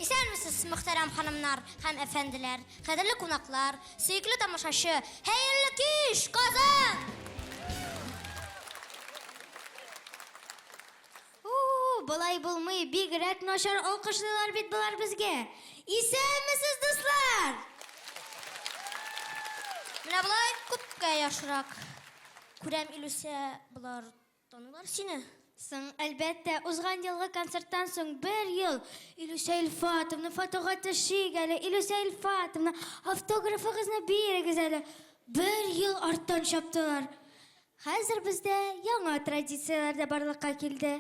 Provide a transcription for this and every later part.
Исәнмесез, мөхтәрәм ханымнар һәм әфәнделәр, кадерле кунаклар, сөекле тамашачы, хәерле кич, Казан! У, болай булмый, бигрәк начар алкышлыйлар бит болар безгә. Исәнмесез, дуслар! Менә болай күпкә яхшырак. Күрәм, Илүсә, болар таныйлар сине. Соң, әлбәттә, узган елгы концерттан соң бер ел Илүсә Илфатовна, фотога төшик әле, Илүсә Илфатовна, автографыгызны бирегез әле. Бер ел арттан чаптылар. Хәзер бездә яңа традицияләр дә барлыкка килде.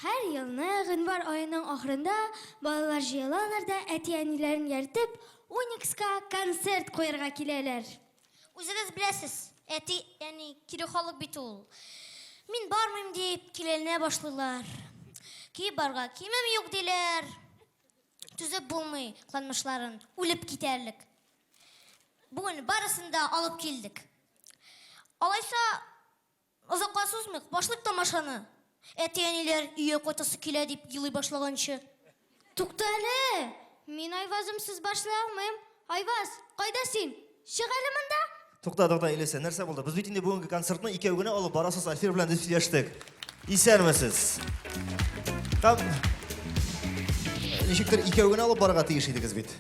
Һәр елны гыйнвар аеның ахырында балалар җыелалар да әти-әниләрен ияртеп, Уникска концерт куярга киләләр. Үзегез беләсез, әти, әни кире халык бит ул. Мин бармыйм дип киләләнә башлыйлар. Киеп барырга киемем юк диләр. Түзеп булмый кыланмышларын, үлеп китәрлек. Бүген барысын да алып килдек. Алайса, озакка сузмыйк, башлыйк тамашаны. Әти-әниләр өйгә кайтасы килә дип елый башлаганчы. Тукта әле! Мин Айвазымсыз башлый алмыйм. Айваз, кайда син? Чык әле монда! Тукта, тукта, Илүсә, нәрсә булды? Без бит инде бүгенге концертны икәү генә алып барасыз, Альфир белән дип сөйләштек. Исәнмесез. Һәм ничектер икәү генә алып барырга тиеш идегез бит.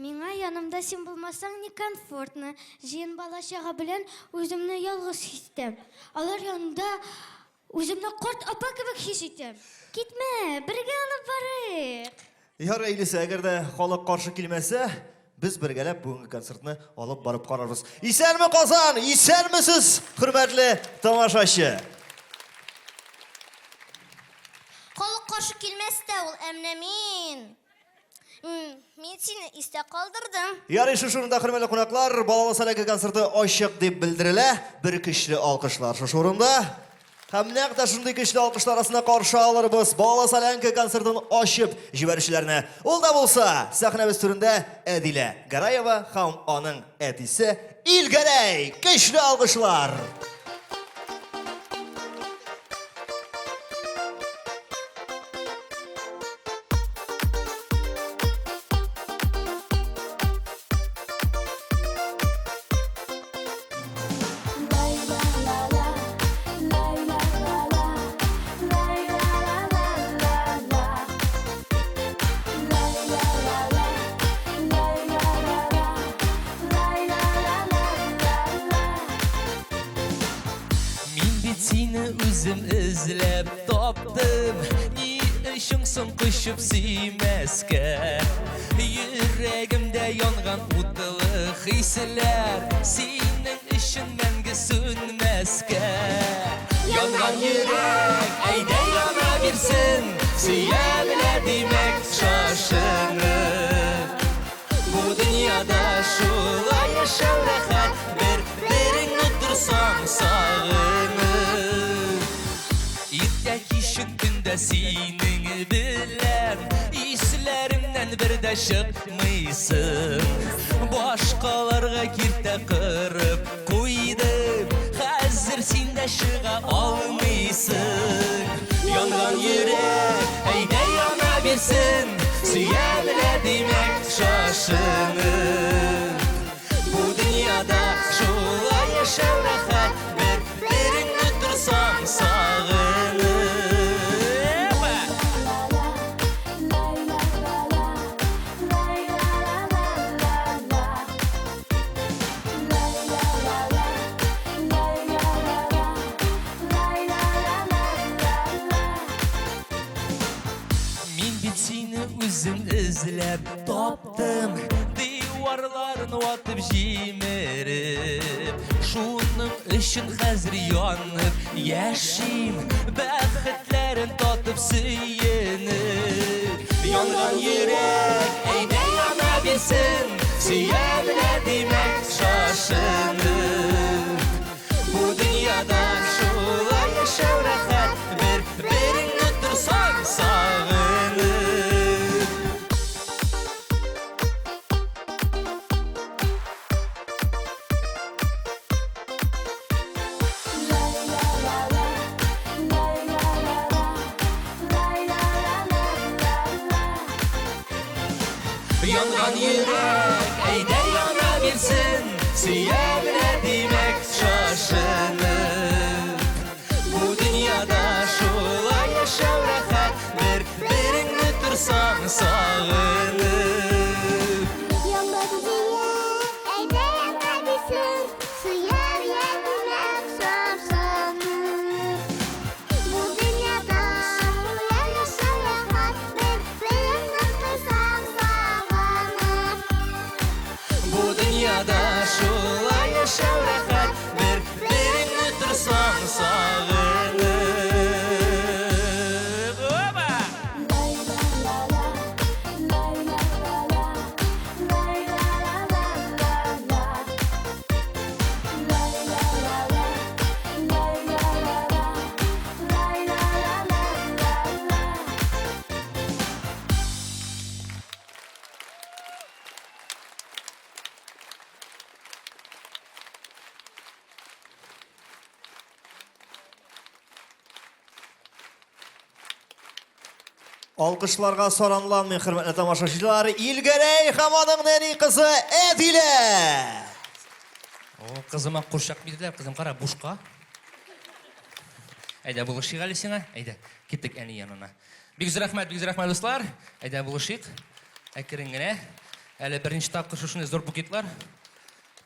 Миңа янымда син булмасаң некомфортно. Җыен бала-чага белән үземне ялгыз хис итәм. Алар янында үземне карт апа кебек хис итәм. Китмә, бергә алып барыйк. Ярый, Илүсә, әгәр дә халык каршы килмәсә, без бергәләп бүгенге концертны алып барып карарбыз. Исәнме, Казан! Исәнмесез, хөрмәтле тамашачы! Халык каршы килмәс тә ул, ә менә мин. Мин сине истә калдырдым. Ярый, шушы урында, хөрмәтле кунаклар, балалы солянка концерты ачык дип белдерелә. Бер көчле алкышлар шушы урында. Һәм нәкъ тә шундый көчле алкышлар астында каршы алырбыз балалы солянка концертын ачып җибәрүчеләрне. Ул да булса, сәхнәбез түрендә Әдилә Гараева һәм аның әтисе Илгәрәй. Көчле алкышлар! Мин бит сине үзем эзләп таптым. Ни өчен соң кочып сөймәскә? Йөрәгемдә янган утлы хисләр синең өчен мәңге сүнмәскә. Янган йөрәк, әйдә яна бирсен, сөя белә димәк шашынып. Бу дөньяда шулай яшәү рәхәт, бер-береңне торсаң сагынып. Иртә кичен көндә синең белән исләремнән бер дә чыкмыйсың. Башкаларга киртә кырып куйдым, хәзер син дә чыга алмыйсың. Янган йөрәк, әйдә яна бирсен, сөя белә димәк шашынып. Бу дөньяда шулай яшәү рәхәт, бер-береңне торсаң сагынып. Мин бит сине үзем эзләп таптым, диварларын ватып җимереп. Шуның өчен хәзер янып яшим, бәхетләрен татып сөенеп. Янган йөрәк, әйдә яна бирсен, сөя белә димәк шашынып. Бу дөньяда шулай яшәү рәхәт, бер-береңне торсаң сагынып. Янган йөрәк, әйдә яна бирсен, сөя белә димәк шашынып. Бу дөньяда шулай яшәү рәхәт, бер-береңне торсаң сагынып. Янган йөрәк, әйдә яна бирсен, сөя белә димәк шашынып. Бу дөньяда шулай яшәү рәхәт, бер-береңне торсаң сагынып. Бу дөньяда шулай яшәү рәхәт, бер-береңне торсаң сагынып. Опа! Алкышларга саранланмый, хөрмәтле тамашачылар, Илгәрәй һәм аның нәни кызы Әдилә! О, кызыма курчак бирделәр, кызым, кара, бушка. Әйдә, булышыйк әле сиңа. Әйдә, киттек әни янына. Бик зур рәхмәт, бик зур рәхмәт, дуслар. Әйдә, булышыйк. Әкрен генә. Әле беренче тапкыр шушындый зур букетлар.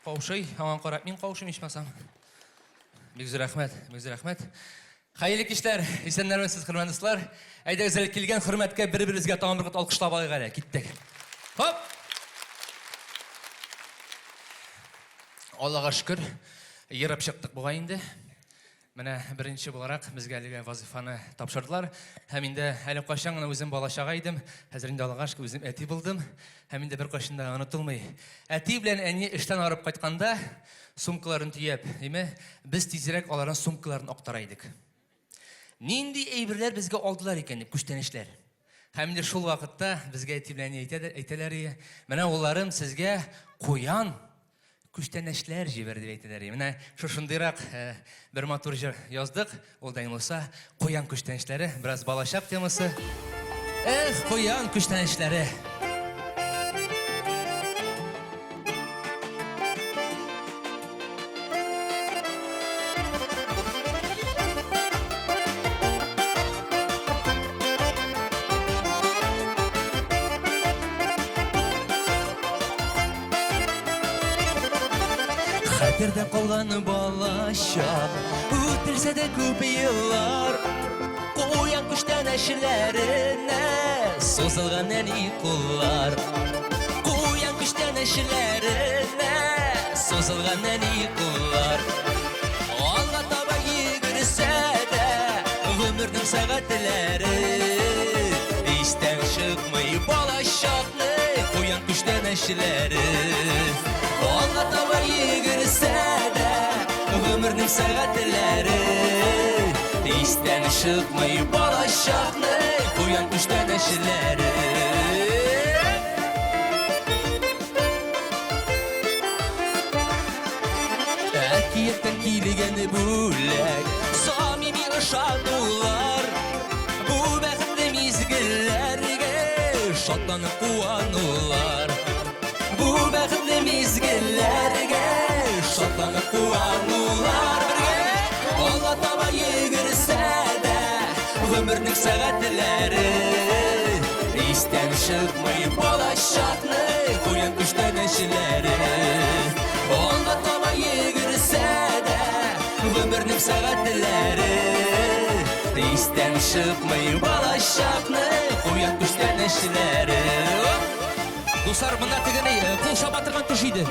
Каушый, аңа карап мин каушыйм ичмасам. Бик зур рәхмәт, бик зур рәхмәт. Хәерле кичләр, исәннәрмесез, хөрмәтле дуслар. Әйдәгез әле килгән хөрмәткә бер-беребезгә тагын бер кат алкышлап алыйк әле. Киттек. Хоп! Аллага шөкер, ерып чыктык бугай инде. Менә беренче буларак безгә әлеге вазифаны тапшырдылар. Һәм инде әле кайчан гына үзем бала-чага идем, хәзер инде Аллага шөкер үзем әти булдым. Һәм инде беркайчан да онытылмый. Әти белән әни эштән арып кайтканда, сумкаларын төяп, димә, без тизрәк аларның сумкаларын актара идек. Нинди әйберләр безгә алдылар икән дип, күчтәнәчләр. Һәм инде шул вакытта безгә әти белән әни әйтәләр, менә улларым сезгә куян күчтәнәчләр җибәр дип әйтәләр. Менә шушындыйрак бер матур җыр яздык. Ул да булса, куян күчтәнәчләре, бераз балачак темасы. Эх, куян күчтәнәчләре. Хәтердә калган балачак, үтелсә дә күп еллар, куян күчтәнәчләренә сузылган нәни куллар. Куян күчтәнәчләренә сузылган нәни куллар. Алга таба йөгерсә дә гомернең сәгатьләре, истән чыкмый балачакны куян күчтәнәчләре. Алга таба йөгерсә дә гомернең сәгатьләре, истән чыкмый балачакны куян күчтәнәчләре. Әкияттән килгән бүләк, самими ышанулар, бу бәхетле мизгелләргә шатланып куанулар. Бу бәхетле мизгелләргә шатланып куанулар. Бергә алга таба йөгерсә дә гомернең сәгатьләре, истән чыкмый балачакны куян күчтәнәчләре. Алга таба йөгерсә дә гомернең сәгатьләре, истән чыкмый балачакны куян күчтәнәчләре. Дуслар, монда тегене кул чаба торган төш иде.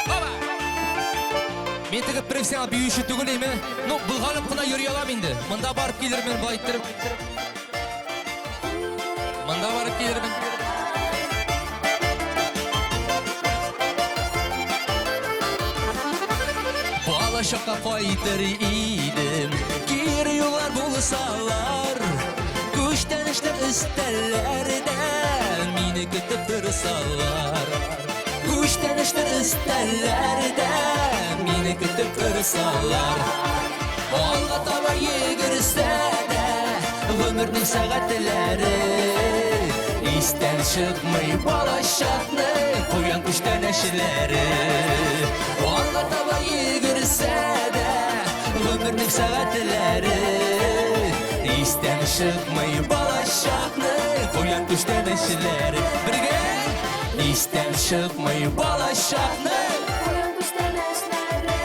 Опа! Мин теге профессионал биюче түгел име? Ну, болганып кына йөри алам инде. Монда барып килермен, болай иттереп. Монда барып килермен. Балачакка кайтыр идем, кире юллар булсалар, күчтәнәчләр өстәлләрдә мине көтеп торсалар. Күчтәнәчләр өстәлләрдә мине көтеп торсалар. Алга таба йөгерсә дә гомернең сәгатьләре, Истән чыкмый балачакны куян күчтәнәчләре. Алга таба йөгерсә дә гомернең сәгатьләре. Истән чыкмый балачакны куян күчтәнәчләре. Бергә! Истән чыкмый балачакны Куян күчтәнәчләре.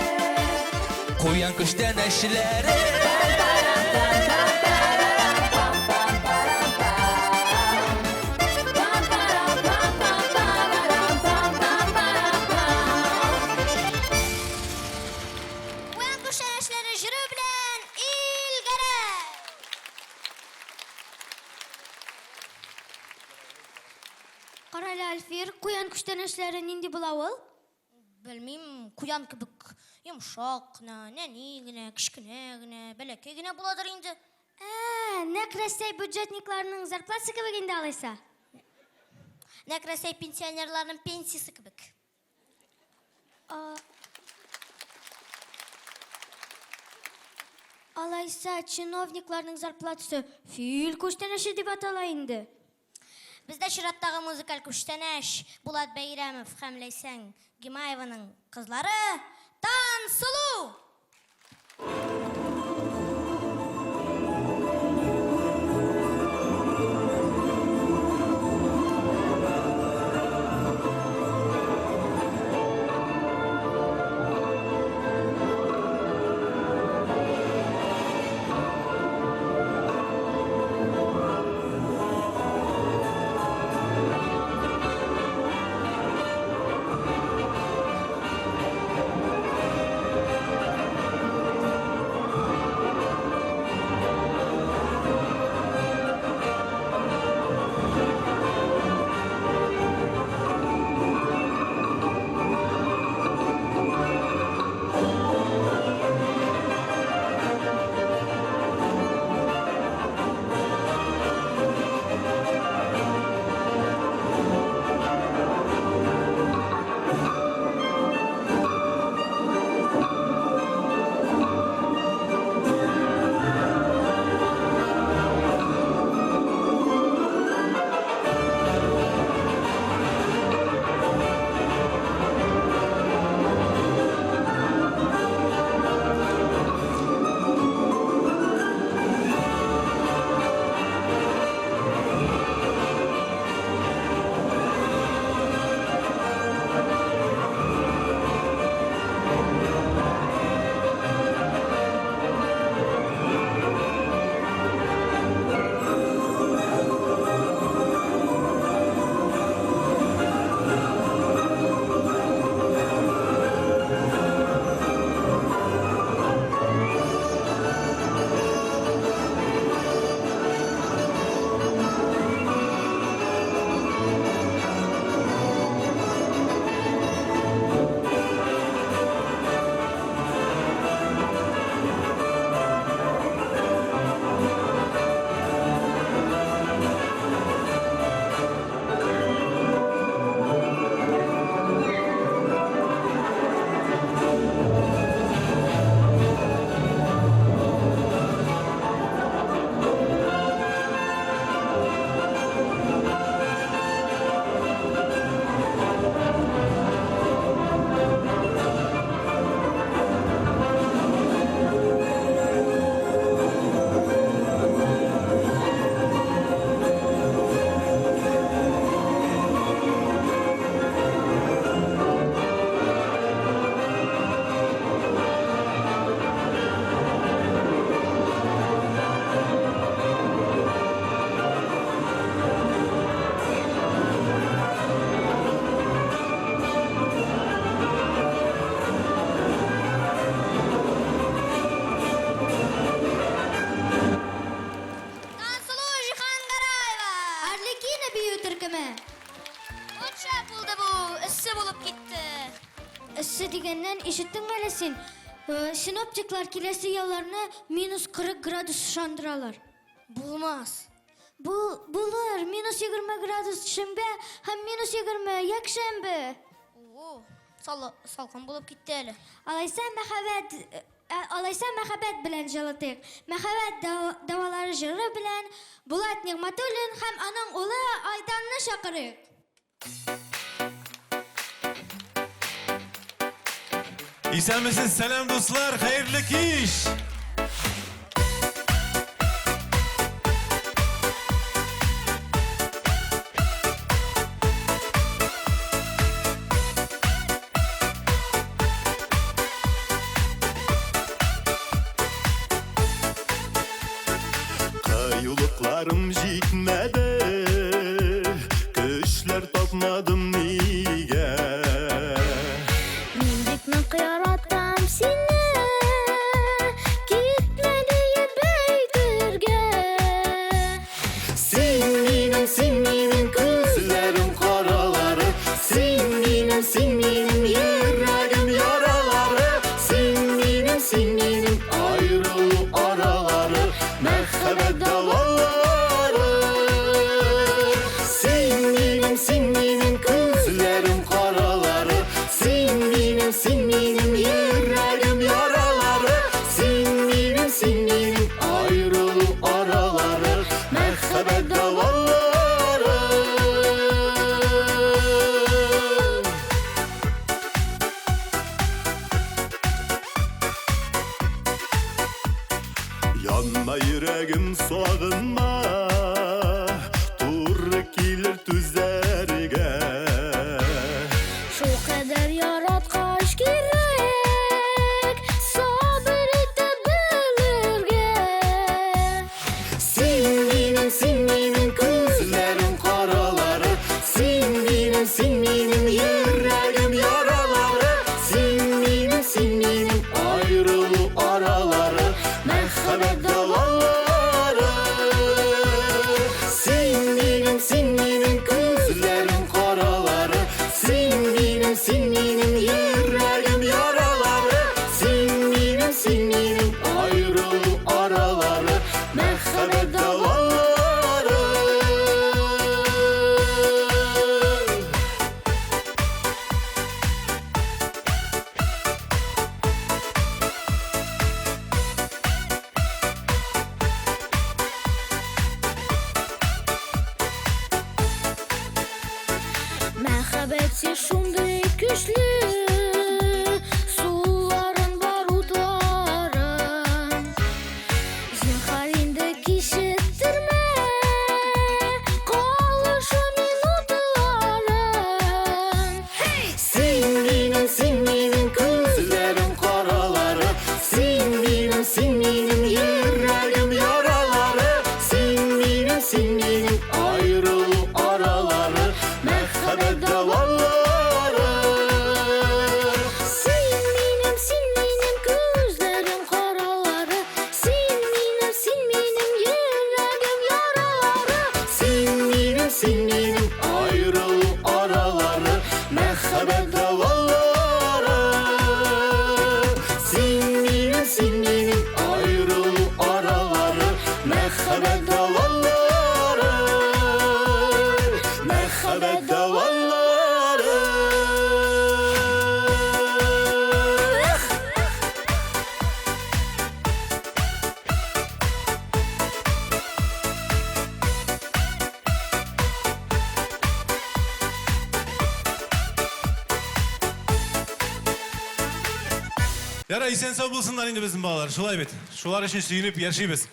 куян күчтәнәчләре. Куян күчтәнәчләре җыры белән Илгәрәй! Карале, Альфир, куян күчтәнәчләре нинди була ул? Белмим, куян кебек йомшак кына, нәни генә, кечкенә генә, бәләкәй генә буладыр инде. Ә, нәкъ Рәсәй бюджетникларының зарплатасы кебек инде алайса. Нәкъ Рәсәй пенсионерларының пенсиясе кебек. Алайса, чиновникларның зарплатасы фил күчтәнәче дип атала инде. Бездә чираттагы музыкаль күчтәнәч Булат Бәйрәмов һәм Ләйсән Гимаеваның кызлары Тансылу! Тансылу Җиһангараева! Арлекино бию төркеме. Вот шәп булды бу, эссе булып китте. Эссе дигәннән, ишеттеңме әле син? Э, Синоптиклар киләсе ялларны минус 40 градус ышандыралар. Булмас. Бу булыр, минус 20 градус шимбә һәм минус 20 якшәмбе. О, салкын булып китте әле. Алайса мәхәббәт э, Ә алайса мәхәббәт белән җылытыйк. Мәхәббәт дәвалары җыры белән Булат Нигъмәтуллин һәм аның улы Айданны чакырыйк. Исәнмесез, сәлам дуслар, хәерле кич! Кыюлыкларым җитмәде, көчләр тапмадым нигә? Мин бик нык яратам сине, китмә диеп әйтергә. Син минем, син минем күзләрем каралары, син минем, син минем йөрәгем яралары, син минем, син минем аерылу аралары, мәхәббәт давалары. Син минем, син минем күзләрем каралары, син минем, син минем йөрәгем яралары, син минем, син минем аерылу аралары, мәхәббәт давалары. Янма йөрәгем сагынма, туры килер түзәргә. Шул кадәр яраткач кирәк, сабыр итә белергә. Син минем, син минем күзләрем каралары, син минем, син минем йөрәгем яралары, син минем, син минем аерылу аралары, мәхәббәт давалары. Син минем, син минем күзләрем каралары, син минем, син минем йөрәгем яралары, син минем, син минем аерылу аралары, мәхәббәт давалары. Мәхәббәт син шундый көчле, суларын бар утларын. Зинһар инде кичектермә, калышы минутларын. Син минем, син минем күзләрем каралары, син минем, син минем йөрәгем яралары, син минем, син минем аерылу аралары, мәхәббәт давалары. Син минем, син минем күзләрем каралары, син минем, син минем йөрәгем яралары. Син минем, син минем аерылу аралары, мәхәббәт давалары. Син минем, син минем аерылу аралары, мәхәббәт давалары. Мәхәббәт давалары. Яра, исән сау булсыннар инде безнең балалар, шулай бит. Шулар өчен сөенеп яшибез.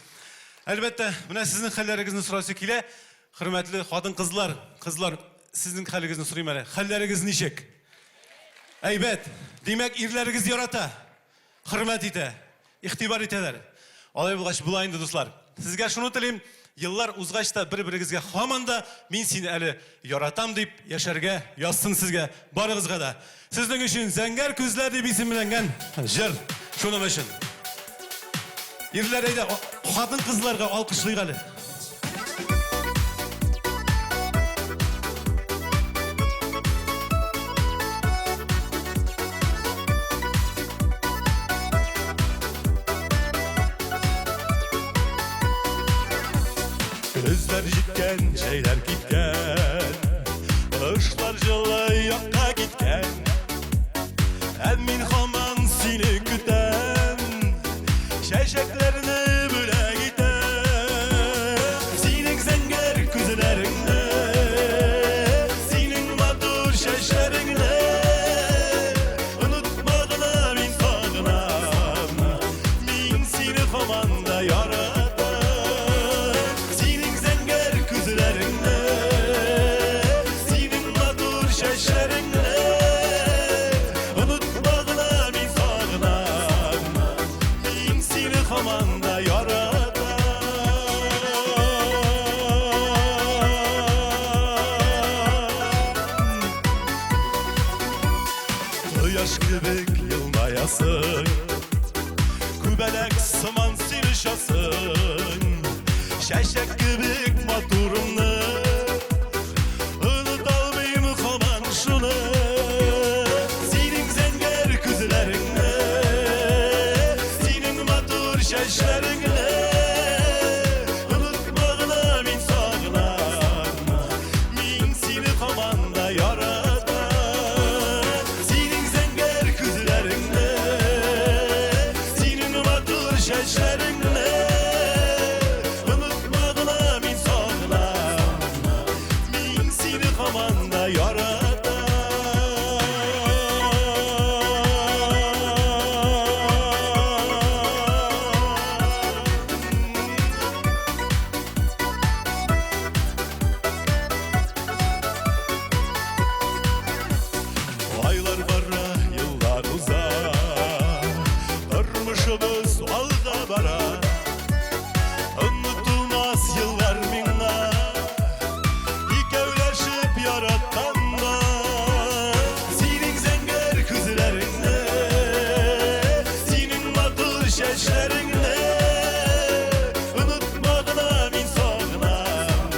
Әлбәттә, менә сезнең хәлләрегезне сорасы килә. Хөрмәтле хатын-кызлар, кызлар, сезнең хәлегезне сорыйм әле. Хәлләрегез ничек? Әйбәт. Димәк, ирләрегез ярата, хөрмәт итә, игътибар итәләр. Алай булгач, була инде, дуслар. Сезгә шуны телим, еллар узгач та бер-берегезгә һаман да мин сине әле яратам дип яшәргә язсын сезгә, барыгызга да. Сезнең өчен Зәңгәр күзләр дип исемләнгән җыр шуның өчен. Ирләр, әйдә, хатын-кызларга алкышлыйк әле. Көзләр җиткән, җәйләр киткән, кышлар җылы якка киткән. Ә мин һаман сине көтәм. күзләреңне, синең матур чәчләреңне онытма гына, мин сагынам. Мин сине һаман да яратам. Синең зәңгәр күзләреңне, синең матур чәчләреңне онытма гына, мин сагынам. Мин сине һаман да яратам. Кояш кебек елмаясың, Күбәләк сыман син очасың, Чәчәк кебек матурыңны Оныта алмыйм һаман шуны. Синең зәңгәр күзләреңне, Синең матур чәчләреңне Онытма гына, мин сагынам. Мин сине һаман да яратам. Синең зәңгәр күзләреңне, Синең матур чәчләреңне Онытма гына, мин сагынам. Мин сине һаман да яратам. Айлар бара, еллар уза, Тормышыбыз алга бара. Онытылмас еллар миңа, Икәүләшеп яратканда. Синең зәңгәр күзләреңне, Синең матур чәчләреңне Онытма гына, мин сагынам.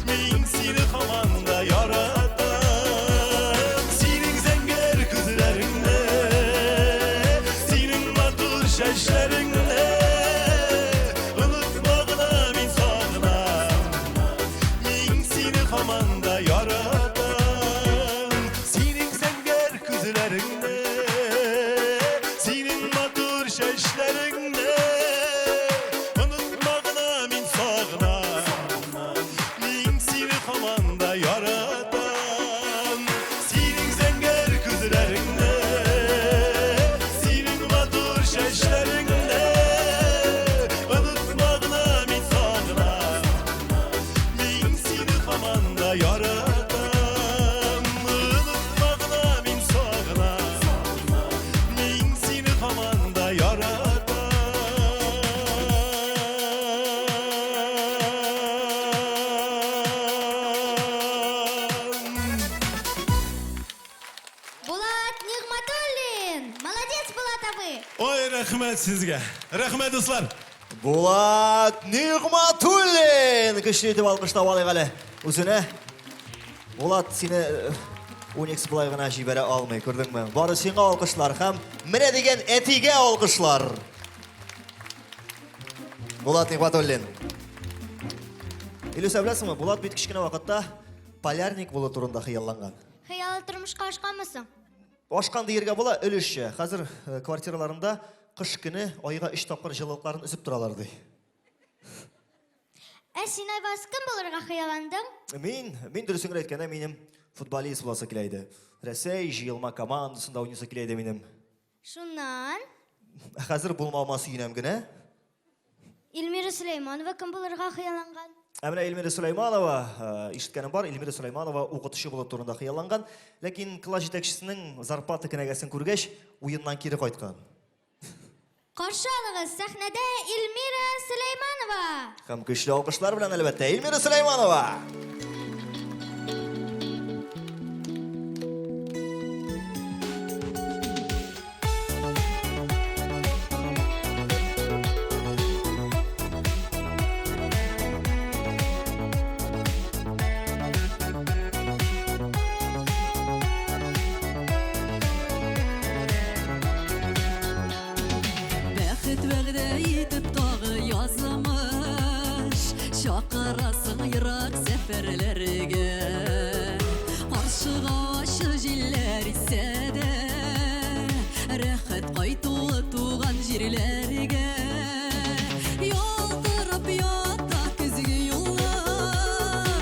Мин сине һаман да яратам. Синең зәңгәр күзләреңне, Синең матур чәчләреңне Онытма гына, мин сагынам. Мин сине һаман да яратам. Синең зәңгәр күзләреңне, Синең матур чәчләреңне Онытма гына, мин сагынам. Мин сине һаман да яратам. Синең зәңгәр күзләреңне, Синең матур чәчләреңне Онытма гына, мин сагынам. Мин сине һаман да яратам. Онытма гына, мин сагынам. Мин сине һаман да яратам. Булат Нигъматуллин! Молодец, Булат абый! Ой, рәхмәт сезгә. Рәхмәт, дуслар. Булат Нигъматуллин! Көчле итеп алкышлап алыйк әле үзенә. Булат, сине Уникс болай гына җибәрә алмый, күрдеңме? Бары сиңа алкышлар һәм менә дигән әтигә алкышлар. Булат Нигъматуллин. Илүсә, беләсеңме, Булат бит кечкенә вакытта полярник булу турында хыялланган. Хыялы тормышка ашканмы соң? Ашкан дияргә була өлешчә. Хәзер квартираларында кыш көне айга өч тапкыр җылылыкларын өзеп торалар ди. Ә син, Айваз, кем булырга хыялландың? Мин дөресен генә әйткәндә, минем футболист буласы килә иде. Рәсәй җыелма командасында уйныйсы килә иде минем. Шуннан? Ә хәзер булмавыма сөенәм генә. Эльмира Сөләйманова кем булырга хыялланган? Ә менә Эльмира Сөләйманова, ишеткәнем бар, Эльмира Сөләйманова укытучы булу турында хыялланган, ләкин класс җитәкчесенең зарплата кенәгәсен күргәч, уеннан кире кайткан. Каршы алыгыз, сәхнәдә Эльмира Сөләйманова! Һәм көчле алкышлар белән, әлбәттә, Эльмира Сөләйманова! Бәхет вәгъдә итеп тагы язмыш чакырасың ерак сәфәрләргә. Каршыга ачы җилләр исә дә, рәхәт кайтуы туган җирләргә. Ялтырап ята көзге юллар.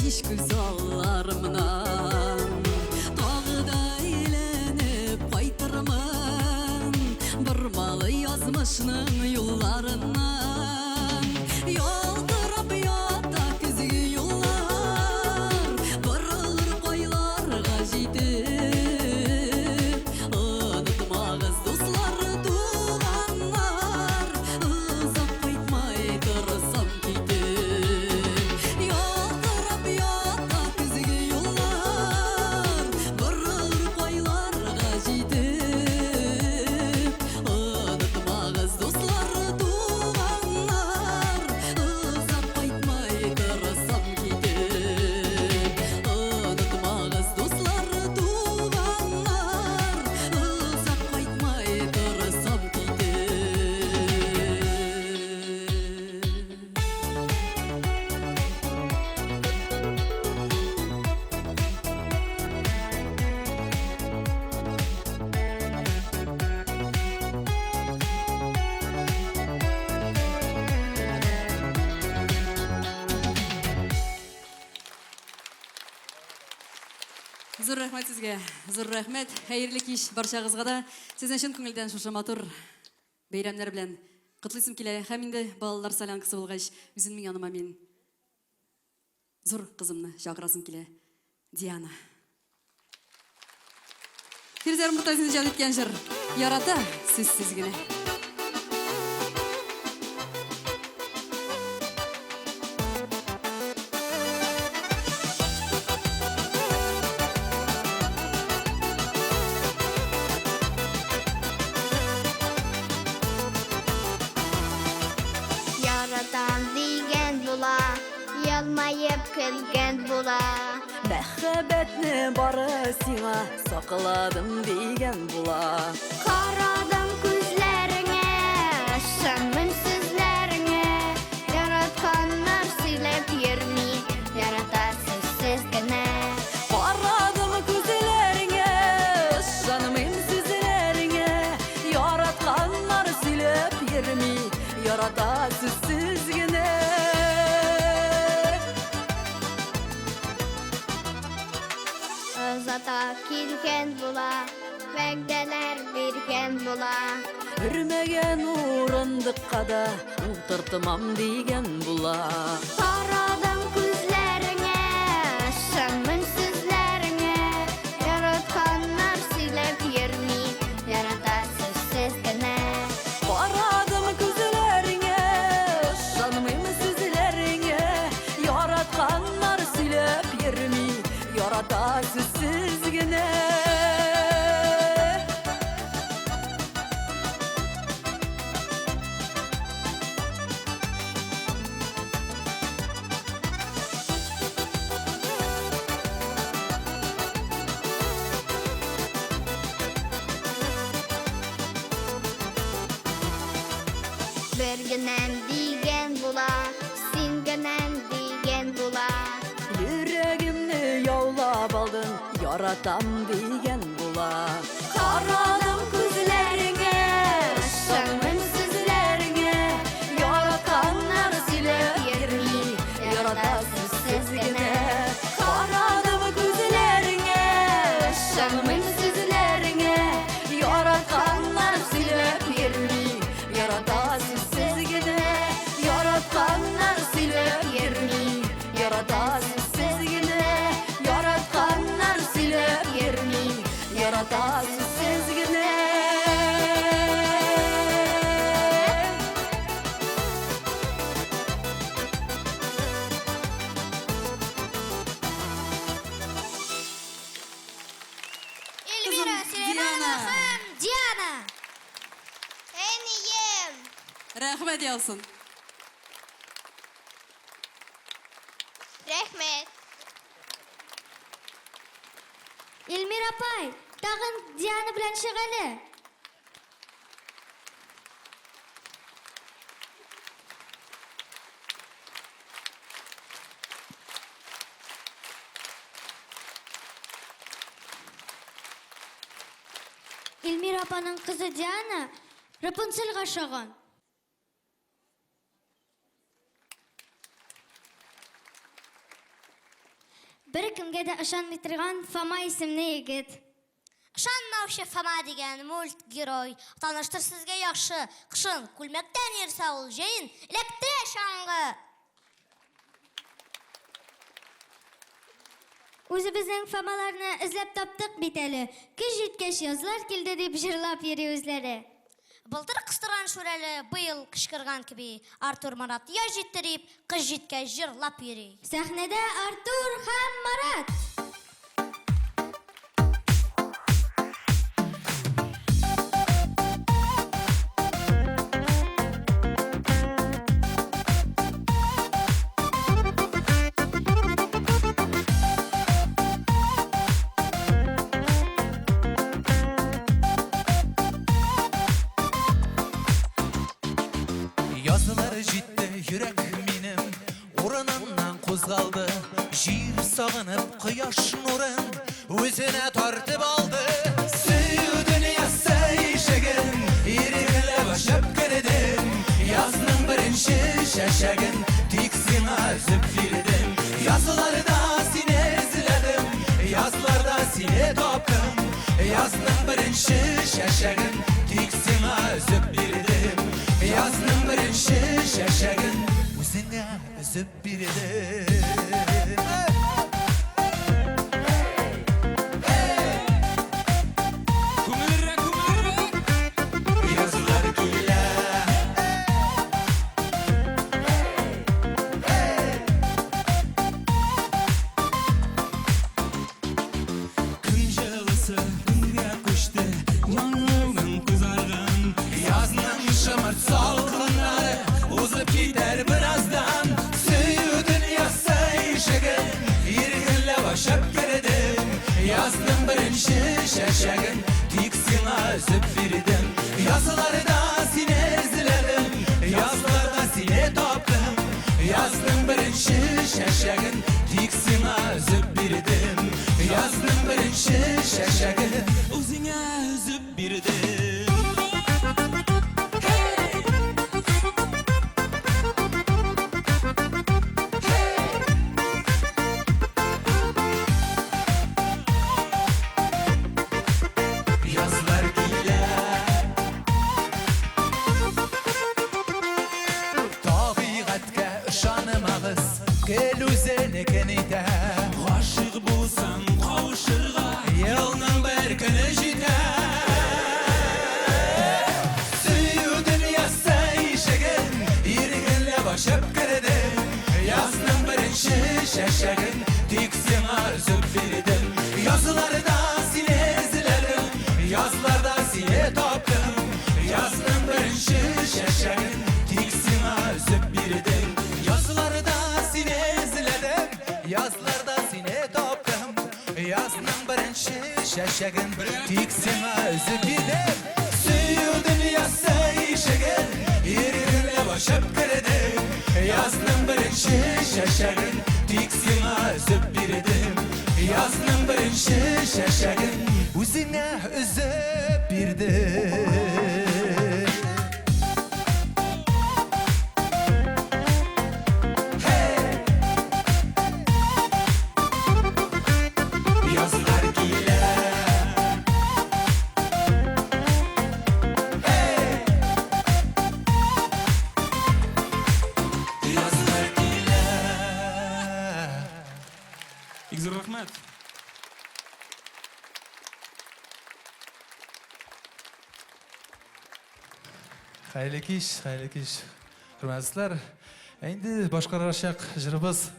һич күз алларымнан. Тагы да әйләнеп кайтырмын Бормалы язмышның юлларыннан. Ялтырап ята көзге юллар, Борылыр кайларга җитеп. Онытмагыз, дуслар, туганнар, Озак кайтмай торсам китеп. Ялтырап ята көзге юллар, Борылыр кайларга җитеп. Онытмагыз, дуслар, туганнар, Озак кайтмай торсам китеп. Онытмагыз, дуслар, туганнар, Озак кайтмай торсам китеп. Зур рәхмәт сезгә, зур рәхмәт. Хәерле кич барчагызга да. Сезне чын күңелдән шушы матур бәйрәмнәр белән котлыйсым килә. Һәм инде балалар солянкасы булгач, үземнең яныма мин зур кызымны чакырасым килә. Диана. Фирзәр Муртазин иҗат иткән җыр. Ярата сүзсез генә. Яратам дигән була, елмаеп көлгән була. Мәхәббәтне бары сиңа сакладым дигән була. Карадым күзләреңә, ышанмыйм сүзләреңә. Яратканнар сөйләп йөрми, ярата сүзсез генә. Карадым күзләреңә, ышанмыйм сүзләреңә. Яратканнар сөйләп йөрми, ярата сүзсез генә. Озата килгән була, вәгъдәләр биргән була. Өрмәгән урындыкка да утыртмам дигән була. Карадым күзләреңә, ышанмыйм сүзләреңә. Яратканнар сөйләп йөрми, ярата сүзсез генә. Карадым күзләреңә, ышанмыйм сүзләреңә. Яратканнар сөйләп йөрми, ярата сүзсез генә. Бер генәм дигән була, син генәм дигән була. Йөрәгемне яулап алдың, яратам дигән була. Карадым күзләреңә, ышанмыйм сүзләреңә. Яратканнар сөйләп йөрми, ярата сүзсез генә. Карадым күзләреңә, ышанмыйм сүзләреңә. Яратканнар сөйләп йөрми, ярата сүзсез генә. Яратканнар сөйләп йөрми, ярата сүзсез генә. Яратканнар сөйләп йөрми, ярата сүзсез генә. Эльмира Сөләйманова Диана. һәм Диана. Әнием! Рәхмәт яусын. Рәхмәт! Эльмира апай, тагын Диана белән чык әле. Эльмира апаның кызы Диана Рапунцельга ошаган. Беркемгә дә ышанмый торган Фома исемле егет. Ышанмаучы Фома дигән мульт герой. Таныштыр сезгә яхшы. Кышын күлмәктән йөрсә ул, җәен эләктерә чаңгы. Үзебезнең Фомаларны эзләп таптык бит әле. Көз җиткәч, язлар килде дип җырлап йөри үзләре. Былтыр кыстырган Шүрәле, быел кычкырган кеби. Артур Марат яз җитте дип, кыш җиткәч җырлап йөри. Сәхнәдә Артур һәм Марат! Язлар җитте, йөрәк минем урыныннан кузгалды. Җир сагынып кояш нурын үзенә тартып алды. Сөю дөньясы ишеген ирекләп ачып кердем. Язның беренче чәчәген тик сиңа өзеп бирдем. Язларда сине эзләдем, язларда сине таптым. Язның беренче чәчәген тик сиңа өзеп бирдем. Язның беренче чәчәген үзеңә өзеп бирдем. Күңеллерәк, күңеллерәк! Язлар килә. Көн җылысы көнгә күчте, Яңгырның кызарган. Язның шымырт салкыннары узып китәр бераздан. Сөю дөньясы ишеген иркенләп ачып кердем. Язның беренче чәчәген тик сиңа өзеп бирдем. Язларда сине эзләдем, язларда сине таптым. Язның беренче чәчәген тик сиңа өзеп бирдем. Язның беренче чәчәген Үзеңә өзеп бирдем. Язлар килә. Табигатькә ышанмагыз, гел үзенекен итә. Гашыйк булсаң кавышырга Елның бер көне җитә. Сөю дөньясы ишеген иркенләп ачып кердем. Язның беренче чәчәген тик сиңа өзеп бирдем. Язларда сине эзләдем, язларда сине таптым. Язның беренче чәчәген тик сиңа өзеп бирдем. Язларда сине эзләдем, язларда сине таптым. Язның беренче чәчәген тик сиңа өзеп бирдем. Сөю дөньясы ишеген иркенләп ачып кердем. Язның беренче чәчәген тик сиңа өзеп бирдем. Язның беренче чәчәген үзеңә өзеп бирдем. Язлар килә. Язлар килә. Бик зур рәхмәт. Хәерле кич, хәерле кич, хөрмәтле дуслар. Ә инде башкарачак җырыбыз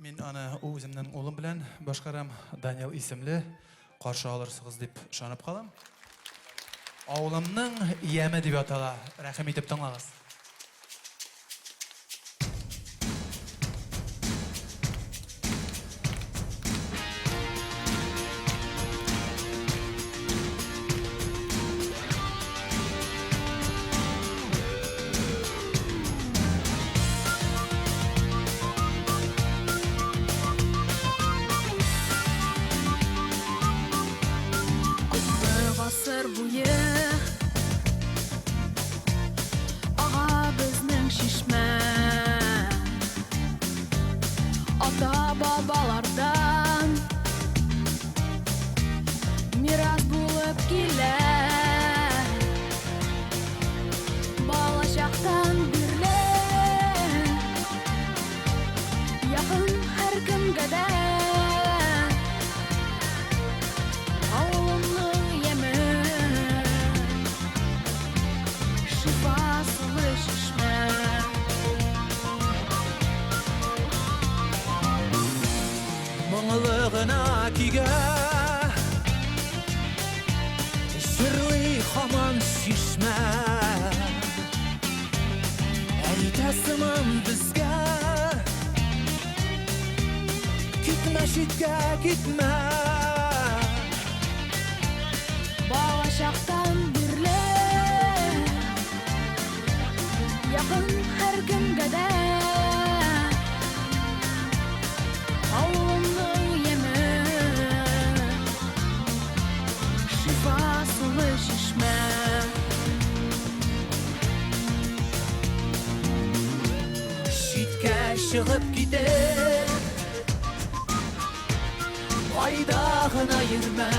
мин аны үземнең улым белән башкарам, Данил исемле. Каршы алырсыгыз дип ышанып калам. Авылымның яме дип атала. Рәхим итеп тыңлагыз. Күпме гасыр буе ага безнең чишмә. Ата-бабалардан гына көйгә Җырлый һаман чишмә Әйтә сыман безгә Китмә читкә, китмә Балачактан бирле Якын һәркемгә дә Авылымның яме Шифа сулы чишмә Читкә чыгып китеп Кайда гына йөрмә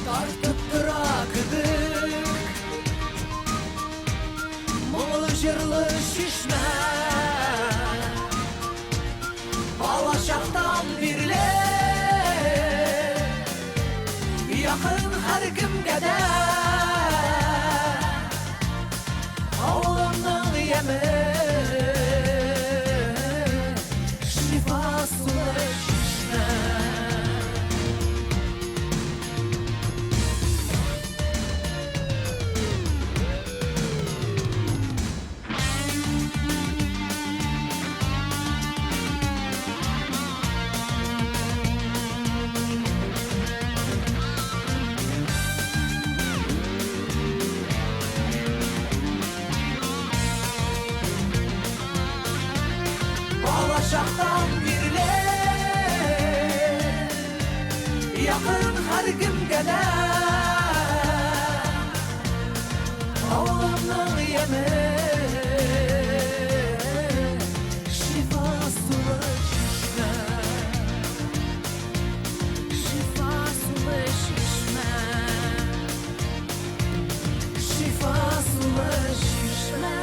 Тартып тора кебек Моңлы җырлы чишмә Балачактан бирле Якын һәркемгә дә Авылымның яме Шифа сулы чишмә Балачактан бирле Якын һәркемгә дә Авылымның яме Шифа сулы чишмә Шифа сулы чишмә Шифа сулы чишмә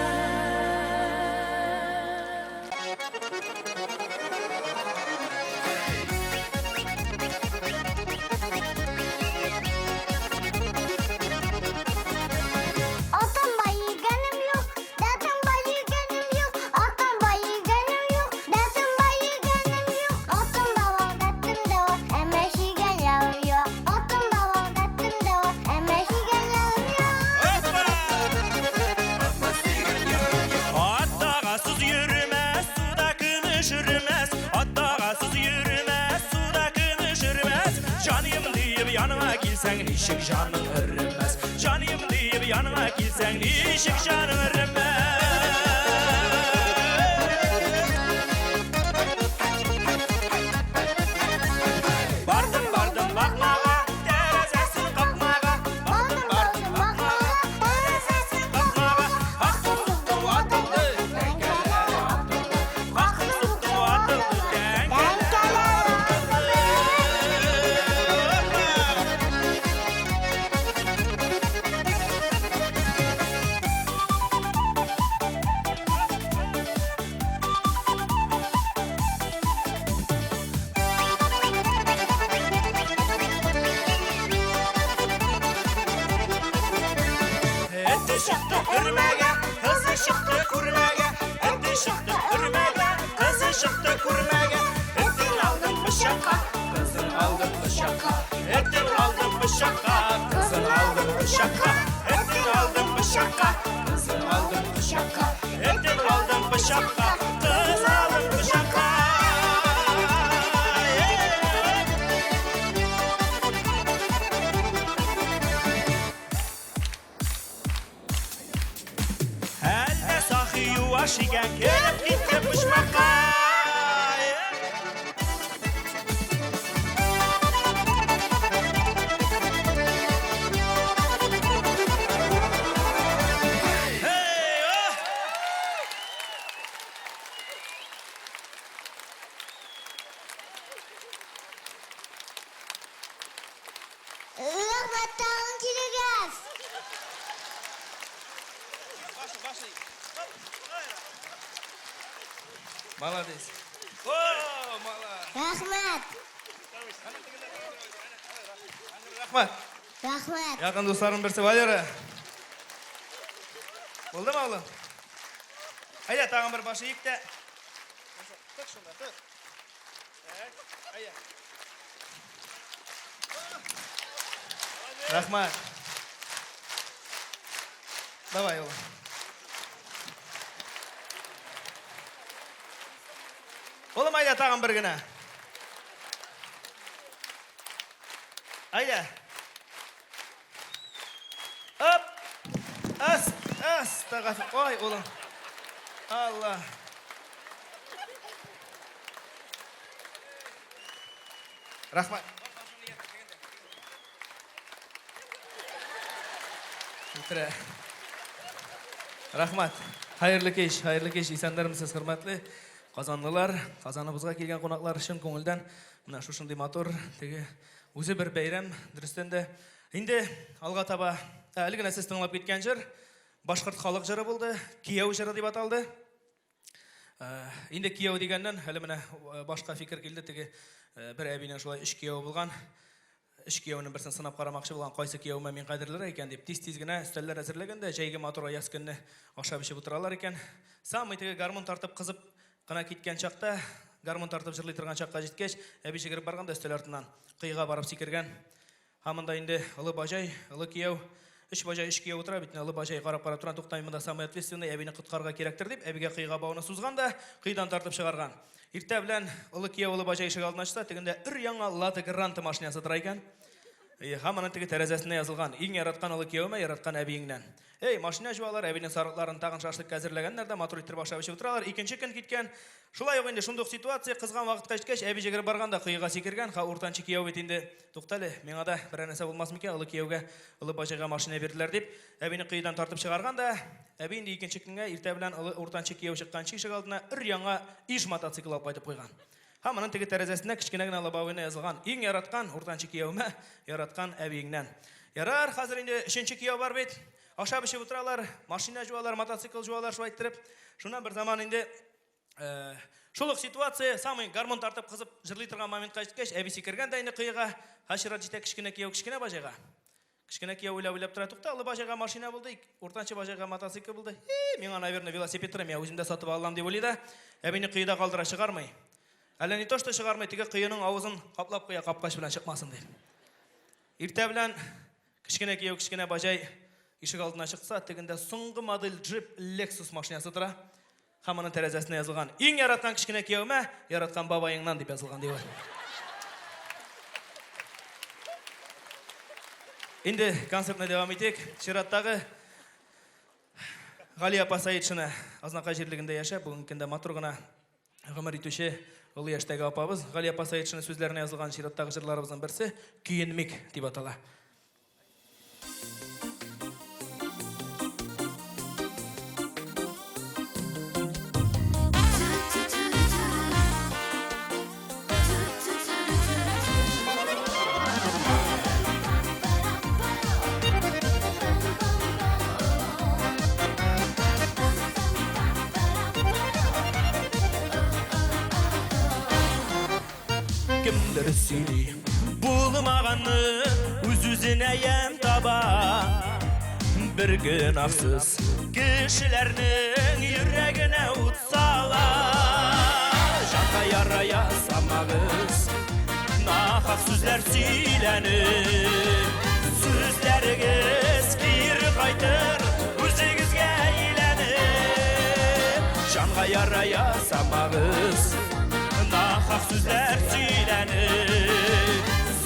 Атам бай йөргәнем юк, дәтем бай йөргәнем юк. Атам бай йөргәнем юк, дәтем бай йөргәнем юк. Атам да бар, дәтем дә бар, әмма сөйгән ярым юк. Атам да бар, дәтем дә бар, әмма сөйгән ярым юк. Ат дагасыз йөрмәс, суда көмеш өрмәс. Ат дагасыз йөрмәс, суда көмеш өрмәс. Җаным диеп яныма килсәң, ничек җаның өрмәс. Җаным диеп яныма килсәң, ничек җаның өрмәс. Бардым, бардым бакмага, тәрәзәсен какмага. Бардым, бардым бакмага, тәрәзәсен какмага. Актым, суктым, атылды, тәңкәләр атылды. Актым, суктым, атылды, тәңкәләр атылды. Эте чыкты өрмәгә, кызы чыкты күрмәгә. Эте чыкты өрмәгә, кызы чыкты күрмәгә. Этен алдым пычакка, кызын алдым пычакка. Этен алдым пычакка, кызын алдым пычакка. Этен алдым пычакка, кызын алдым пычакка. Этен алдым пычакка, кыз алдым пычакка. Әллә сахи юаш икән, кереп китте почмакка. Рәхмәт, тагын килегез. Молодец. О, молодец. Рәхмәт. Рәхмәт. Рәхмәт. Якын дусларым берсе Валера. Булдымы, улым? Әйдә, тагын бер баш иек тә. Тык шунда, тык. Рәхмәт. Давай, улым. Улым, әйдә тагын бер генә. Әйдә. Оп! Ас, ас, тагын. Ой, улым. Алла. Рәхмәт. Үтерә. Рәхмәт. Хәерле кич, хәерле кич, исәннәрмесез, хөрмәтле казанлылар, Казаныбызга килгән кунаклар, чын күңелдән менә шушындый матур, теге үзе бер бәйрәм, дөрестән дә. Инде алга таба, әле генә сез тыңлап киткән җыр, башкорт халык җыры булды, кияү җыры дип аталды. Инде кияү дигәннән, әле менә башка фикер килде, теге бер әбинең шулай өч кияүе булган. Өч кияүнең берсен сынап карамакчы булган, кайсы кияүемә мин кадерлерәк икән дип, тиз-тиз генә өстәлләр әзерләгән дә, җәйге матур аяз көнне ашап-эчеп утыралар икән. Самый теге гармун тартып кызып кына киткән чакта, гармун тартып җырлый торган чакка җиткәч, әби чигереп барган да өстәл артыннан коега барып сикергән. Һәм монда инде олы баҗай, олы кияү, өч баҗай, өч кияү утыра бит, олы баҗай карап-карап тора, тукта, мин монда самый ответственный, әбине коткарырга кирәктер дип, әбигә коега бауны сузган да, коедан тартып чыгарган. Иртә белән олы кияү олы баҗай ишек алдына чыкса, тегендә өр-яңа Лада Гранта машинасы тора икән. Һәм аның теге тәрәзәсендә язылган, иң яраткан олы кияүемә, яраткан әбиеңнән. Эй, машина җуалар, әбинең сарыкларын тагын шашлыкка әзерләгәннәр дә, матур иттереп ашап эчеп утыралар. Икенче көн киткән. Шулай ук инде шундый ук ситуация, кызган вакытка җиткәч, әби җегереп барган да коега сикергән. Ха, уртанчы кияү бит инде. Туктале, миңа да берәр нәрсә булмас микән, олы кияүгә, олы баҗайга машина бирделәр дип, әбине коедан тартып чыгарган да, әби инде икенче көнгә иртә белән олы уртанчы кияү чыкканчы ишек алдына өр-яңа Иж мотоциклы алып кайтып куйган. Һәм аның теге тәрәзәсенә кечкенә генә лобовойна язылган, Иң яраткан уртанчы кияүемә, яраткан әбиеңнән. Ярар, хәзер инде өченче кияү бар бит. Ашап-эчеп утыралар, машина җуалар, мотоцикл җуалар шулай иттереп. Шуннан бер заман инде э, шул ук ситуация, самый гармун тартып кызып җырлый торган моментка җиткәч, әби сикергән дә инде коега. Һәр чират җитә кечкенә кияү кечкенә баҗайга. Кечкенә кияү уйлап-уйлап тора, тукта, олы баҗайга машина булды, уртанчы баҗайга мотоцикл булды. Һи, миңа, наверное, велосипед тора, мин үзем дә сатып алам дип уйлый да, әбине коеда калдыра, чыгармый. Әллә не то, что чыгармый, теге коеның авызын каплап куя, капкач белән чыкмасын дип. Иртә белән кечкенә кияү, кечкенә баҗай ишек алдына чыкса, тегендә соңгы модель джип Lexus машинасы тора. Һәм аның тәрәзәсенә язылган, Иң яраткан кечкенә кияүемә, яраткан бабаеңнан дип язылган, ди ул. Инде концертны дәвам итик. Чираттагы Гали апа Саитшина Азнакай җирлегендә яшәп, бүгенге көндә матур гына гомер итүче олы яшьтәге апабыз. Гали апа Саитшина сүзләренә язылган чираттагы җырларыбызның берсе Көенмик дип атала. Кемдер сөйли булмаганны, үз-үзенә ямь таба. Бер гөнаһсыз кешеләрнең йөрәгенә ут сала. Җанга яра ясамагыз, нахак сүзләр сөйләнеп. Сүзләрегез кире кайтыр, үзегезгә әйләнеп. Җанга яра ясамагыз, нахак сүзләр сөйләнеп.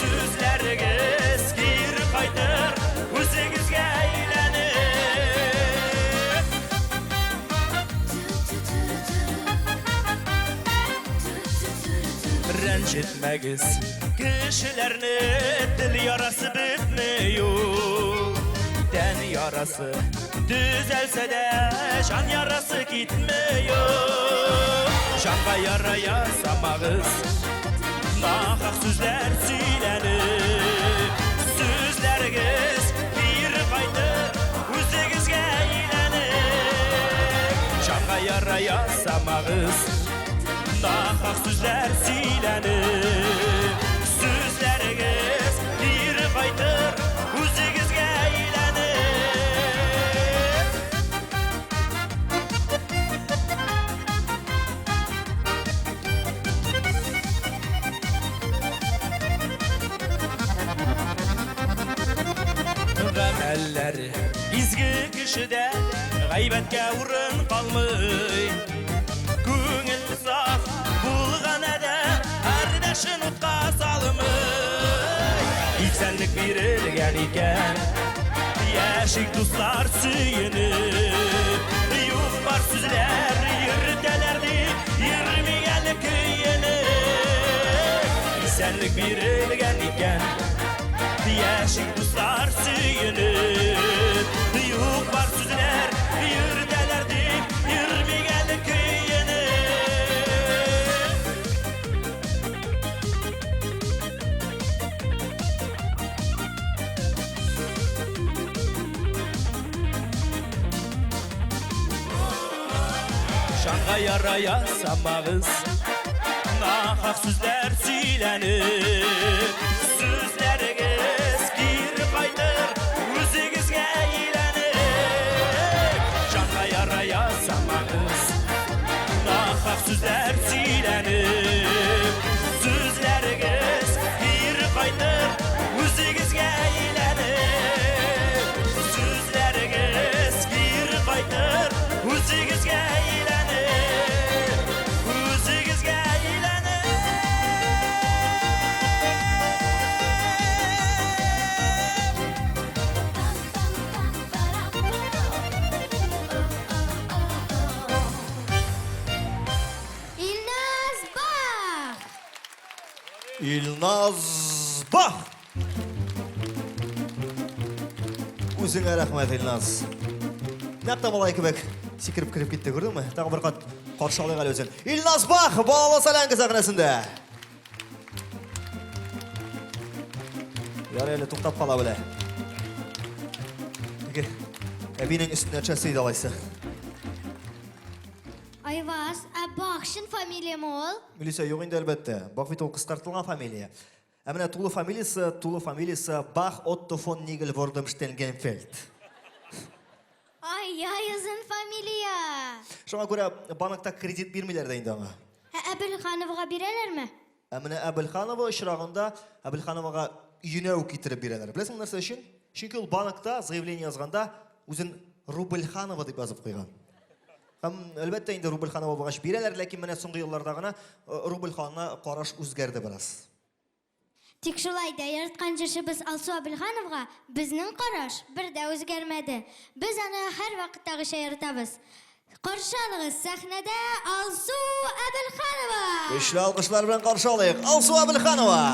Сүзләрегез кире кайтыр, үзегезгә әйләнеп. Рәнҗетмәгез кешеләрне, тел ярасы бетми ул. Тән ярасы төзәлсә дә, җан ярасы китми ул. Җанга яра ясамагыз, нахак сүзләр сөйләнеп. Сүзләрегез кире кайтыр, үзегезгә әйләнеп. Җанга яра ясамагыз, нахак сүзләр сөйләнеп. Сүзләрегез кире кайтыр, үзегезгә әйләнеп. хәлләре. Изге кешедә гайбәткә урын калмый. Күңел саф булган адәм кардәшен утка салмый. Исәнлек бирелгән икән, яшик дуслар сөенеп. Юк бар сүзләр йөртәләр дип, йөрмик әле көенеп. Исәнлек бирелгән икән, яшик дуслар сөенеп. Юк бар сүзләр йөртәләр дип, йөрмик әле көенеп. Жанга яра ясамагыз, нахак сүзләр сөйләнеп. Сүзләрегез кире кайтыр, үзегезгә әйләнеп. Жанга яра ясамагыз, нахак сүзләр сөйләнеп. Сүзләрегез кире кайтыр, үзегезгә әйләнеп. Сүзләрегез кире кайтыр, үзегезгә әйләнеп. Үзегезгә әйләнеп. Илназ Бах! Илназ Бах! Үзеңә рәхмәт, Илназ. Нәкъ тә малай кебек сикереп кереп китте, күрдеңме? Тагын бер кат каршы алыйк әле үзен. Илназ Бах, балалы солянка сәхнәсендә. Ярый әле туктап кала белә. Теге әбинең өстенә төшәсе иде алайса. Айваз, ә Бах чын фамилияме ул? Милисә, юк инде әлбәттә. Бах бит ул кыскартылган фамилия. Ә менә тулы фамилиясе, тулы фамилиясе Бах Отто фон Нигель Вордемштенгенфельд. Ай-яй, озын фамилия! Шуңа күрә банкта кредит бирмиләр дә инде аңа. Ә Әбелхановага бирәләрме? Ә менә Әбелханова очрагында Әбелхановага өенә үк китереп бирәләр. Беләсеңме нәрсә өчен? Чөнки ул банкта заявление язганда үзен Рубльханова дип язып куйган. Һәм, әлбәттә, инде Рубльханова булгач бирәләр, ләкин менә соңгы елларда гына Рубль ханына караш үзгәрде бераз. Тик шулай да яраткан җырчыбыз Алсу Әбелхановага безнең караш бер дә үзгәрмәде. Без аны һәрвакыттагыча яратабыз. Каршы алыгыз, сәхнәдә Алсу Әбелханова! Көчле алкышлар белән каршы алыйк, Алсу Әбелханова!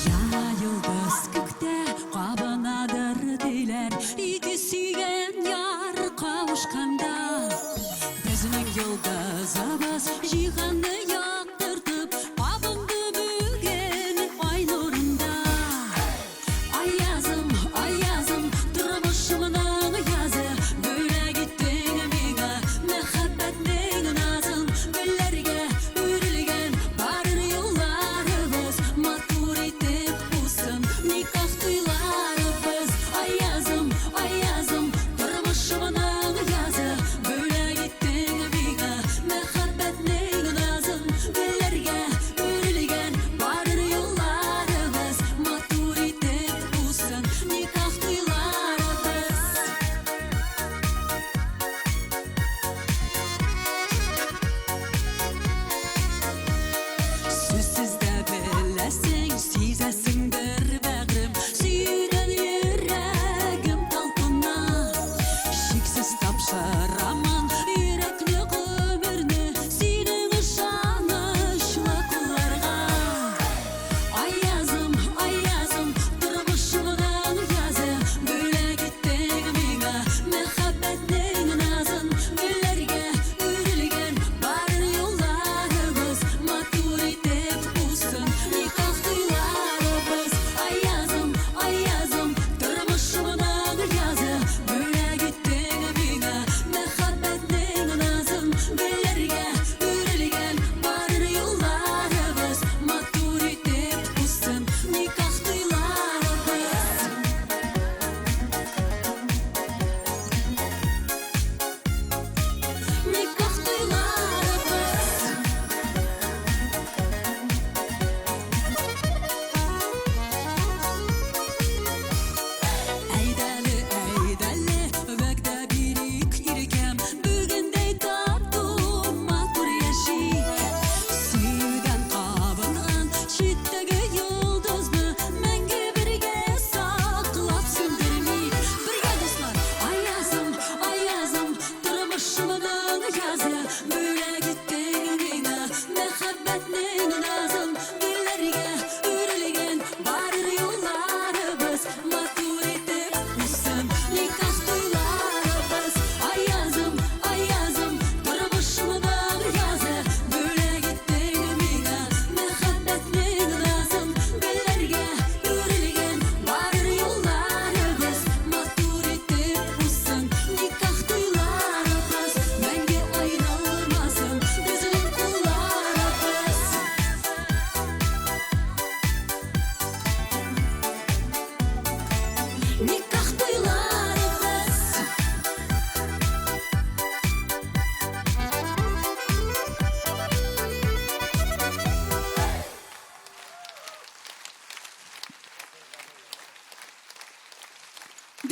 Я йолдыз күктә.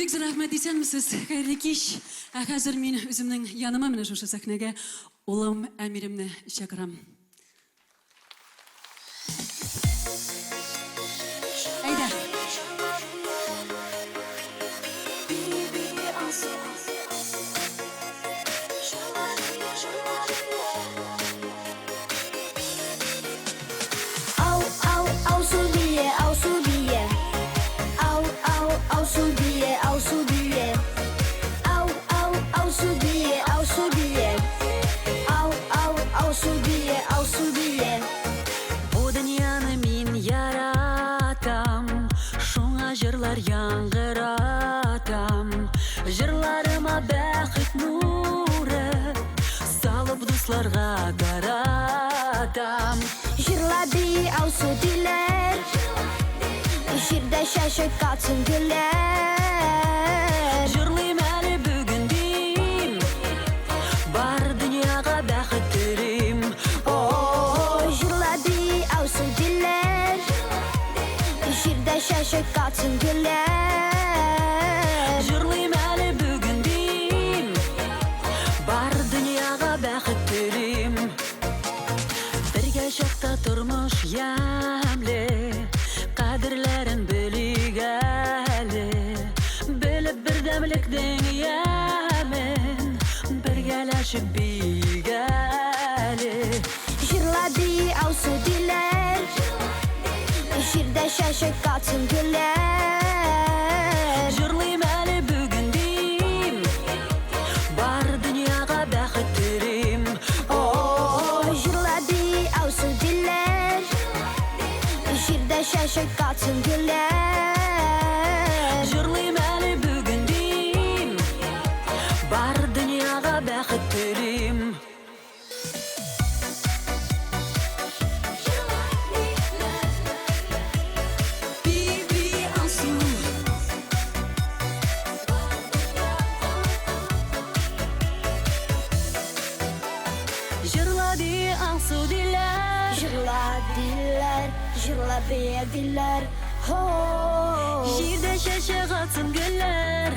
Бик зур рәхмәт, исәнмесез, хәерле кич. Ә хәзер мин үземнең яныма менә шушы сәхнәгә улым Әмиремне чакырам. Әйдә. Ау, ау, Алсу бие, Алсу бие. Ау, ау, Алсу бие, Алсу бие. Ау, ау, Алсу бие, Алсу бие. Ау, ау, Алсу бие, Алсу бие. Бу дөньяны мин яратам, шуңа җырлар яңгыратам. Җырларыма бәхет нуры салып дусларга таратам. Җырла бии Алсу диләр. Җирдә чәчәк атсын гөлләр. Җырлыйм әле бүген дим, бар дөньяга бәхет телим. О, җырла бии Алсу диләр. Җирдә чәчәк атсын гөлләр. Җырлыйм әле бүген дим, бар дөньяга бәхет телим. Бергә чакта тормыш ямьле, кадерләрен белик әле. Белеп бердәмлекнең ямен, бергәләшеп биик әле. Җырла бии Алсу диләр. Җирдә чәчәк атсын гөлләр. Җырлыйм әле бүген дим, бар дөньяга бәхет телим. О, җырла бии Алсу диләр. Җирдә чәчәк атсын гөлләр. Җырлыйм әле бүген дим, бар дөньяга бәхет телим. Би, Алсу. Җырла ди Алсу диләр. Җырла диләр, җырла бие диләр. Хо. Җирдә чәчәк атсын гөлләр.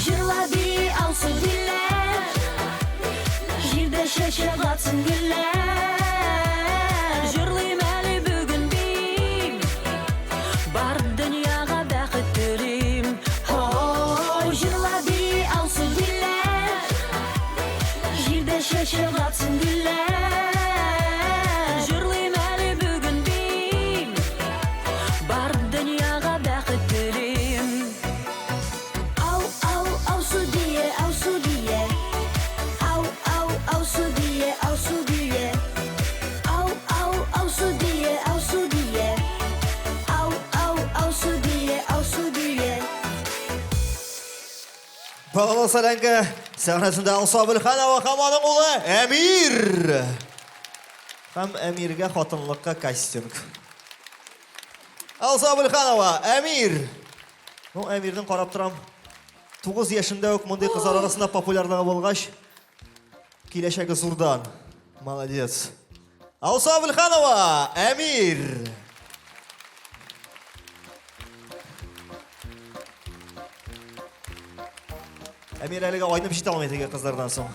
Җырла бии Алсу диләр. Җирдә чәчәк атсын гөлләр. Җырлыйм әле бүген дим, бар дөньяга бәхет телим. О, җырла бии Алсу диләр. Җирдә чәчәк атсын гөлләр. Җырлыйм әле бүген дим, бар дөньяга бәхет телим. Ау, ау, Алсу бие, Алсу бие. Ау, ау, Алсу бие, Алсу бие. Ау, ау, Алсу бие, Алсу бие. Ау, ау, Алсу бие, Алсу бие. Балалы Солянка сәхнәсендә Алсу Әбелханова һәм аның улы Әмир. Һәм Әмиргә хатынлыкка кастинг. Алсу Әбелханова, Әмир. Ну, Әмирнең карап торам. 9 яшендә үк мондый кызлар арасында популярлыгы булгач, киләчәге зурдан. Молодец. Алсу Әбелханова, Әмир. Әмир әлегә айнып җитә алмый теге кызлардан соң.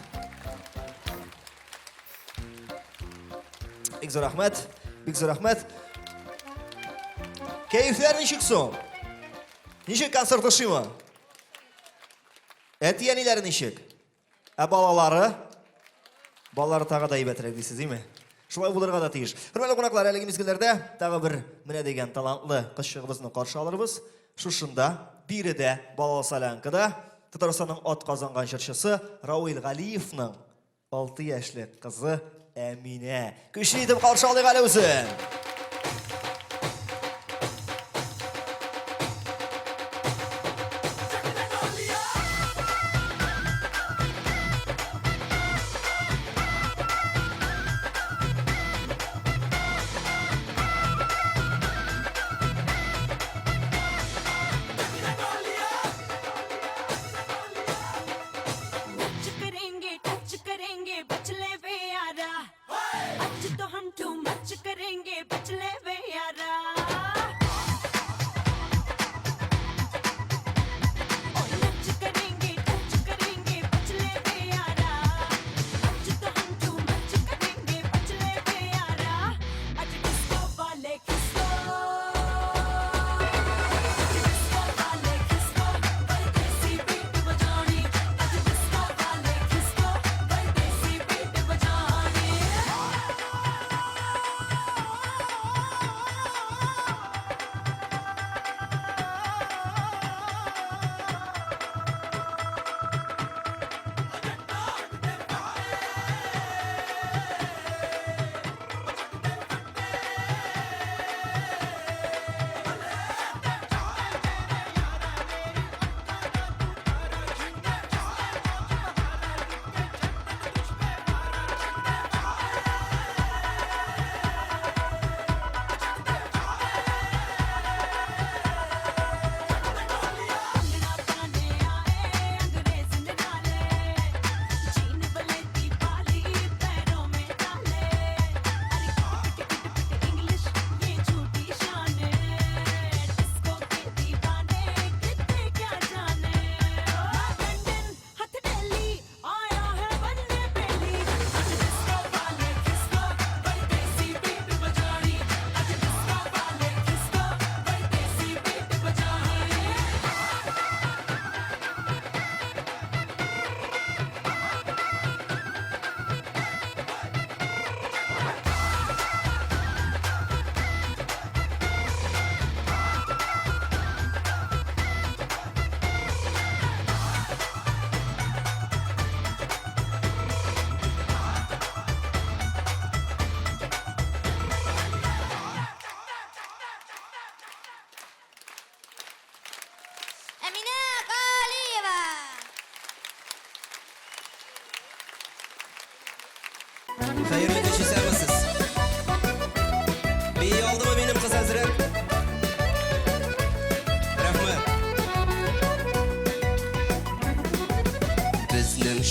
Бик зур рәхмәт, бик зур рәхмәт. Кәефләр ничек соң? Ничек концерт ошыймы? Әти-әниләре ничек? Ә балалары? Балалары тагы да әйбәтрәк дисез, димме? Шулай булырга да тиеш. Хөрмәтле кунаклар, әлеге мизгелләрдә тагы бер менә дигән талантлы кызчыгыбызны каршы алырбыз. Шушында, биредә, Балалы Солянкада Татарстанның ат казанган җырчысы Рауил Галиевның 6 яшьлек кызы Әминә. Көчле итеп каршы алыйк әле үзен. नच करेंगे, टच करेंगे, बचले वे यारा। आज तो हम टू मच करेंगे।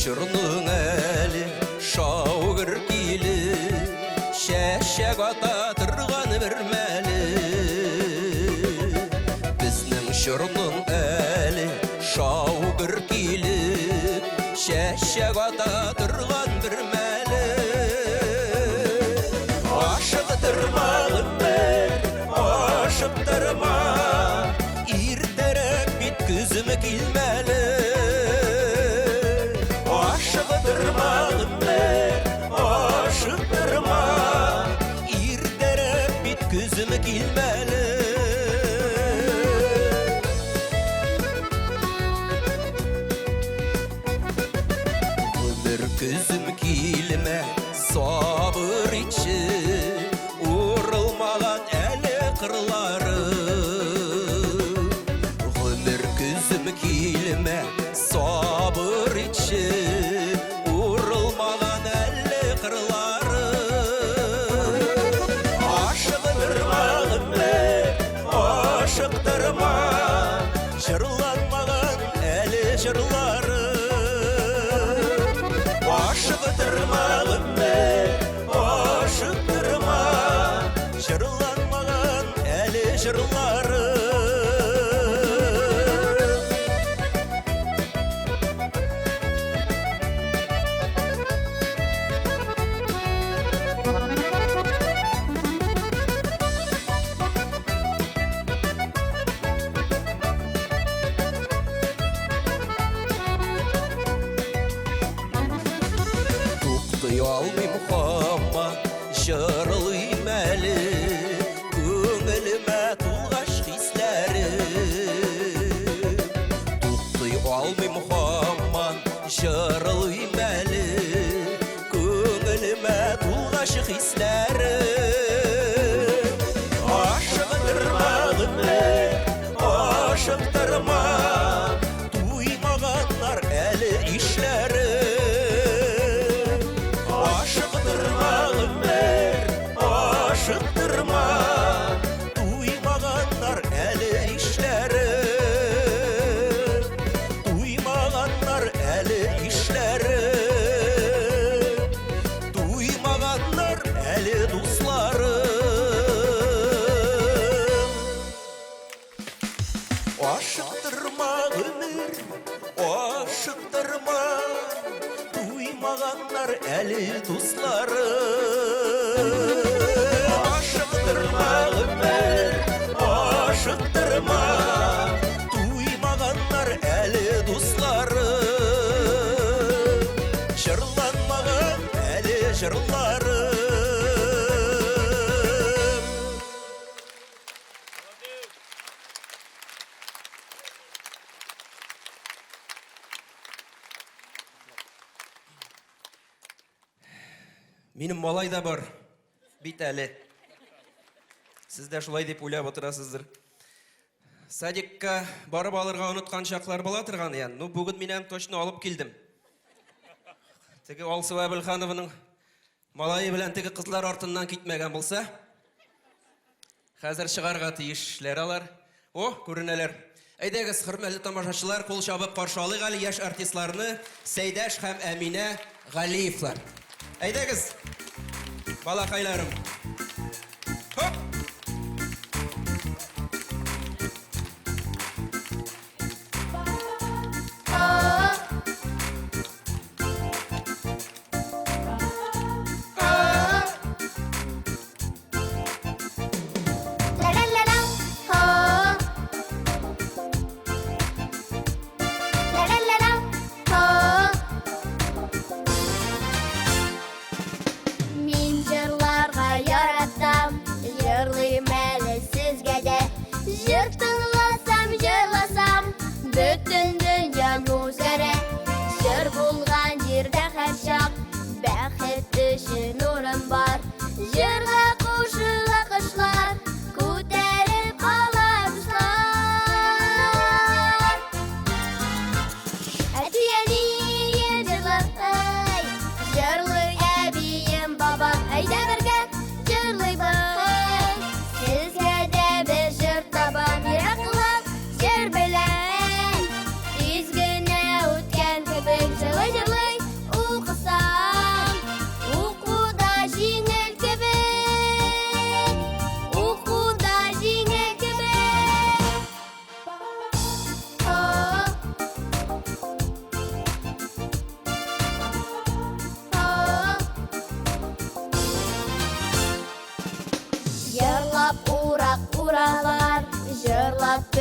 чорның әле шаугыр килеп, чәчәк ата торган бер мәле. Безнең чорның әле шаугыр килеп, чәчәк ата торган бер мәле. Ашыктырма, гомер, ашыктырма, иртәрәк бит көзем килмәле. Ашыктырма, гомер, ашыктырма, иртәрәк бит көзем килмәле. Гомер көзем килмә, сабыр итче, урылмаган әле кырлары. Гомер көзем килмә, сабыр итче, урылмаган әле кырлары. Ашыктырма, гомер, ашыктырма, җырланмаган әле җырлары. Ашыктырма, гомер, ашыктырма, җырланмаган әле җырлары. Туктый алмыйм һаман, җырлыйм әле, күңелемә тулгач хисләре. Туктый алмыйм һаман, җырлыйм әле, күңелемә тулгач хисләре. Ашыктырма, гомер, ашыктырма, туймаганнар әле ишләре. Ашыктырма, гомер, ашыктырма, туймаганнар әле ишләре. Туймаганнар әле ишләре. Туймаганнар әле дуслары. Ашыктырма, гомер, ашыктырма, туймаганнар әле дуслары. Ашыктырма, гомер, ашыктырма, туймаганнар әле дуслары. Җырланмаган әле җырлары. Минем малай да бар бит әле. Сез дә шулай дип уйлап утырасыздыр. Садикка барып алырга оныткан чаклар була торган ян. Ну, бүген мин аны точно алып килдем. Теге Алсу Әбелханованың малае белән теге кызлар артыннан китмәгән булса, хәзер чыгарга тиешләр алар. О, күренәләр. Әйдәгез, хөрмәтле тамашачылар, кул чабып каршы алыйк әле яшь артистларны Сәйдәш һәм Әминә Галиевлар. Әйдәгез, балакайларым. Хоп! La-la-la-la, ho. La-la-la-la, ho. Мин җырларга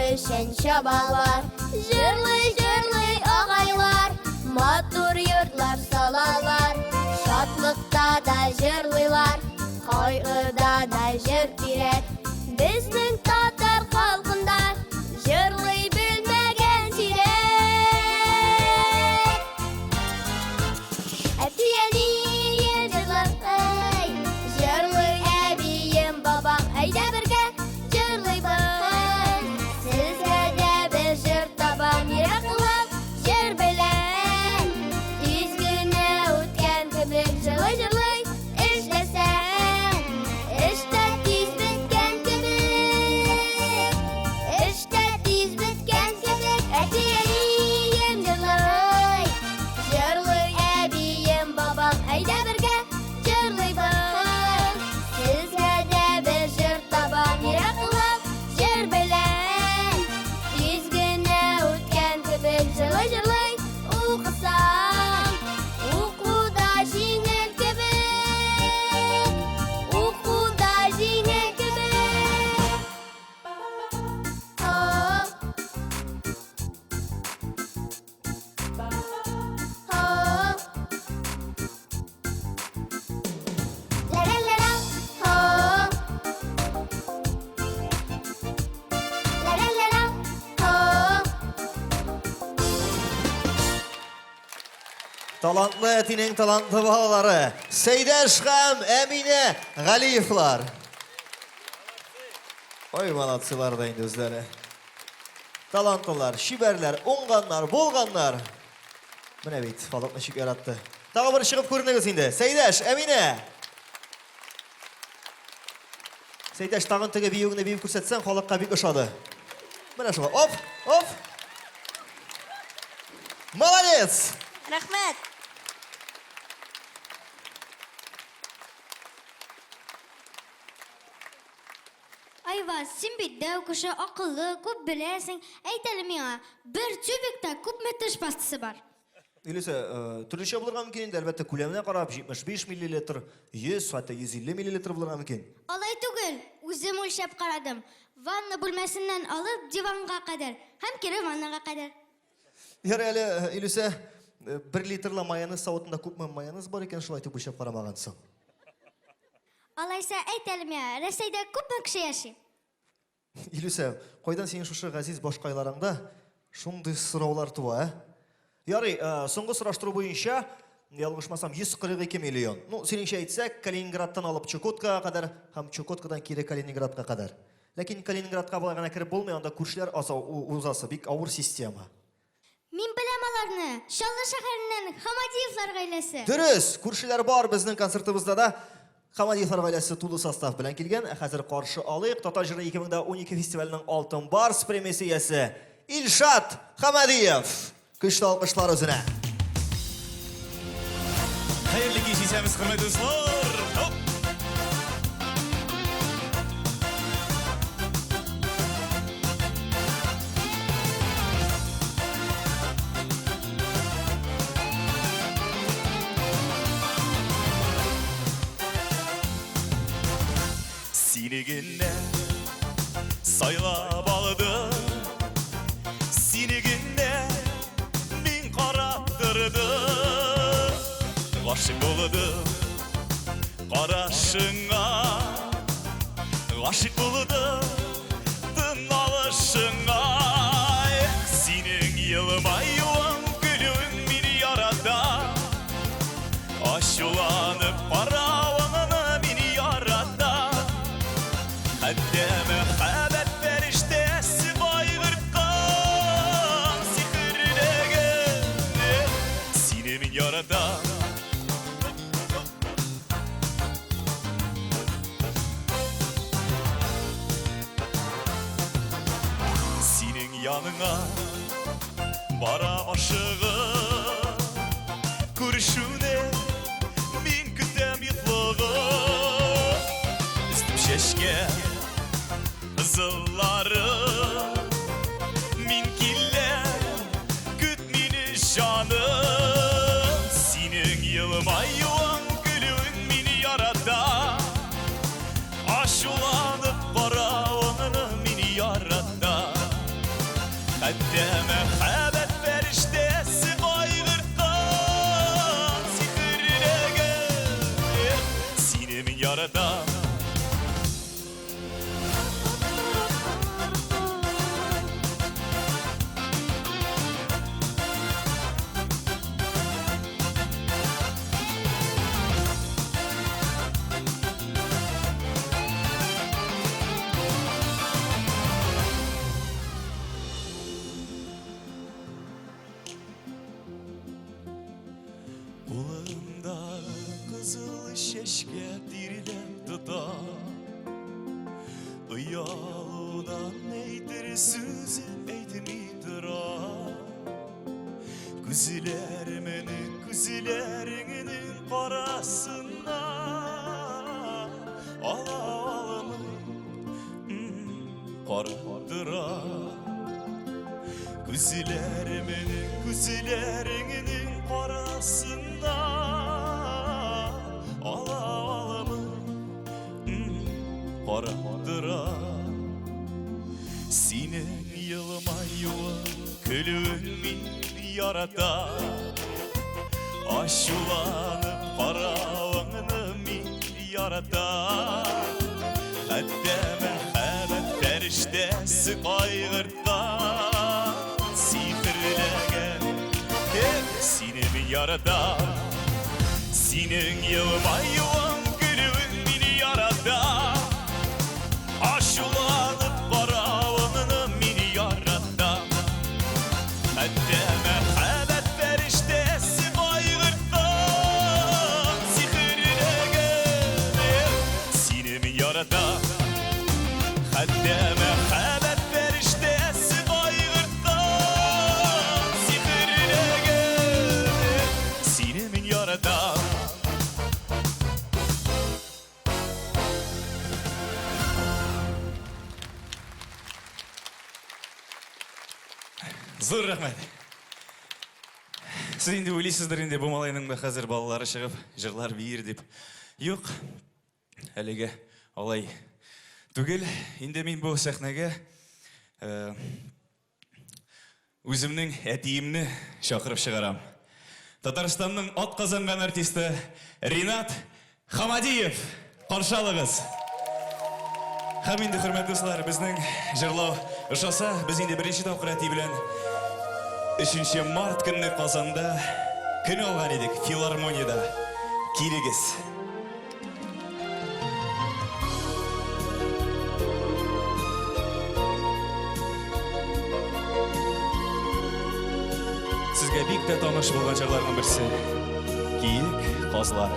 Печән чабалар. Җырлый-җырлый агайлар, матур йортлар салалар. Шатлыкта да җырлыйлар, кайгыда да җыр кирәк. Безнең татар халкында җырлый белмәгән сирәк. Әти-әнием җырлый, җырлый әбием, бабам, әйдә бергә җырлыйбыз. Сезгә дә бер җыр табам, йөрәк кылып җыр белән. Тиз генә үткән кебек җырлый-җырлый эшләсәң, эш тә тиз беткән кебек. Эш тә тиз беткән кебек. Әти-әнием җырлый, җырлый әбием, бабам, әйдә бергә җырлыйбыз. Сезгә дә бер җыр табам, йөрәк кылып җыр белән. Тиз генә үткән кебек җырлый-җырлый укысаң, уку да җиңел кебек. Уку да җиңел кебек. О. О. Ла-ла-ла-ла. О. Ла-ла-ла-ла. О. Талантлы әтинең талантлы балалары Сәйдәш һәм Әминә Галиевлар. Ой, молодцылар да инде үзләре. Талантлылар, чибәрләр, уңганнар, булганнар. Менә бит, халык ничек яратты. Тагы бер чыгып күренегез инде. Сәйдәш, Әминә. Сәйдәш, тагын теге биюеңне биеп күрсәтсәң, халыкка бик ошады. Менә шулай. Оп, оп. Молодец! Рәхмәт. Айваз, син бит дәү кеше, акыллы, күп беләсең. Әйт әле миңа, бер тюбикта күпме теш пастасы бар? Илүсә, төрлечә булырга мөмкин инде, әлбәттә, күләменә карап, 75 миллилитр, 100, хәтта 150 миллилитр булырга мөмкин. Алай түгел, үзем үлчәп карадым. Ванна бүлмәсеннән алып диванга кадәр һәм кире ваннага кадәр. Ярый әле, Илүсә, бер литрлы майонез савытында күпме майонез бар икән, шулай итеп үлчәп карамагансың. Алайса, әйт әле миңа, Рәсәйдә күпме кеше яши? Илүсә, кайдан синең шушы газиз башкайларыңда шундый сораулар туа, ә? Ярый, соңгы сораштыру буенча, ялгышмасам, 142 миллион. Ну, синеңчә әйтсәк, Калининградтан алып Чукоткага кадәр һәм Чукоткадан кире Калининградка кадәр. Ләкин Калининградка болай гына кереп булмый, анда күршеләр узасы, бик авыр система. Мин беләм аларны! Чаллы шәһәреннән Хамадиевлар гаиләсе. Дөрес, күршеләр бар безнең концертыбызда да. Хамадиевлар гаиләсе тулы состав белән килгән. Ә хәзер каршы алыйк Татар җыры 2012 фестиваленең Алтын Барс премиясе иясе Илшат Хамадиев. Көчле алкышлар үзенә. Хәерле кич, исәнмесез, хөрмәтле дуслар! Оп! Сине генә сайлап алдым, Сине генә мин карап тордым. Гашыйк булдым карашыңа, Гашыйк булдым тын алышыңа. Синең елмаюың, көлүең мине ярата. Ачуланып каравыңны мин ярата. Хәтта мәхәббәт фәрештәсе кайгырткан сихерләгән сине мин яратам. Синең яныңа барам ашыгып, күрешүне мин көтәм йотлыгып. Өстем чәчкә кызыллары, мин киләм, көт мине, җаным. Синең елмаюың, көлүең мине ярата. Ачуланып каравыңны мин ярата. яратам. Кулымда кызыл чәчкә тирләп тота. Оялудан әйтер сүзем әйтми тора. Күзләремнең күзләреңнең карасына ала алмый карап тора. Күзләремнең күзләреңнең карасына ала алмый карап тора. Синең елмаюың, көлүең мин яратам. Ачуланып каравыңны мин яратам. Хәтта мәхәббәт фәрештәсе кайгырткан, сихерләгән сине мин яратам. Синең елмаюың, көлүең мин яратам. Ачуланып каравыңны мин яратам. Хәтта мәхәббәт фәрештәсе кайгырткан, сихерләгән сине мин яратам. Хәтта мәхәббәт фәрештәсе кайгырткан, сихерләгән сине мин яратам. Зур рәхмәт. Сез инде уйлыйсыздыр инде бу малайның да хәзер балалары чыгып җырлар биер дип. Юк, әлегә алай түгел. Инде мин бу сәхнәгә үземнең әтиемне чакырып чыгарам. Татарстанның атказанган артисты Ринат Хамадиев. Каршы алыгыз. Һәм инде, хөрмәтле дуслар, безнең җырлау ошаса, без инде беренче тапкыр әти белән 3 март көнне Казанда көн алган идек, филармониядә. Килегез. Сезгә бик тә таныш булган җырларның берсе. Киек казлар.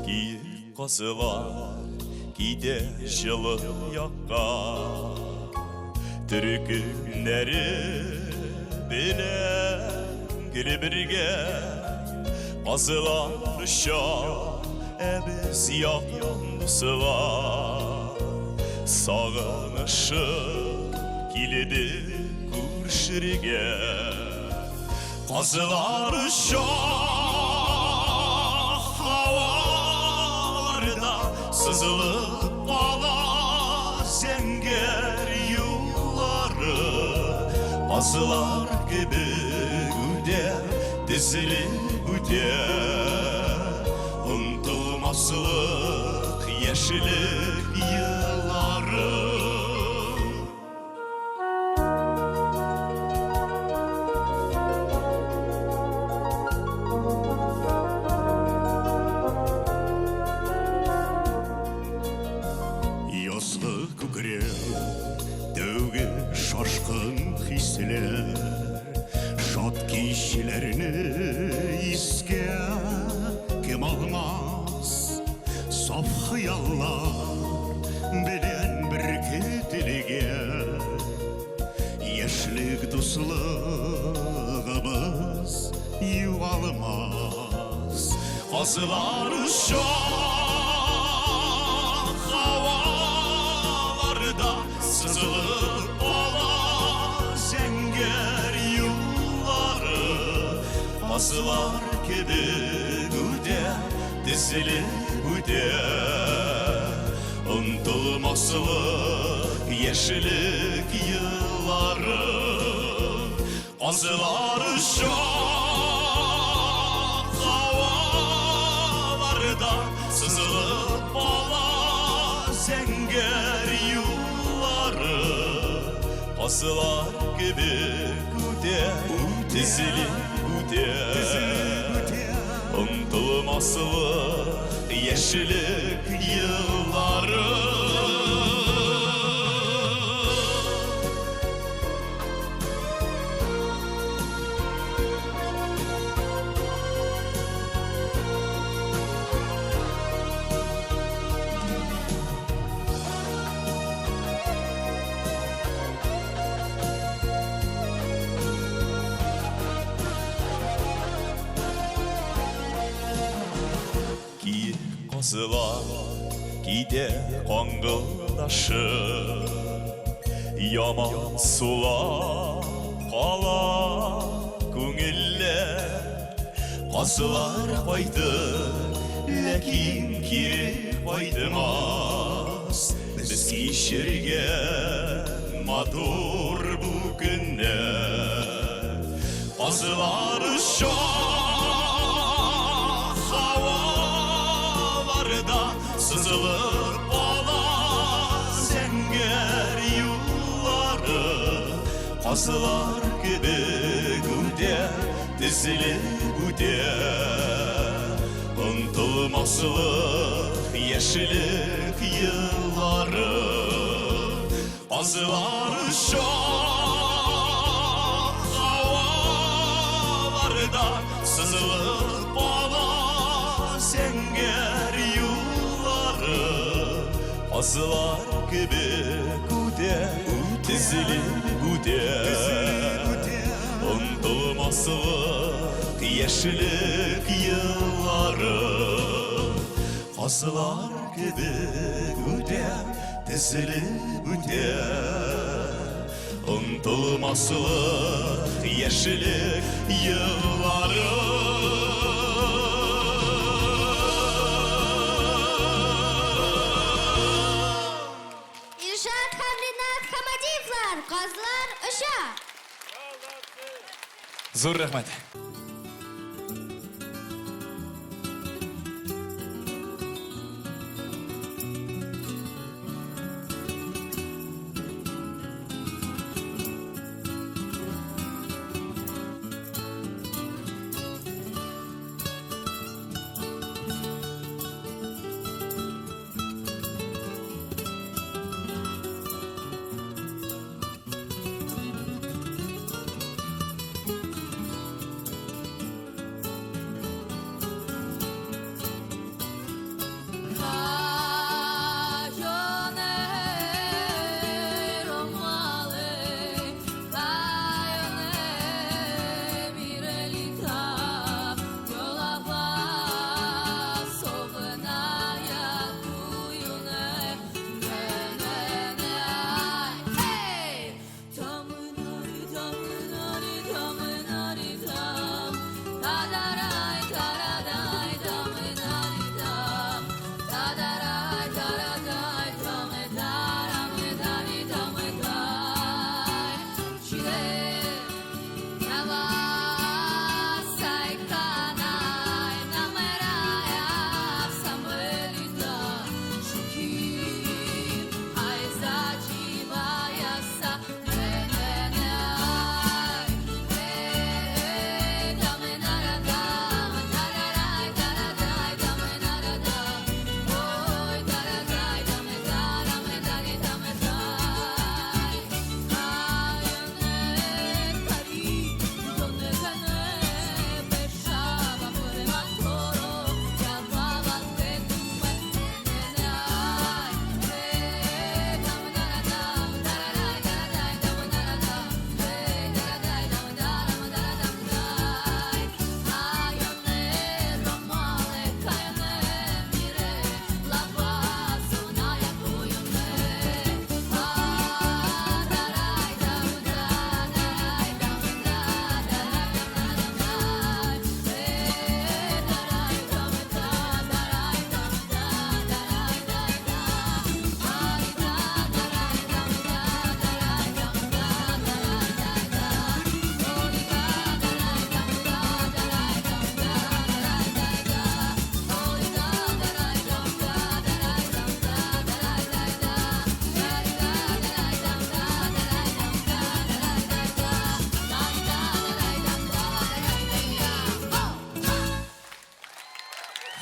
Киек казлар китә җылы якка. Төркемнәре белән гел бергә. Казлар оча, ә без якын дуслар. Сагынышып килде күрешергә. Казлар оча һаваларда, сызылып кала зәңгәр юллары. Казлар кебек үтә, тезелеп үтә. Онытылмаслык яшьлек еллары. Язгы күкрәү, тәүге шашкын хисләр, шат кичләрне искә кем алмас? Саф хыяллар белән беркетелгән яшьлек дуслыгыбыз югалмас. Казлар оча һаваларда, сызылып кала зәңгәр юллары. Казлар кебек үтә, тезелеп үтә. Онытылмаслык Яшьлек еллары. Казлар оча һаваларда, Сызылып ала зәңгәр юллары. Казлар кебек үтә, тезелеп үтә. Онтылмаслык яшьлек еллары. Киек казлар китә каңгылдашып, Яман сулап кала күңелләр. Казлар кайтыр, ләкин кире кайтмас. Без кичергән матур бу көннәр. Казлар оча һаваларда, Сызылып ала зәңгәр юллары. Казлар кебек үтә, тезелеп үтә. Онтылмаслык яшьлек еллары. Казлар оча һаваларда, Сызылып ала зәңгәр юллары. Казлар кебек үтә, тезелеп үтә. Онтылмаслык яшьлек еллары. Казлар кебек үтә, тезелеп үтә. Онтылмаслык яшьлек еллары. Илшат һәм Ринат Хамадиевлар, Казлар оча! Зур рәхмәт.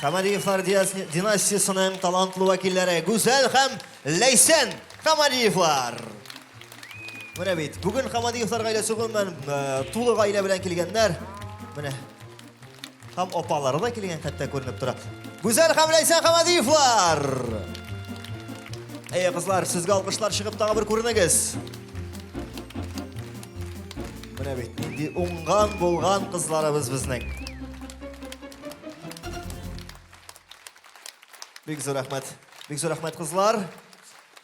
Хамадиевлар династиясенең талантлы вәкилләре Гүзәл һәм Ләйсән Хамадиевлар. Менә бит, бүген Хамадиевлар гаиләсе гомумән э, тулы гаилә белән килгәннәр. Менә һәм апалары да килгән хәтта күренеп тора. Гүзәл һәм Ләйсән Хамадиевлар! Әйе, кызлар, сезгә алкышлар чыгып тагы бер күренегез. Менә бит, нинди уңган булган кызларыбыз безнең. Бик зур рәхмәт. Бик зур рәхмәт, кызлар.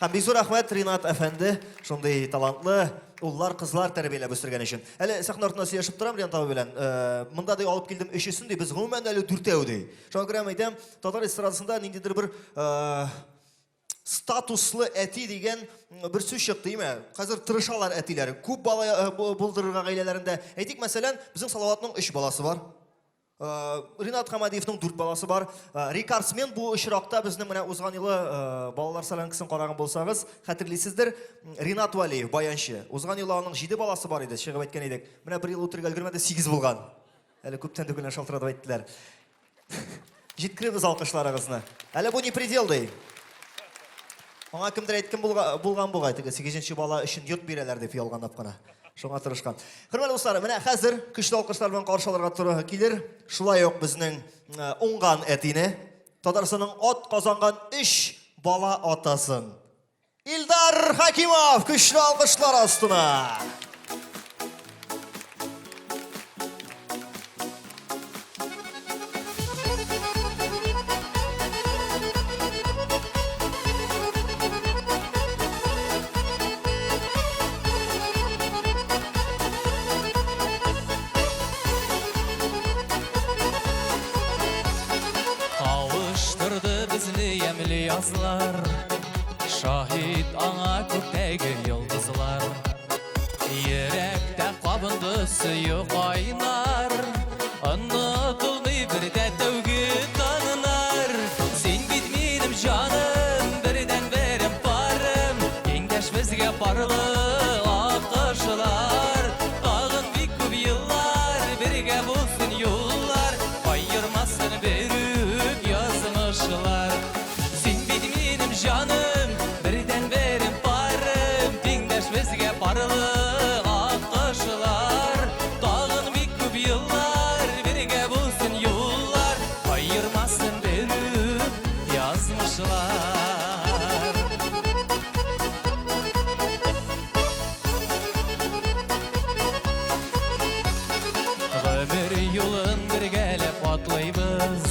Һәм бик зур рәхмәт, Ринат әфәнде, шундый талантлы уллар, кызлар тәрбияләп үстергән өчен. Әле сәхнә артында сөйләшеп торам Ринат абый белән. Э, монда ди алып килдем өчесен ди, без гомумән әле дүртәү ди. Шуңа күрә әйтәм, татар эстрадасында ниндидер бер э, статуслы әти дигән бер сүз чыкты, име? Хәзер тырышалар әтиләр. Күп бала э, булдырырга гаиләләрендә. Әйтик, мәсәлән, безнең Салаватның өч баласы бар. Э, Ринат Хамадиевның дүрт баласы бар. Э, рекордсмен бу очракта безнең менә узган елы э, балалар солянкасын караган булсагыз, хәтерлисездер, Ринат Вәлиев, баянчы. Узган елы аның җиде баласы бар иде, чыгып әйткән идек. Менә бер ел үтергә өлгермәде, сигез булган. Әле күптән түгел шалтыратып әйттеләр. Җиткерегез алкышларыгызны. Әле бу не предел ди. Аңа кемдер әйткән булган бугай, теге сигезенче бала өчен йорт бирәләр дип ялганлап кына. Шуңа тырышкан. Хөрмәтле дуслар, менә хәзер көчле алкышлар белән каршы алырга туры килер. Шулай ук безнең э, уңган әтине, Татарстанның ат казанган өч бала атасын. Илдар Хакимов көчле алкышлар астына. Кавыштырды безне ямьле язлар, Шаһит аңа күктәге йолдызлар. Йөрәктә кабынды сөю кайнар, Онытылмый бер дә тәүге таңнар. Син бит минем җаным, бердәнберем парым, Тиңдәш безгә парлы аккошлар. Тагын бик күп еллар бергә булсын юллар, Аермасын берүк язмышлар. Син бит минем җаным, бердәнберем парым, Тиңдәш безгә парлы аккошлар. Тагын бик күп еллар бергә булсын юллар, Аермасын берүк язмышлар. Гомер юлын бергәләп атлыйбыз,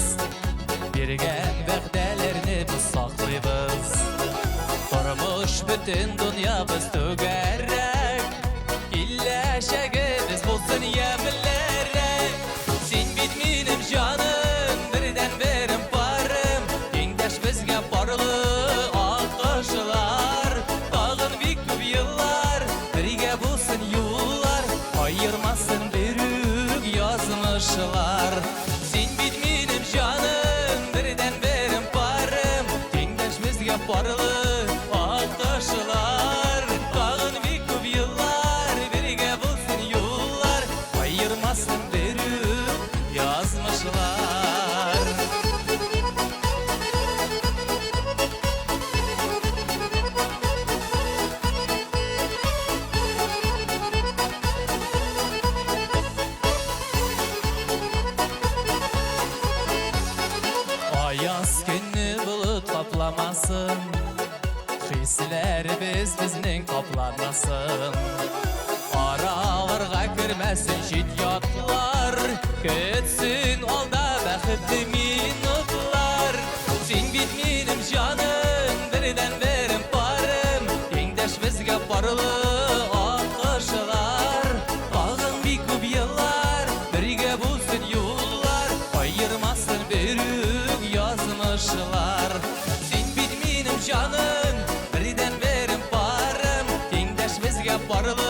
Биргән вәгъдәләрне без саклыйбыз. Тормыш бөтен дөньябыз түгәрәк, Киләчәгебез булсын ямьлерәк. Син бит минем җаным, бердәнберем парым, Тиңдәш безгә парлы аккошлар. Тагын бик күп еллар бергә булсын юллар, Аермасын берүк язмышлар. Син бит минем җаным, бердәнберем парым, Тиңдәш безгә парлы аккошлар. Тагын бик күп еллар бергә булсын юллар, Аермасын берүк язмышлар. Аяз көнне болыт капламасын, Хисләребез безнең капланмасын. Араларга кермәсен чит ятлар, Көтсен алда бәхетле минутлар. Син бит минем җаным, бердәнберем парым, Тиңдәш безгә парлы аккошлар. Тагын бик күп еллар бергә булсын юллар, Аермасын берүк язмышлар. Син бит минем җаным, бердәнберем парым, Тиңдәш безгә парлы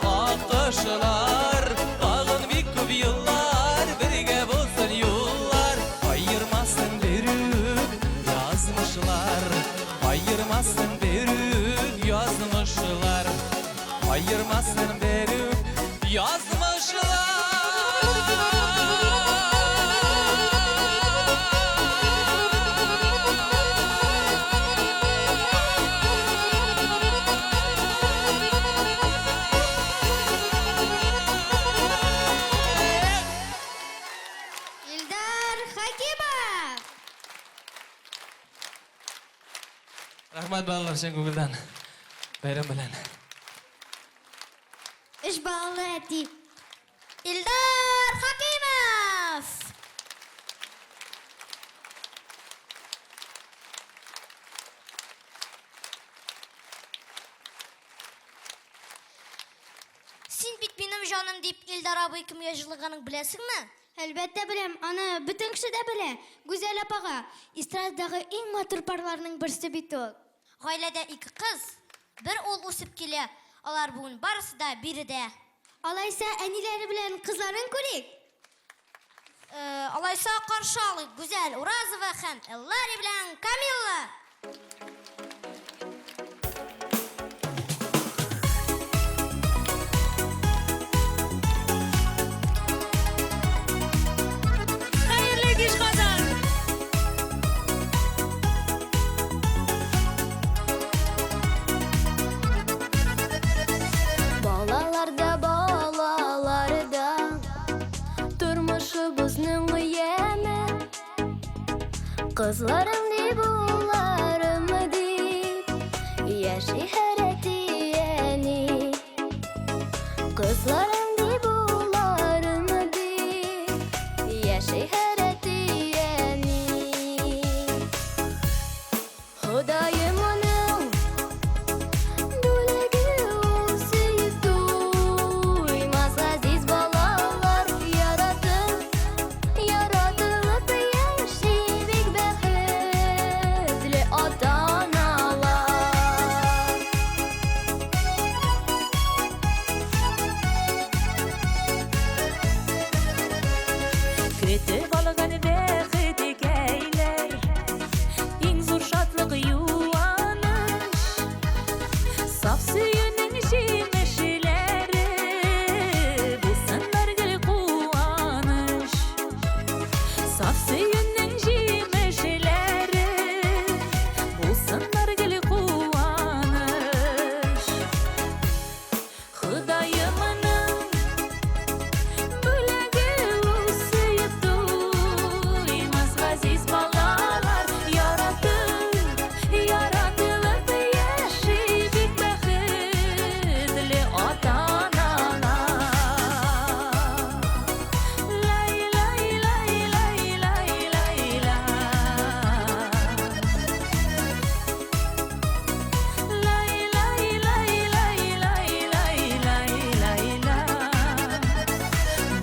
аккошлар. Тагын бик күп еллар бергә булсын юллар, Аермасын берүк язмышлар. Аермасын берүк язмышлар. Аермасын берүк язмышлар. балалар, чын күңелдән бәйрәм белән. Өч балалы әти. Илдар Хакимов! Син бит минем җаным дип Илдар абый кемгә җырлаганын беләсеңме? Әлбәттә беләм, аны бөтен кеше дә белә. Гүзәл апага. Эстрададагы иң матур парларның берсе бит ул. Гаиләдә ике кыз, бер ул үсеп килә. Алар бүген барысы да биредә. Алайса, әниләре белән кызларын күрик? Алайса каршы алыйк Гүзәл Уразова һәм Эллари белән Камилла! Хәерле кич, Казан! Балаларда, балаларда Тормышыбызның яме. Кызларым дип, улларым дип Яши һәр әти-әни. Кызларым дип, улларым дип Яши һәр әти-әни. Ходаем аның бүләге ул сөеп туймас газиз балалар яратып, яратылып яши бик бәхетле ата-аналар. Көтеп алган бәхеткәйләр, иң зур шатлык юаныч. Саф сөюнең җимешләре, булсыннар гел куаныч. Саф сөюнең җимешләре, булсыннар гел куаныч. Ходаемның бүләге ул сөеп туймас газиз балалар яратып, яратылып яши бик бәхетле ата-аналар. Лай, лай, лай, лай, лай, лай, лай. Лай, лай, лай, лай, лай, лай, лай, лай, лай.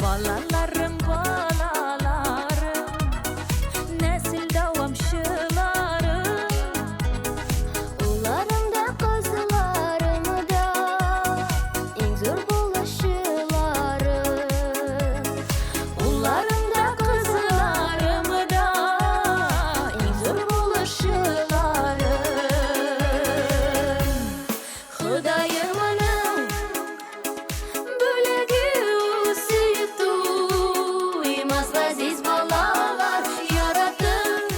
Балаларым, балаларым, нәсел дәвамчыларым. Улларым да, кызларым да иң зур булышчыларым. Улларым да, кызларым да иң зур булышчыларым. Ходаемның бүләге ул сөеп туймас газиз балалар яратып,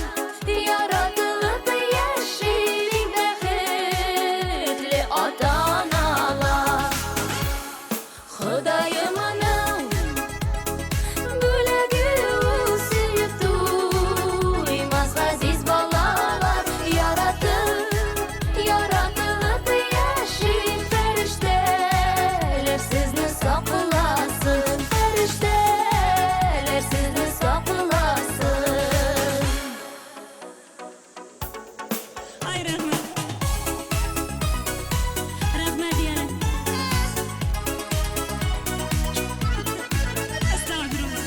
яратылып яши бик бәхетле ата-аналар. Ходаемның бүләге ул сөеп туймас газиз балалар яратып, яратылып яши фәрештәләр сезне сакласын, фәрештәләр сезне сакласын. Ай, рәхмәт. Рәхмәт, Яна. Әстәгъфирулла.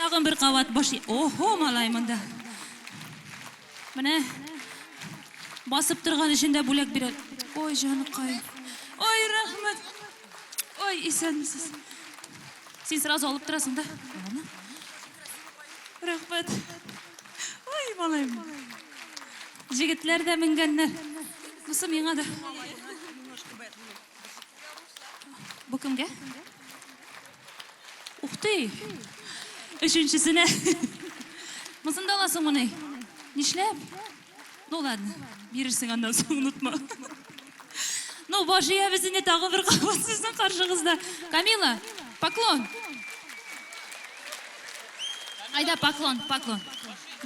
Тагын бер кабат баш... Охо, малай монда. Менә басып торган өчен дә бүләк бирә. Ой, җаныкай. Ой, рәхмәт. Ой, исәнмесез. Син сразу алып торасың да? Ладно. Рәхмәт. Ой, малаем. Җегетләр дә менгәннәр. Бусы миңа да. Бу кемгә? Ух ты! Өченчесенә. Монысын да аласың моны. Нишләп? Ну ладно, бирерсең аннан соң, онытма. Ну, баш иябез инде тагы бер кабат сезнең каршыгызда. Камила, поклон. Айда, поклон, поклон.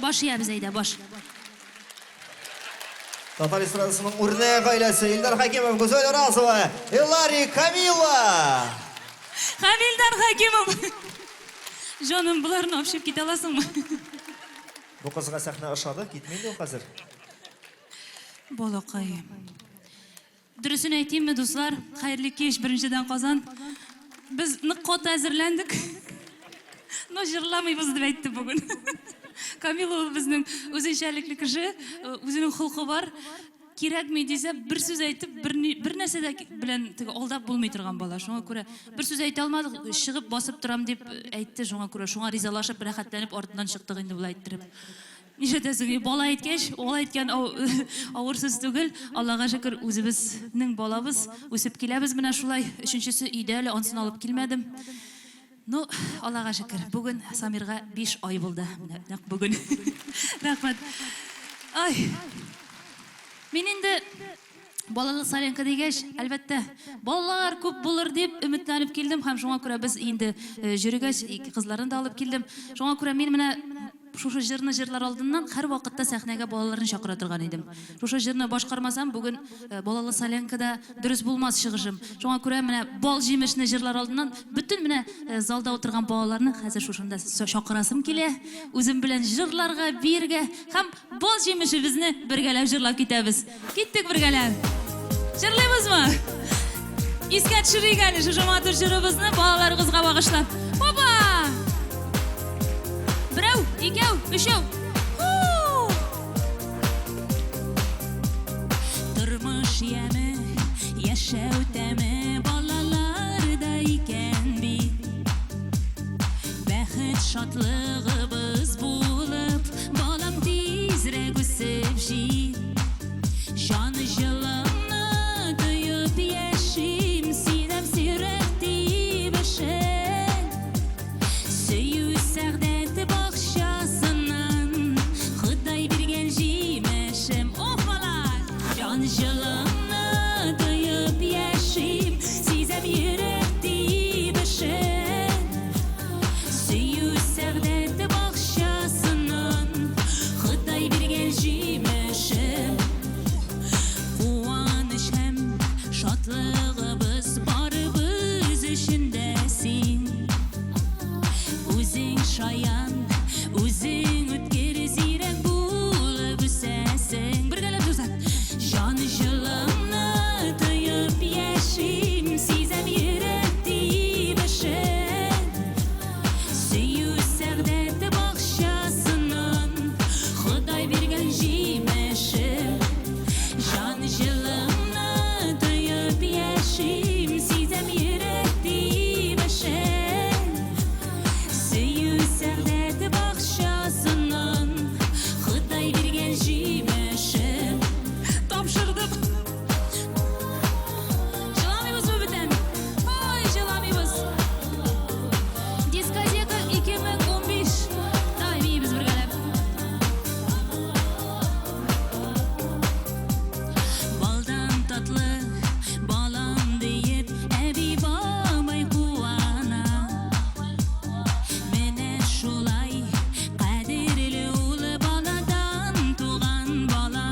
Баш иябез, әйдә, баш. Татар эстрадасының үрнәк гаиләсе Илдар Хәкимов, Гүзәл Уразова, Илари, Камила! Һәм Илдар Хәкимов. Җаным, боларны апшып китә аласыңмы? Бу кызга сәхнә ошады, китми инде ул хәзер. Балакаем. Дөресен әйтимме, дуслар? Хәерле кич, беренчедән Казан. Без нык каты әзерләндек. Но җырламыйбыз дип әйтте бүген. Камила ул безнең үзенчәлекле кеше, үзенең холкы бар. Кирәкми дисә, бер сүз әйтеп, бер, бер нәрсә дә белән теге алдап булмый торган бала. Шуңа күрә бер сүз әйтә алмадык, чыгып басып торам дип әйтте, шуңа күрә шуңа ризалашып, рәхәтләнеп артыннан чыктык инде болай иттереп. Нишләтәсең, бала әйткәч, ул әйткән авыр сүз түгел. Аллага шөкер, үзебезнең балабыз, үсеп киләбез менә шулай. Өченчесе өйдә әле, ансын алып килмәдем. Ну, Аллага шөкер, бүген Самирга 5 ай булды. Менә нәкъ бүген. Рәхмәт. Ай. Мин инде балалы солянка дигәч, әлбәттә, балалар күп булыр дип өметләнеп килдем һәм шуңа күрә без инде җөрегәч, кызларны да алып килдем. Шуңа күрә мин менә Шушы җырны җырлар алдыннан һәрвакытта сәхнәгә балаларны чакыра торган идем. Шушы җырны башкармасам, бүген балалы солянкада дөрес булмас чыгышым. Шуңа күрә менә бал җимешне җырлар алдыннан бөтен менә залда утырган балаларны хәзер шушында чакырасым килә. Үзем белән җырларга, биергә һәм бал җимешебезне бергәләп җырлап китәбез. Киттек бергәләп. Җырлыйбызмы? Искә төшерик әле шушы матур җырыбызны балаларыгызга багышлап. Опа! Берәү, икәү, өчәү. Тормыш яме, яшәү тәме балаларда икән бит. Бәхет шатлыгыбыз булып, балам тизрәк үсеп җит. Җан җылыңны тоеп яшим, сизәм сирәк тибешен. Сөю сәгъдәт бакчасыннан Ходай биргән җимешем. Ох, малай! Җан җылыңны тоеп яшим, сизәм йөрәк тибешен. Сөю сәгъдәт бакчасыннан Ходай биргән җимешем. Куаныч һәм шатлыгыбыз барыбыз өчен дә син. Үзең шаян, үзең үткер, зирәк булып үсәсең. Бергәләп җырсак. Җан җылыңны тоеп яшим, сизәм йөрәк тибешен. Сөю сәгъдәт бакчасыннан Ходай биргән җимешем. Җан җылыңны тоеп яшим, сизәм йөрәк тибешен. Сөю сәгъдәт бакчасыннан Ходай биргән җимешем. Тапшырдым. Җыламыйбызмы бүтән? Ой, җыламыйбыз. Дискотека 2015. Давай, биибез бергәләп. Балдан татлы балам диеп, әби бабай куана. Менә шулай кадерле ул баладан туган бала.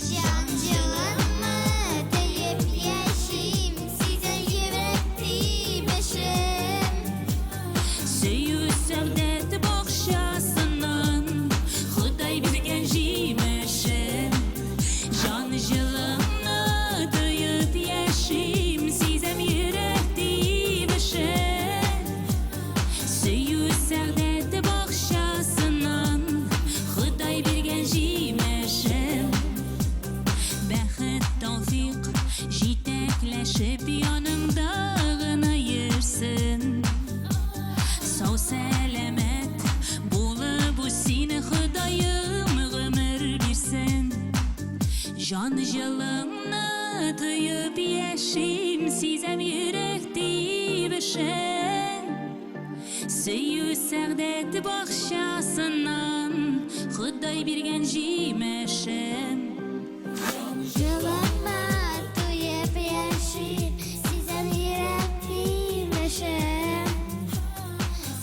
Җан җылыңны тоеп яшим, сизәм йөрәк тибешен. Сөю сәгъдәт бакчасыннан Ходай биргән җимешем. Җан җылыңны тоеп яшим, сизәм йөрәк тибешен. Сөю сәгъдәт бакчасыннан Ходай биргән җимешем. Бәхет тәүфыйк җитәкләшеп яныңда гына йөрсен. Сау сәламәт булып үсин, Ходаем гомер бирсен. Җан җылыңны тоеп яшим, сизәм йөрәк тибешен. Сөю сәгъдәт бакчасыннан Ходай биргән җимешем. Җылыңны тоеп яшим, сизәм йөрәк тибешен.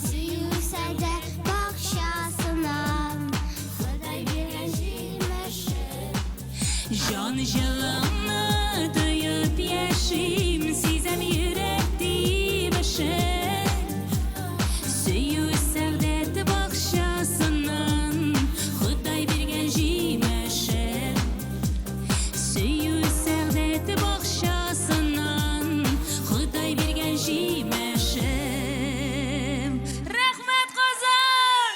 Сөю сәгадәт бакчасыннан, Ходай биргән җимешем. Җан җылыңны тоеп яшим, сизәм йөрәк тибешен. Сөю сәгадәт бакчасыннан, Ходай биргән җимешем. Сөю сәгадәт бакчасыннан, Ходай биргән җимешем. Рәхмәт, Казан!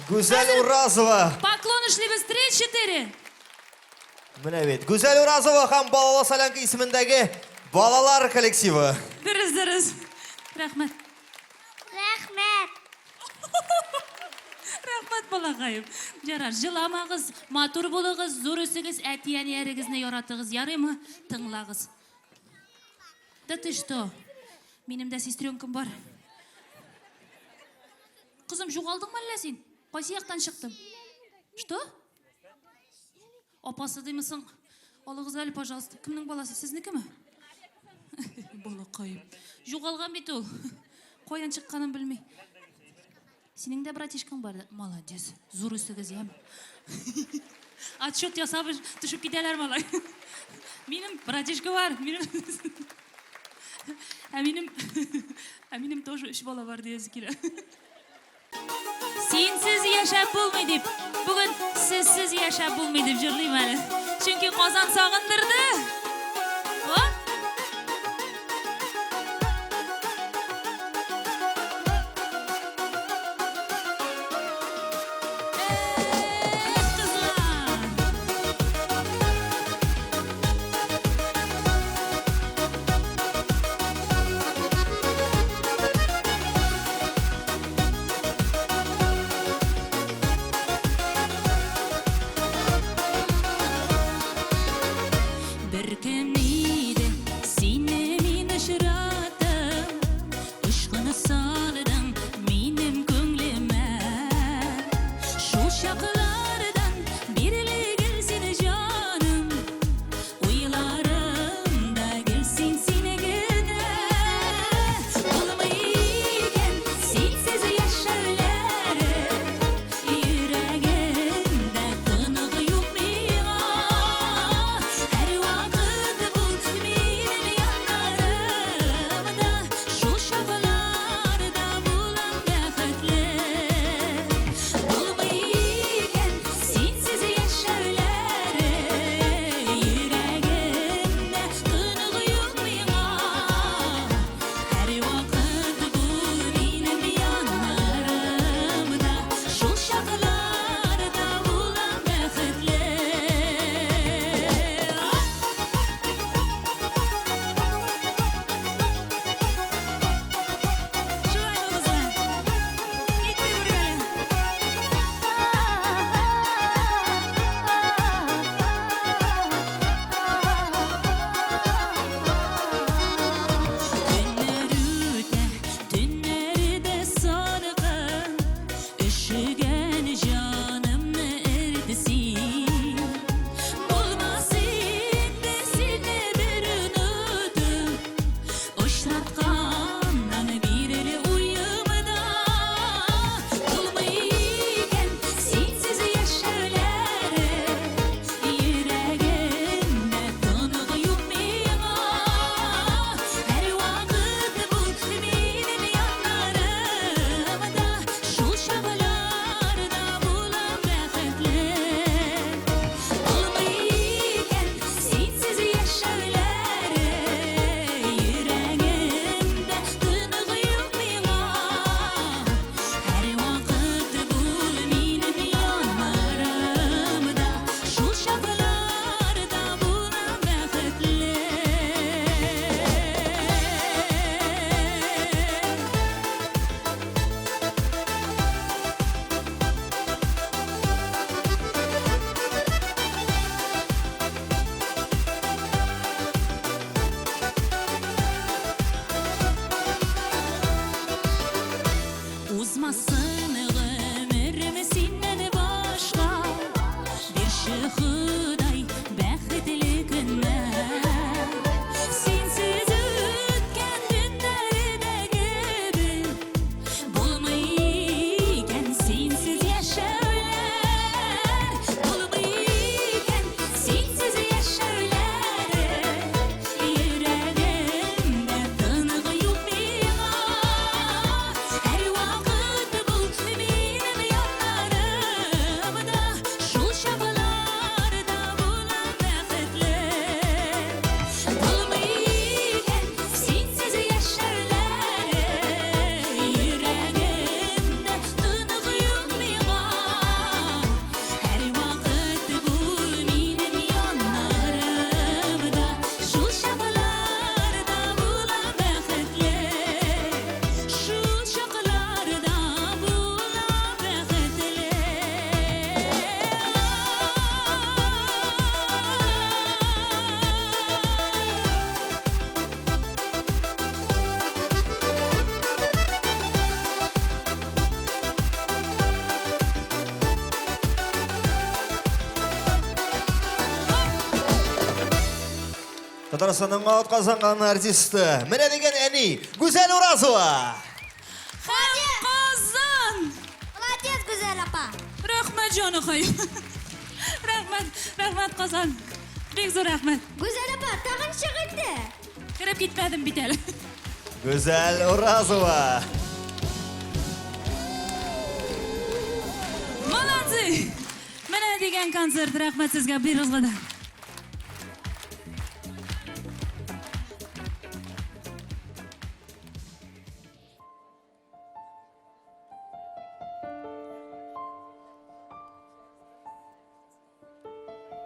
Гүзәл Уразова. Поклон эшлибез, 3-4. Менә бит. Гүзәл Уразова һәм Балалы Солянка исемендәге балалар коллективы. Дөрес, дөрес. Рәхмәт. Рәхмәт. Рәхмәт, балакаем. Ярар, җыламагыз, матур булыгыз, зур үсегез, әти-әниләрегезне яратыгыз, ярыймы? Тыңлагыз. Да ты что? Минем дә сестренкам бар. Кызым, югалдыңмы әллә син? Кайсы яктан чыктың? Что? Апасы димесең? Алыгыз әле, пожалуйста. Кемнең баласы? Сезнекеме? Балакаем. Югалган бит ул. Каян чыкканын белми. Синең дә братишкаң бар. Молодец. Зур үсегез, яме. Отчет ясап төшеп китәләр малай. Минем братишка бар. Минем Ә минем тоже өч бала бар диясе килә. Синсез яшәп булмый дип, бүген сезсез яшәп булмый дип җырлыйм әле. Чөнки Казан сагындырды. О! Эх, кызлар! Бер Татарстанның атказанган артисты, менә дигән әни, Гүзәл Уразова! Һәм Казан! Молодец, Гүзәл апа! Рәхмәт, җаныкай. Рәхмәт, рәхмәт, Казан. Бик зур рәхмәт. Гүзәл апа, тагын чык инде. Кереп китмәдем бит әле. Гүзәл Уразова! Молодцы! Менә дигән концерт, рәхмәт сезгә барыгызга да.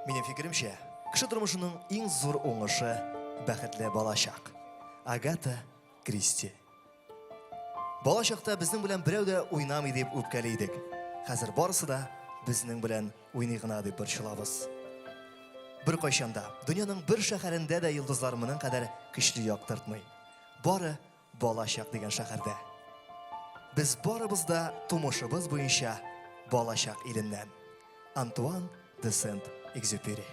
Минем фикеремчә, кеше тормышының иң зур уңышы бәхетле балачак. Агата Кристи. Бала чакта безнең белән берәү дә уйнамый дип үпкәли идек. Хәзер барысы да безнең белән уйный гына дип борчылабыз. Беркайчан да дөньяның бер шәһәрендә дә йолдызлар моның кадәр көчле яктыртмый. Бары Балачак дигән шәһәрдә. Без барыбыз да тумышыбыз буенча балачак иленнән. Антуан де Сент-Экзюпери.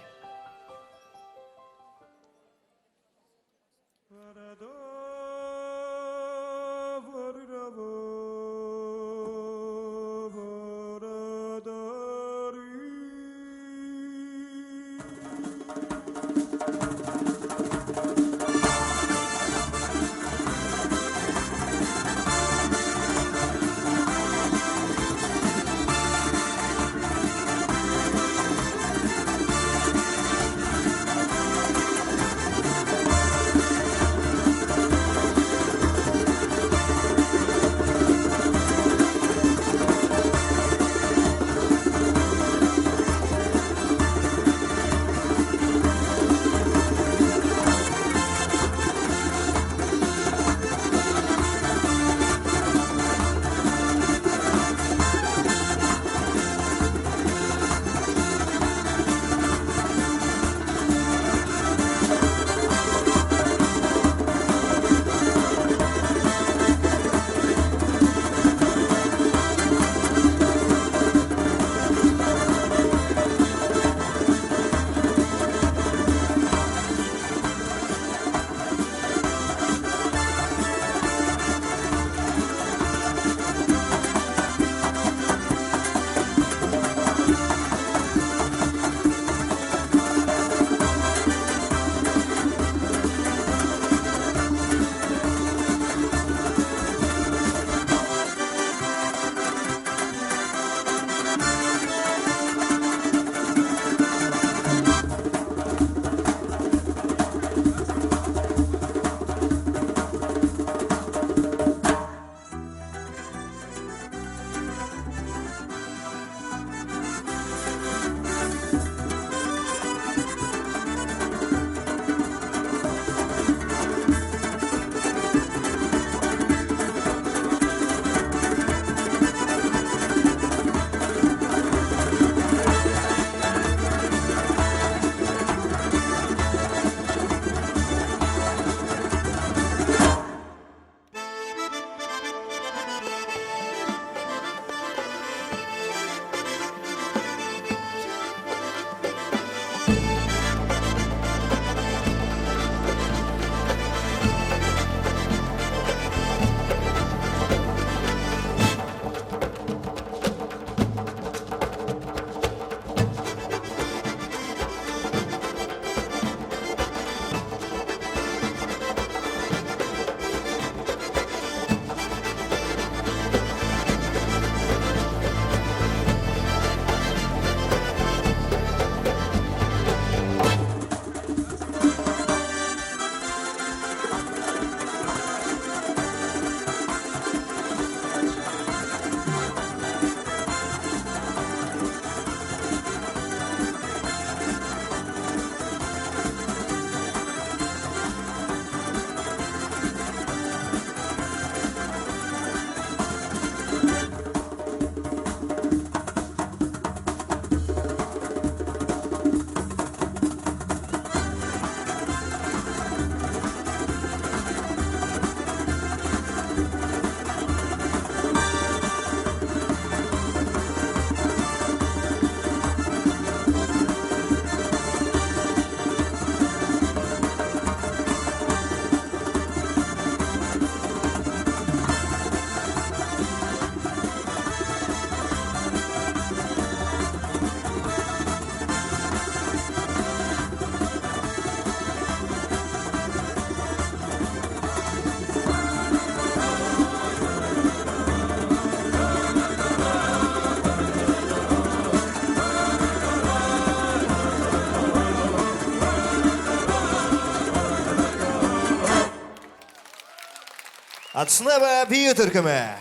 Ацнева бию төркеме.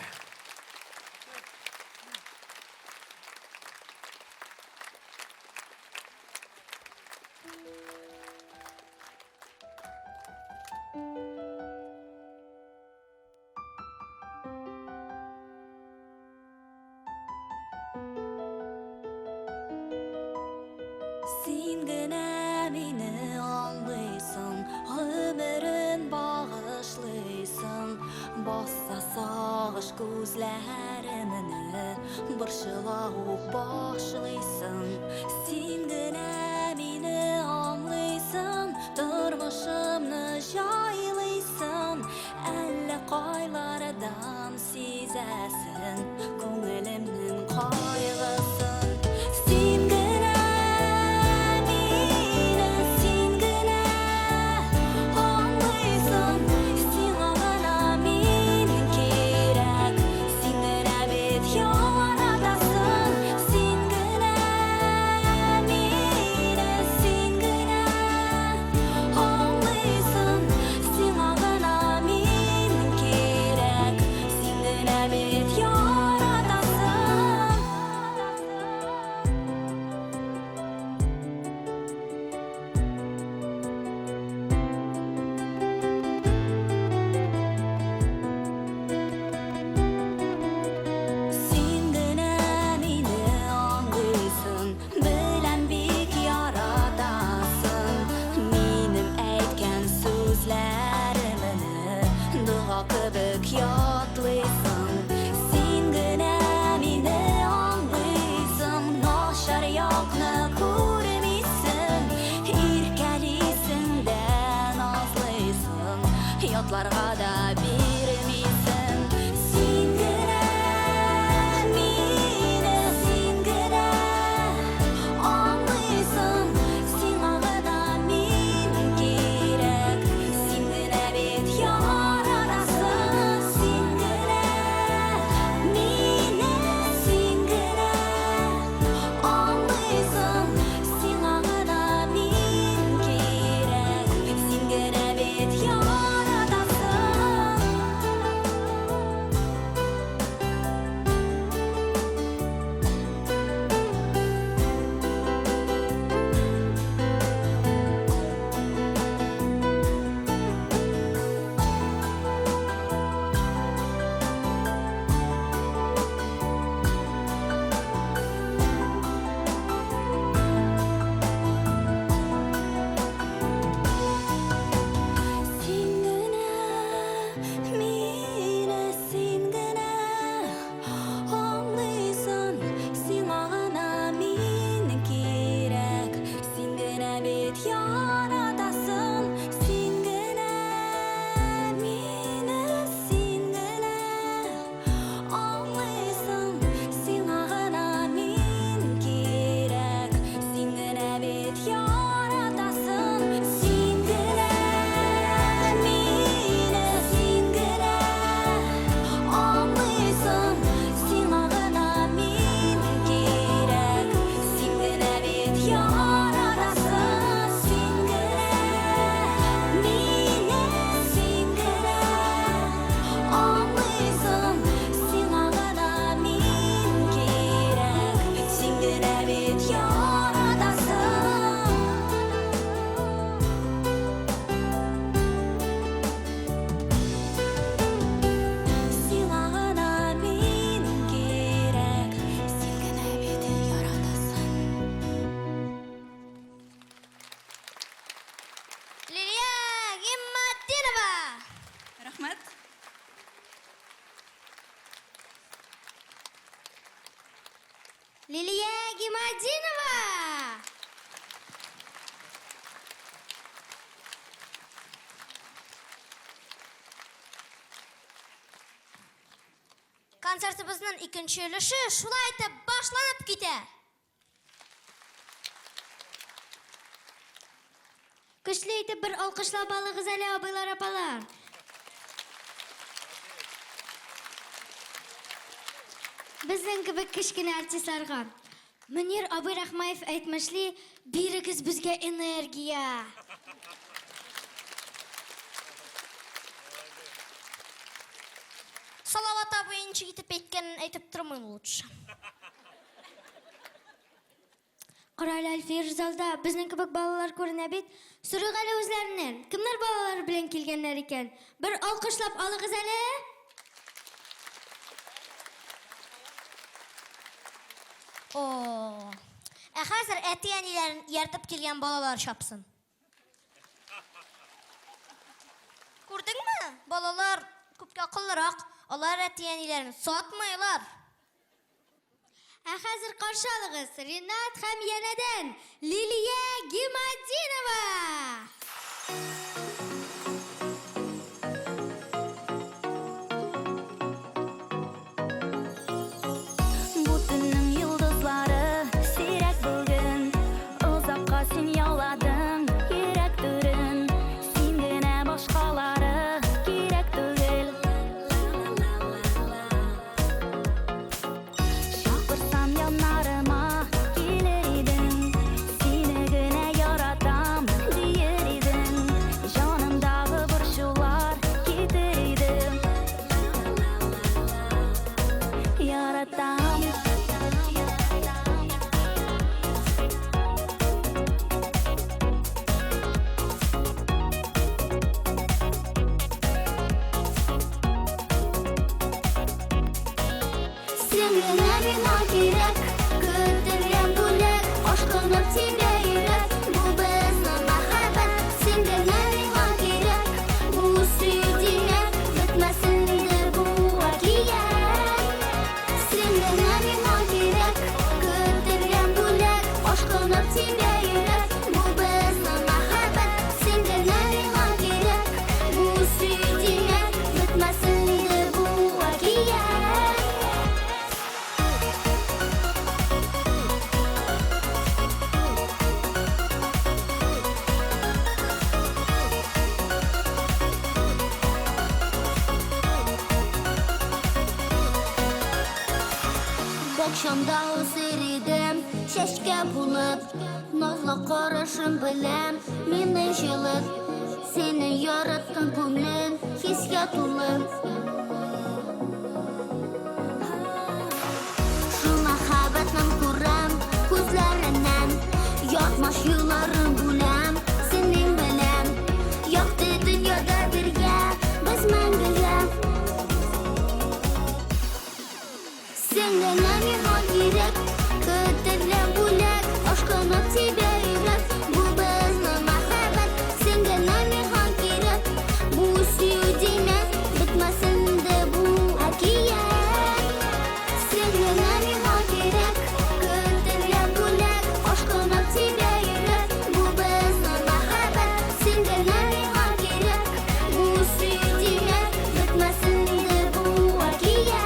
Син генә мине аңлыйсың, гомерен багышлыйсың. Баса сагыш күзләремне, борчыла ук башлыйсың. Син генә мине аңлыйсың, тормышымны җайлыйсың. Әллә кайлардан сизәсең күңелемнең кайгысын. Син генә мине, син генә аңлыйсың, сиңа гына мин кирәк. Син генә бит яратасың, син генә мине, син генә аңлыйсың, сиңа гына мин кирәк. Син генә бит яратасың. Син генә мине аңлыйсың, беләм бик яратасың. Минем әйткән сүзләремне дога кебек ятлыйсың. Син генә мине аңлыйсың, начар якны күрмисең. Иркәлисең дә назлыйсың, ятларга да бирмисең. Син генә мине, син генә аңлыйсың, сиңа гына мин кирәк. Син генә бит яратасың, син генә мине, син генә аңлыйсың, сиңа гына мин кирәк. Син генә бит яратасың. Син генә мине, син генә аңлыйсың, сиңа гына мин кирәк. Син генә бит яратасың, син генә мине, син генә аңлыйсың, сиңа гына мин кирәк. Син генә бит яратасың, син генә мине, син генә аңлыйсың, сиңа гына мин кирәк. Син генә бит яратасың, син генә мине, син генә аңлыйсың, сиңа гына мин кирәк. Син генә бит яратасың. Сиңа гына мин кирәк, син генә бит яратасың. Лилия Гимматдинова! Рәхмәт. Лилия Гимадинова! Концертыбызның икенче өлеше шулай итеп башланып китә. Көчле итеп бер алкышлап алыгыз әле, абыйлар, апалар. Безнең кебек кечкенә артистларга. Мөнир абый Рахмаев әйтмешли, бирегез безгә энергия. Салават абый ничек итеп әйткәнен әйтеп тормыйм лучше. Кара әле, Альфир, залда безнең кебек балалар күренә бит. Сорыйк әле үзләреннән, кемнәр балалары белән килгәннәр икән? Бер алкышлап алыгыз әле! О, ә хәзер әти-әниләрен ияртеп килгән балалар чапсын. Күрдеңме? Балалар күпкә акыллырак. Алар әти-әниләрен сатмыйлар. Ә хәзер каршы алыгыз Ринат һәм янәдән Лилия Гиматдинова! Бу төннең йолдызлары сирәк бүген. Озакка син яуладың йөрәк түрен. Син генә башкалары кирәк түгел. Чакырсам яннарыма килер идең. Сине генә яратам диер идең. Җанымдагы борчулар китер иде. Яратам. Син генә миңа кирәк, көтелгән бүләк, ашкынып тибә йөрәк, бу безнең мәхәббәт. Син генә миңа кирәк, бу сөю димәк, бетмәс инде бу әкият. Син генә миңа кирәк, көтелгән бүләк, ашкынып тибә йөрәк, бу безнең мәхәббәт. Син генә миңа кирәк, бу сөю димәк, бетмәс инде бу әкият. Бакчамда үсер идем, чәчкә булып, Назлы карашың белән мине җылыт. Сине яраткан күңел хискә тулы. Шул мәхәббәтнең күрәм күзләреннән, Язмыш юлларын бүләм синең белән. Якты дөньяда бергә без мәңгегә. Син генә миңа кирәк, көтелгән бүләк, ашкынып тибә йөрәк, бу безнең мәхәббәт. Син генә миңа кирәк, бу сөю димәк, бетмәс инде бу әкият. Син генә миңа кирәк, көтелгән бүләк, ашкынып тибә йөрәк, бу безнең мәхәббәт. Син генә миңа кирәк, бу сөю димәк, бетмәс инде бу әкият.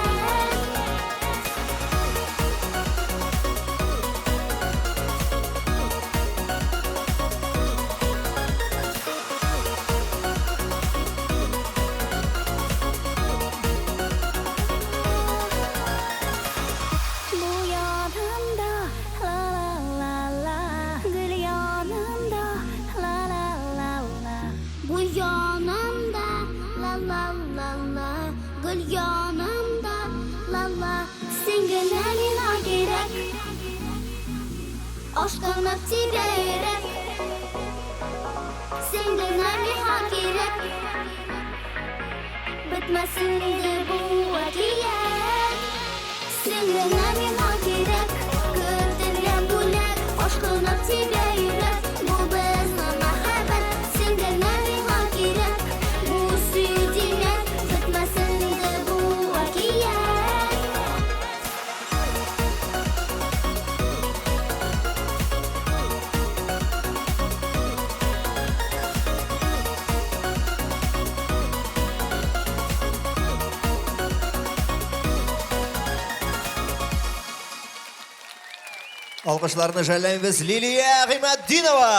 Бу янымда, ла-ла-ла-ла, гөл янымда, ла-ла-ла-ла. Бу янымда, ла-ла-ла-ла, гөл янымда, ла-ла. Син генә миңа кирәк, ашкынып тибә йөрәк. Син генә миңа кирәк, бетмәс инде бу әкият. Син генә миңа кирәк, көтелгән бүләк, ашкынып тибә йөрәк, бу безнең мәхәббәт. Син генә миңа кирәк, бу сөю димәк, бетмәс инде бу әкият. Алкышларны жәлләмибез Лилия Гыйматдинова!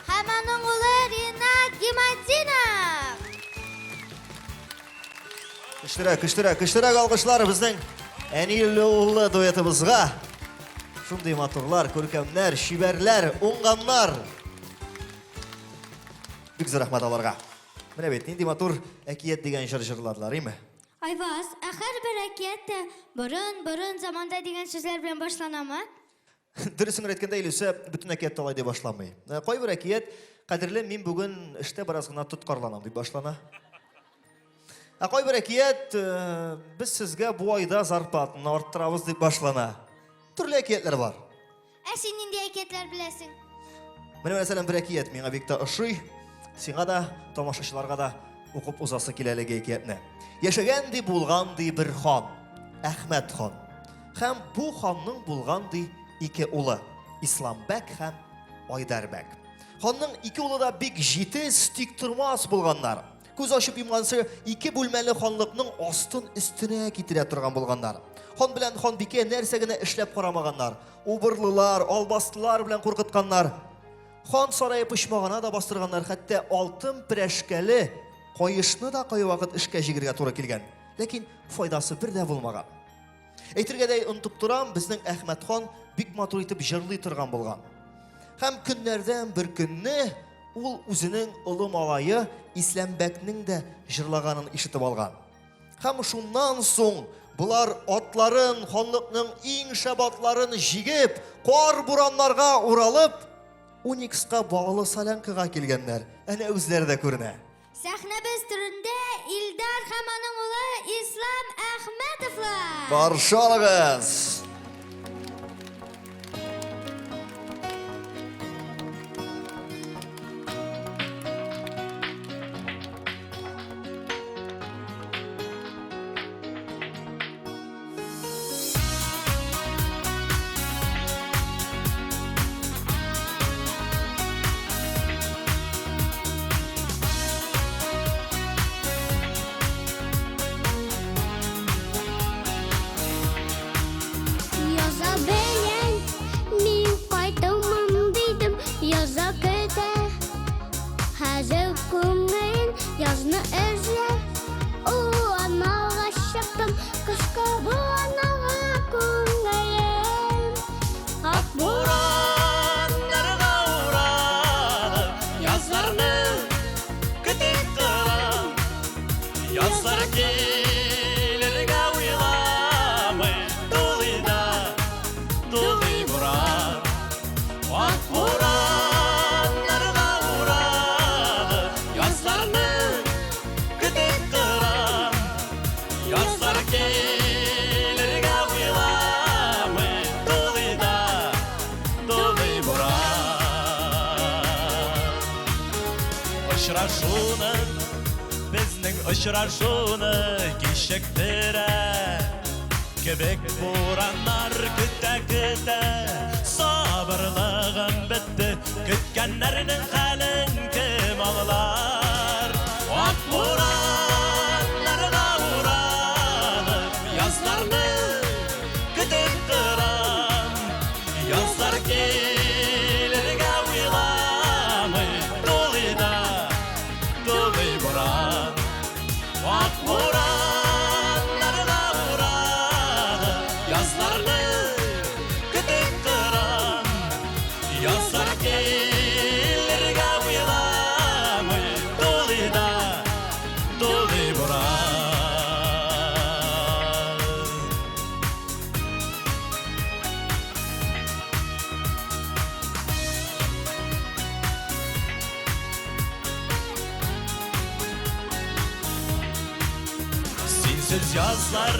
Һәм аның улы Ринат Гиматдинов! Көчлерәк, көчлерәк, көчлерәк алкышлар безнең әниле уллы дуэтыбызга. Шундый матурлар, күркәмнәр, чибәрләр, уңганнар. Бик зур рәхмәт аларга. Менә бит нинди матур әкият дигән җыр җырладылар, име? Айваз, ә һәрбер әкият тә борын-борын заманда дигән сүзләр белән башланамы? Дөресен генә әйткәндә, Илүсә, бөтен әкият тә алай дип башламый. Э, кайбер әкият, кадерле, мин бүген эштә бераз гына тоткарланам дип башлана. Ә кайбер әкият, э, без сезгә бу айда зарплатаны арттырабыз дип башлана. Төрле әкиятләр бар. Ә син нинди әкиятләр беләсең? Менә мәсәлән бер әкият миңа бик тә ошый. Сиңа да, тамашачыларга да укып узасы килә әлеге әкиятне. Яшәгән ди булган ди бер хан, Әхмәт хан. Һәм бу ханның булган ди ике улы, Исламбәк һәм Айдарбәк. Ханның ике улы да бик җитез, тик тормас булганнар. Күз ачып йомганчы ике бүлмәле ханлыкның астын өстенә китерә торган булганнар. Хан белән ханбикә нәрсә генә эшләп карамаганнар. Убырлылар, албастылар белән куркытканнар. Хан сарае почмагына да бастырганнар, хәтта алтын прәшкәле каешны да кайвакыт эшкә җигергә туры килгән. Ләкин файдасы бер дә булмаган. Әйтергә дә онытып торам, безнең Әхмәт хан бик матур итеп җырлый торган булган. Һәм көннәрдән бер көнне ул үзенең олы малае Исләмбәкнең дә җырлаганын ишетеп алган. Һәм шуннан соң болар атларын, ханлыкның иң шәп атларын җигеп, кар бураннарга уралып, Уникска балалы солянкага килгәннәр. Әнә үзләре дә күренә. Сәхнәбез түрендә Илдар һәм аның улы Ислам Әхмәтовлар. Каршы алыгыз! Яза белән мин кайтырмын дидем, яза көтә. Хәзер күңелем язны эзләп, урамнарга чыктым, кышкы бураннарга күңелем. Ак бураннарга уралып, язларны көтеп торам. Язлар килергә уйламый, дулый да, дулый буран. Ак бураннарга уралып, язларны көтеп торам. Язлар килергә уйламый, дулый да, дулый буран. Очрашуны, безнең очрашуны кичектерә. Кебек бураннар көтә-көтә, сабырлыгым бетте, көткәннәрнең хәлен кем аңлар? Ак бураннарга уралып, язларны көтеп торам. Язлар килергә уйламый, дулый да, дулый буран. Ак бураннарга уралып, язларны көтеп торам. Язлар килергә уйламый, дулый да, дулый буран. Синсез язлар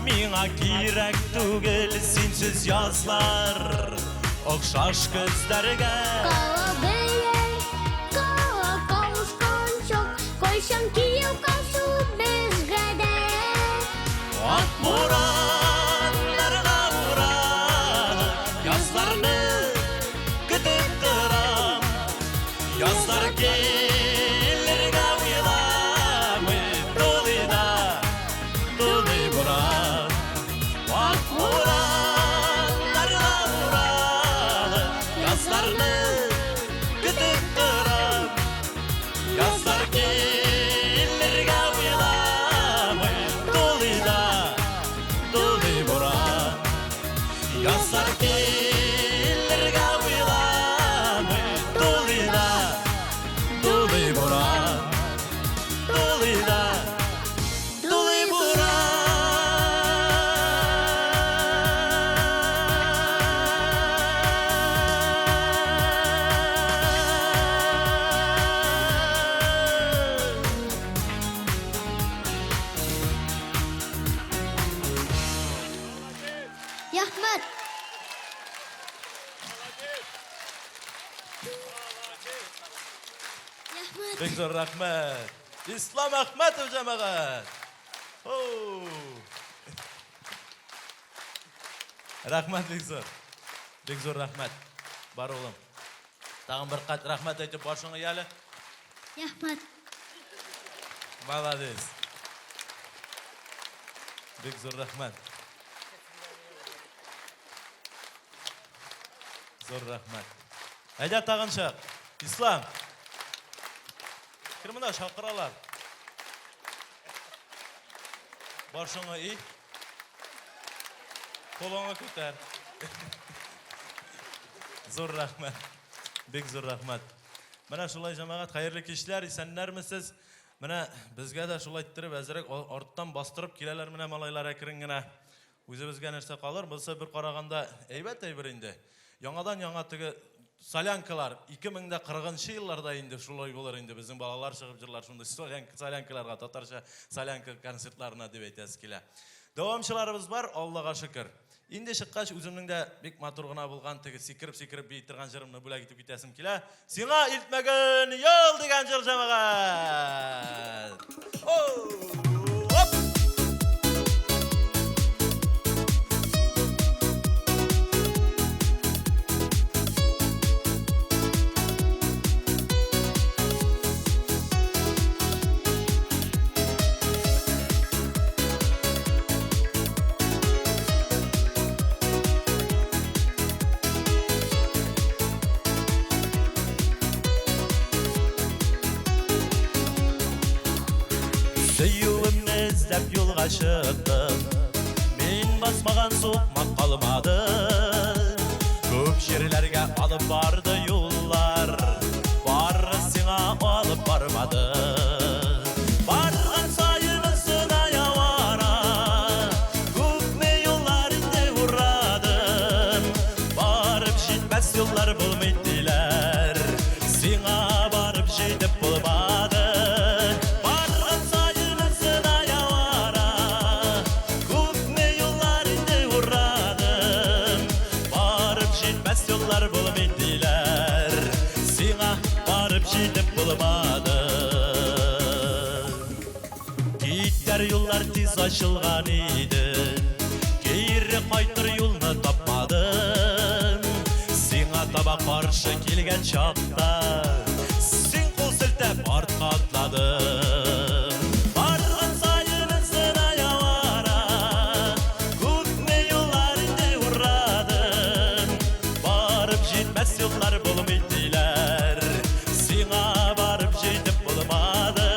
миңа кирәк түгел, синсез язлар охшаш көзләргә. Кала белән кала кавышкан чак, кайчан кияү кавышу безгә дә. Ак бураннарга уралып, язларны көтеп торам. Язлар килергә уйламый, дулый да, дулый буран. Ак бураннарга уралып, язларны көтеп торам. Язлар килергә уйламый, дулый да, дулый буран. Язлар килергә уйламый, дулый да, Рәхмәт. Бик зур рәхмәт. Ислам Әхмәтов җәмәгать. Оу. Рәхмәт бик зур. Бик зур рәхмәт. Бар улым. Тагын бер кат рәхмәт әйтеп башыңа яле. Рәхмәт. Молодец. Бик зур рәхмәт. Зур рәхмәт. Әйдә тагын чык. Ислам. Кер монда чакыралар. Башыңа и. Кулыңа күтәр. Зур рәхмәт. Бик зур рәхмәт. Менә шулай җәмәгать, хәерле кичләр, исәннәрмесез? Менә безгә дә шулай иттереп әзрәк арттан бастырып киләләр менә малайлар әкрен генә. Үзебезгә нәрсә калыр? Монысы бер караганда әйбәт әйбер инде. Яңадан-яңа теге солянкалар 2040 нчы елларда инде шулай булыр инде безнең балалар чыгып җырлар шундый солянка, солянкаларга, татарча солянка концертларына дип әйтәсе килә. Дәвамчыларыбыз бар, Аллага шөкер. Инде чыккач үземнең дә бик матур гына булган теге сикереп-сикереп бии торган җырымны бүләк итеп китәсем килә. Сиңа илтмәген юл дигән җыр җәмәгать! Оп! Сөюемне эзләп юлга чыктым. Мин басмаган сукмак калмады. Күп җирләргә алып барды юллар. Бары сиңа алып бармады. Барган саен өстенә явара. Күпме юллар инде урадым. Барып җитмәс юллар булмый диләр. Сиңа барып җитеп булмады. Барган саен өстенә явара. Күпме юллар инде урадым. Барып җитмәс юллар булмый диләр. Сиңа барып җитеп булмады. Китәр юллар тиз ачылган иде. Кире кайтыр юлны тапмадым. Сиңа таба каршы килгән чакта, син кул селтәп артка атладың. Барган саен өстенә явара, күпме юллар инде урадым. Барып җитмәс юллар булмый диләр. Сиңа барып җитеп булмады.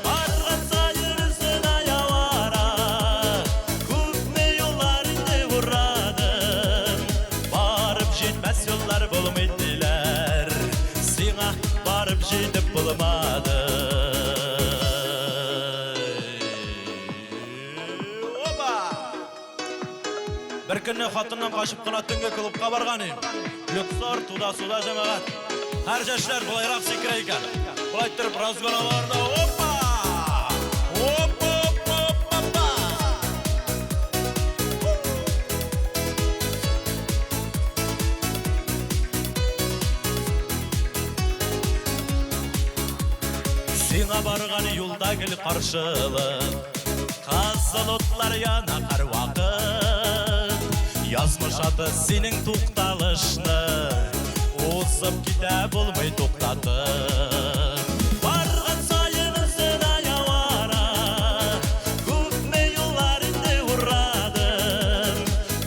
Барган саен өстенә явара, күпме юллар инде урадым. Барып җитмәс юллар булмый диләр. Сиңа барып җитеп булмады. Опа! Бер көнне хатыннан качып кына төнге клубка барган идем. Люксор, туда-суда җәмәгать. Һәр яшьләр болайрак сикерә икән. Болай иттереп разгон алалар да, опа! Опа, опа, опа, опа! Сиңа барган юлда гел каршылык. Кызыл утлар яна һәрвакыт. Язмыш аты синең тукталышны узып китә булмый туктатып. Барган саен өстенә явара, күпме юллар инде урадым.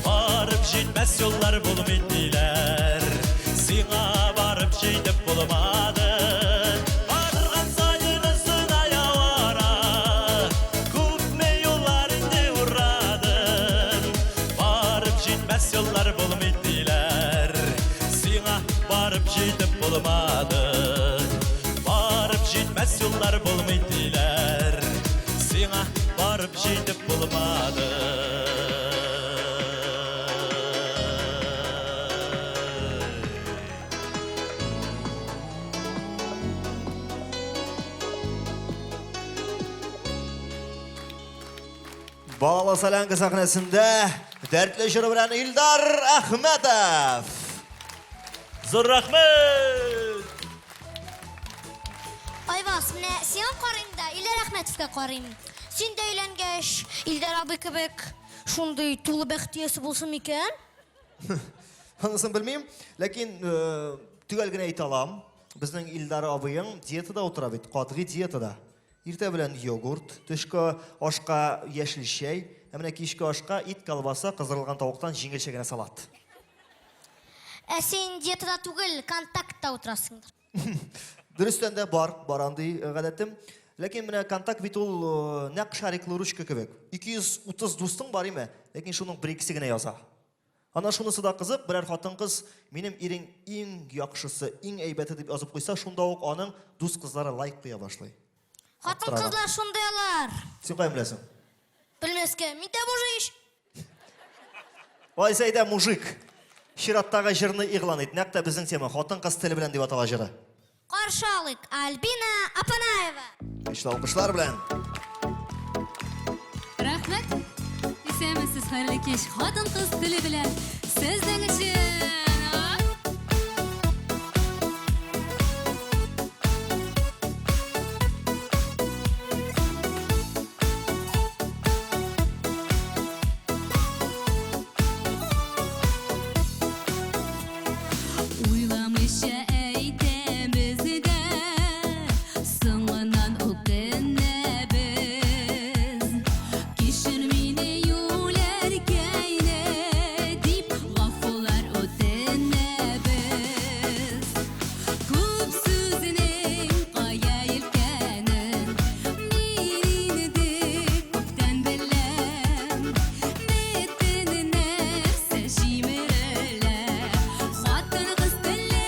Барып җитмәс юллар булмый диләр. Сиңа барып җитеп булмады. Барган саен өстенә явара, күпме юллар инде урадым. Барып җитмәс юллар булмый диләр. Сиңа барып җитеп булмады. Барып җитмәс юллар булмый диләр. Сиңа барып җитеп булмады. Балалы солянка сәхнәсендә дәртле җыры белән Илдар Әхмәтов. Зур рәхмәт! Айваз, менә сиңа карыйм да, Илдар Әхмәтовка карыйм. Син дә өйләнгәч, Илдар абый кебек шундый тулы бәхет иясе булсын микән? Анысын белмим, ләкин э, төгәл генә әйтә алам. Безнең Илдар абыең диетада утыра бит, катгый диетада. Иртә белән йогурт, төшке ашка яшел чәй, ә менә кичке ашка ит, колбаса, кыздырылган тавыктан җиңелчә генә салат. Ә син диетада түгел, контактта утырасыңдыр. Дөрестән дә бар, бар андый э, гадәтем. Ләкин менә контакт бит ул э, нәкъ шариклы ручка кебек. 230 дустың бар име, ләкин шуның бер-икесе генә яза. Ана шунысы да кызык, берәр хатын-кыз минем ирең иң яхшысы, иң әйбәте дип язып куйса, шунда ук аның дус кызлары лайк куя башлый. Хатын-кызлар шундый алар. Син каян беләсең? Белмәскә, мин дә мужик ич. Алайса әйдә, мужик. Чираттагы җырны игълан ит. Нәкъ тә безнең тема, хатын-кыз теле белән дип атала җыры. Каршы алыйк, Альбина Апанаева. Көчле алкышлар белән. Рәхмәт. Исәнмесез, хәерле кич. Хатын-кыз теле белән сезнең өчен. Уйламыйча әйтәбез дә, соңыннан үкенәбез. Кичер мине юләркәйне, дип гафулар үтенәбез. Күп сүзнең кая илткәнен мин инде күптән беләм. Бөтен нәрсә җимерелә, хатын-кыз теле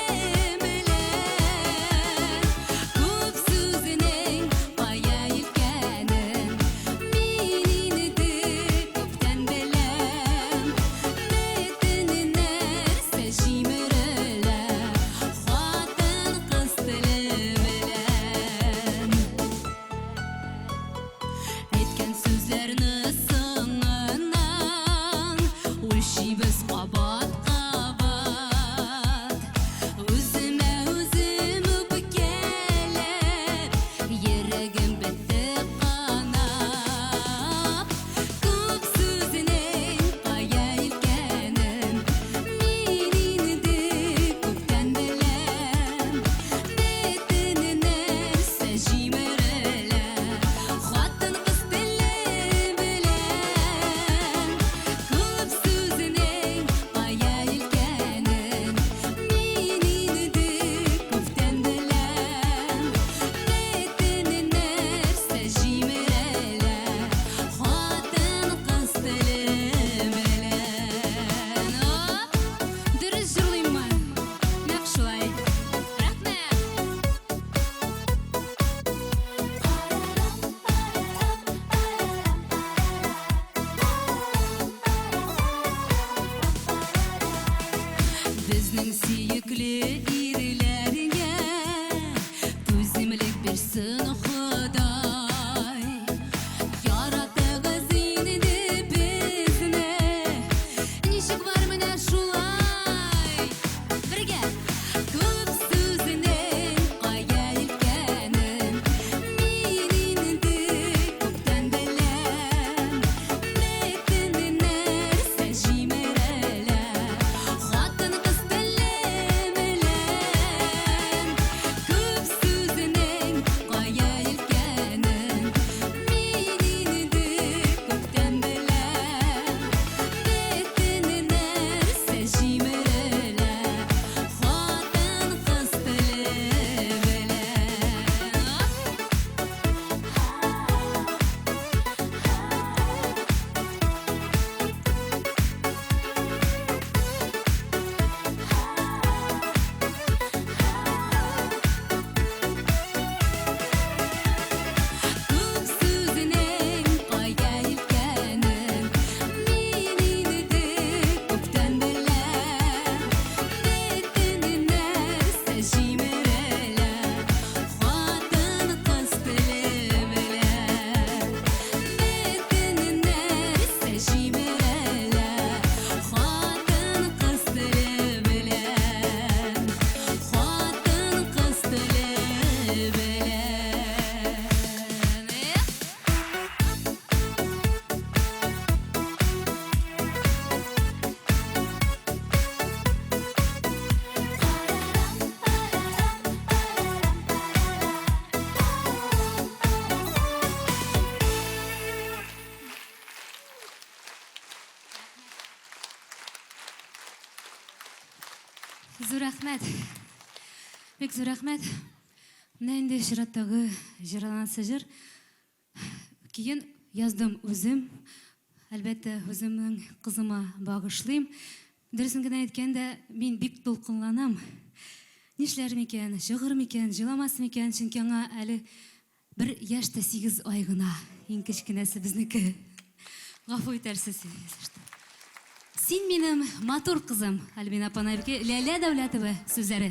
Рәхмәт. Бик зур рәхмәт. Менә инде чираттагы җырланасы җыр. Көен яздым үзем. Әлбәттә, үземнең кызыма багышлыйм. Дөресен генә әйткәндә, мин бик дулкынланам. Нишләр микән, чыгыр микән, җыламас микән, чөнки аңа әле бер яшь тә сигез ай гына. Иң кечкенәсе безнеке. Гафу итәрсез, если что. Син минем матур кызым, Альбина Панайбике, Ләлә Дәүләтова сүзләре.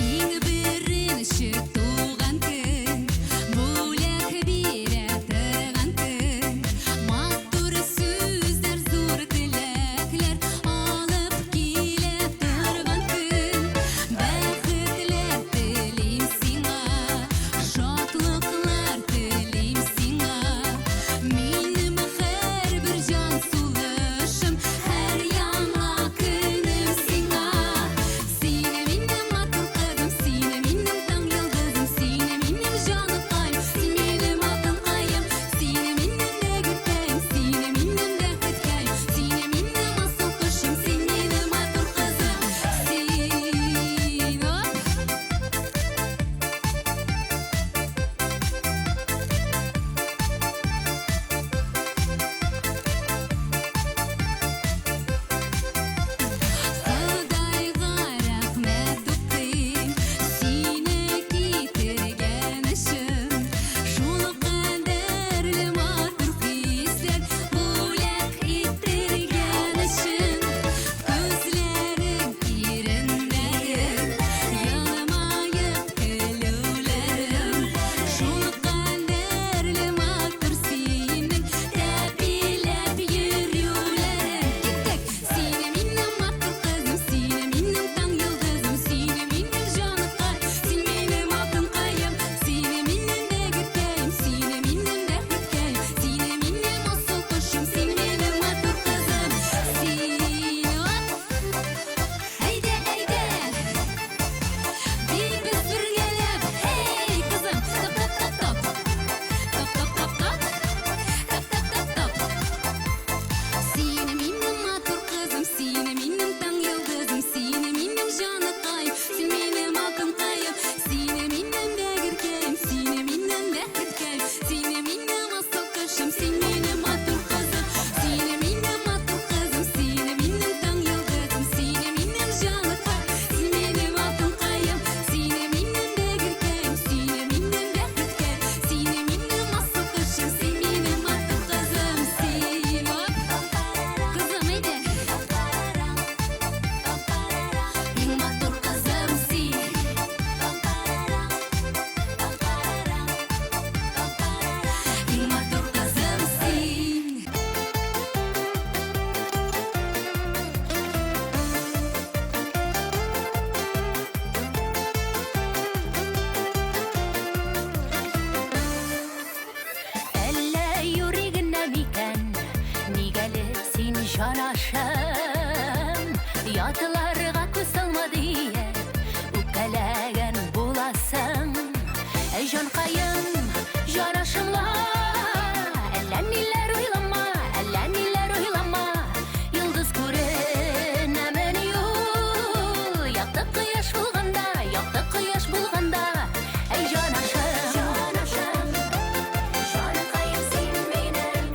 Иң беренче туган көн, бүләк бирә торган көн. Матур сүзләр, зур теләкләр алып килә торган көн. Бәхетләр телим сиңа, шатлыклар телим сиңа. Минем һәрбер җан сулышым, һәр яңа көнем сиңа. Син минем матур кызым, син минем таң йолдызым, син минем җаныкаем, син минем алтынкаем, син минем бәгырькәем, син минем бәхеткәем, син минем асыл кошым, син минем матур кызым, син. Оп! Ходайга рәхмәт укыйм, сине китергән өчен. Шул кадәрле матур хисләр бүләк иттергән өчен. Күзләрең, иреннәрең, елмаеп көлүләрең. Шул кадәрле матур синең тәпиләп йөрүләрең. Киттек! Син минем матур кызым, син минем таң йолдызым, син минем җаныкай, син минем алтынкаем, син минем бәгырькәем, син минем бәхеткәем, син минем асыл кошым, син минем матур кызым, син. Оп! Әйдә, әйдә! Биибез бергәләп, һей, кызым! Топ, топ, топ, топ. Топ, топ, топ, топ. Топ, топ, топ, топ. Син минем матур кызым, син минем таң йолдызым, син минем җаныкаем, син минем алтынкаем, син минем бәгырькәем, син минем бәхеткәем, син минем асыл кошым, син минем матур кызым, син минем матур кызым, син минем таң йолдызым, син минем җаныкаем, син минем алтынкаем, син минем бәгырькәем, син минем бәхеткәем, син минем асыл кошым, син минем матур кызым, син. Оп! Кызым, әйдә! Иң матур кызым син. Иң матур кызым син. Әллә юри генә микән, ник әле син җанашым? Ятларга күз салма диеп, үпкәләгән буласың. Әй, җанкаем, җанашымла, әллә ниләр уйлама, әллә ниләр уйлама. Йолдыз күренәмени ул, якты кояш булганда, якты кояш булганда. Әй, җанашым, җанашым, җанкаем син минем.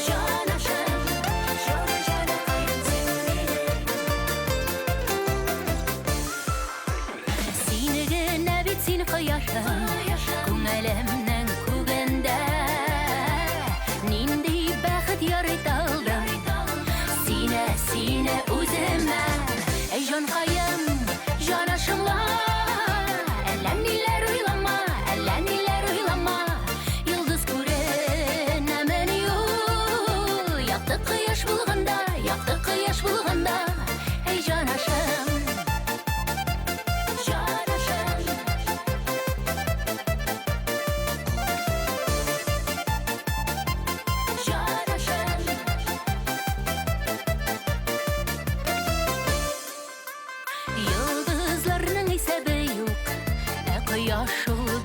Җанашым, җаны җанкаем син минем. Син генә бит син кояшым, күңелемнең күгендә. Нинди бәхет ярыйталдым, сине, сине үземә. Әй, җанкаем, җанашымла, әллә ниләр уйлама, әллә ниләр уйлама. Йолдыз күренәмени ул, якты кояш булганда, якты кояш булганда. Әй, җанашым, җанашым.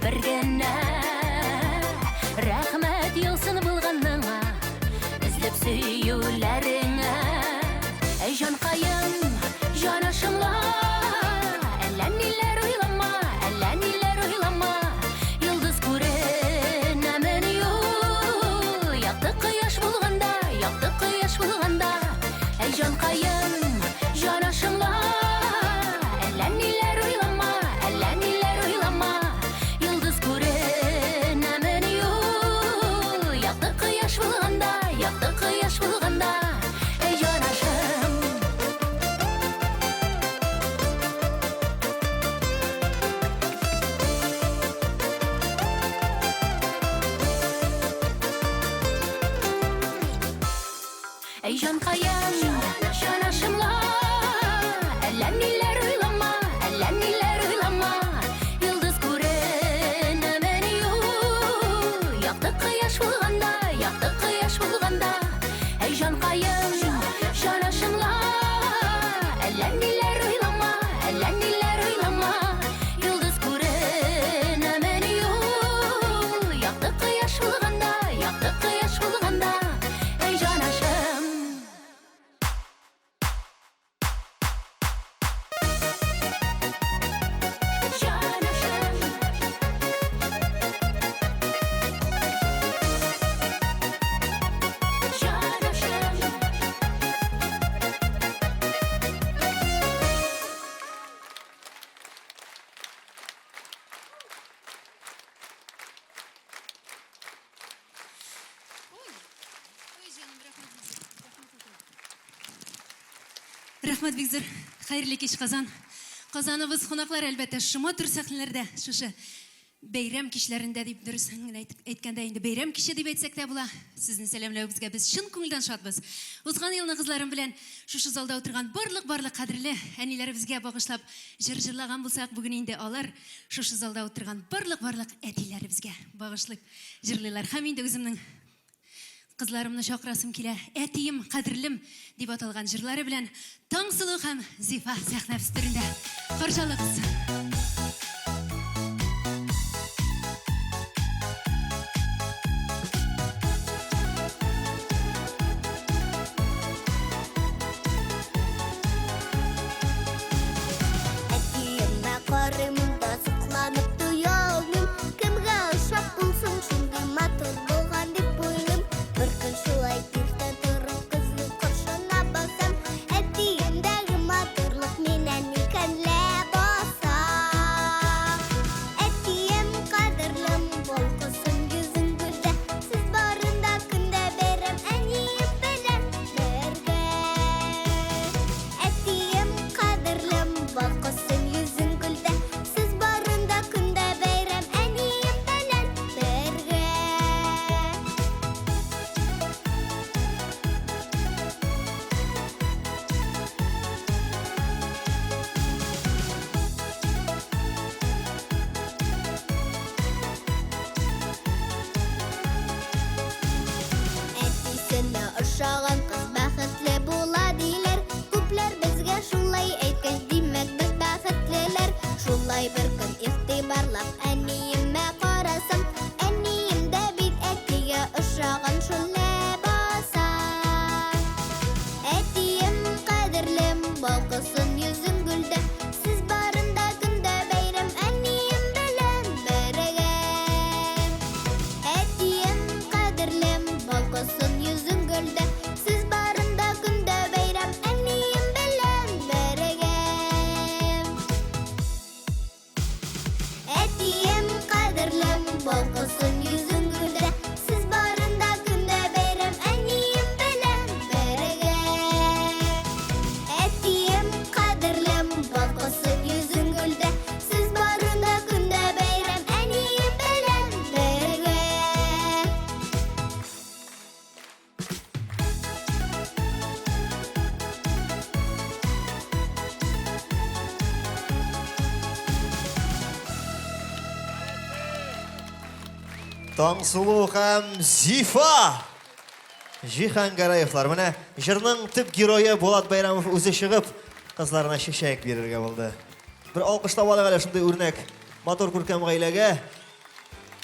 бер генә. Рәхмәт яусын булганыңа, Эзләп сөюләреңә. Әй, җанкаем, җанашымла, Әллә ниләр уйлама, әллә ниләр уйлама. Йолдыз күренәмени ул, Якты кояш булганда, якты кояш булганда. Әй, җанкаем, җанашымла, Әллә ниләр уйлама, әллә ниләр уйлама. Йолдыз күренәмени ул, Якты кояш булганда, якты кояш булганда. Әй, җанашым. Әй, җанкаем, җанашымла, Әллә ниләр уйлама, әллә ниләр уйлама. Йолдыз күренәмени ул, Якты кояш булганда, якты кояш булганда. Әй, җанкаем, җанашымла, Әллә ниләр уйлама, әллә ниләр уйлама. Йолдыз күренәмени ул, Якты кояш булганда, якты кояш булганда. Әй, җанашым. Җанашым. Җанашым. Рәхмәт бик зур. Хәерле кич, Казан. Казаныбыз кунаклары, әлбәттә, шома төр сәхнәләрдә, шушы бәйрәм кичләрендә дип дөрес генә әйткәндә инде бәйрәм киче дип әйтсәк тә була. Сезне сәламләвебезгә без чын күңелдән шатбыз. Узган елны кызларым белән шушы залда утырган барлык-барлык кадерле әниләребезгә багышлап җыр җырлаган булсак, бүген инде алар шушы залда утырган барлык-барлык әтиләребезгә багышлап җырлыйлар. Һәм инде үземнең Кызларымны чакырасым килә, Әтием, кадерлем дип аталган җырлары белән Таңсылу һәм Зифа сәхнәбез түрендә. Каршы алыгыз. Әтиемә карыйм да сокланып туя алмыйм. Кемгә ошап булсын шундый матур булган дип уйлыйм. Бер көн шулай иртә торып кызның каршына басам. Әтиемдәге матурлык миннән икән ләбаса. Әтием кадерлем, балкысын йөзең гөлдә. Сез барында көндә бәйрәм әнием белән бергә. Әтием кадерлем, балкысын йөзең гөлдә. Сез барында көндә бәйрәм әнием белән бергә. Әтисенә ошаган кыз бәхетле була диләр. Күпләр безгә шулай әйткәч, димәк без бәхетлеләр. Шулай бер көн игътибарлап әниемә карасам, әнием дә бит әтигә ошаган шул ләбаса. Әтием кадерлем, балкысын йөзең гөлдә. Сез барында көндә бәйрәм әнием белән бергә. Әтием кадерлем, балкысын йөзең гөлдә. Сез барында көндә бәйрәм әнием белән бергә. Әтием кадерлем, балкысын йөзең гөлдә. Сез барында көндә бәйрәм әнием белән бергә. Әтием кадерлем, балкысын йөзең гөлдә. Сез барында көндә бәйрәм әнием белән бергә. Таңсылу һәм Зифа! Җиһан Гәрәевлар. Менә җырның төп герое Булат Бәйрәмов үзе чыгып, кызларына чәчәк бирергә булды. Бер алкышлап алыйк әле шундый үрнәк, матур күркәм гаиләгә.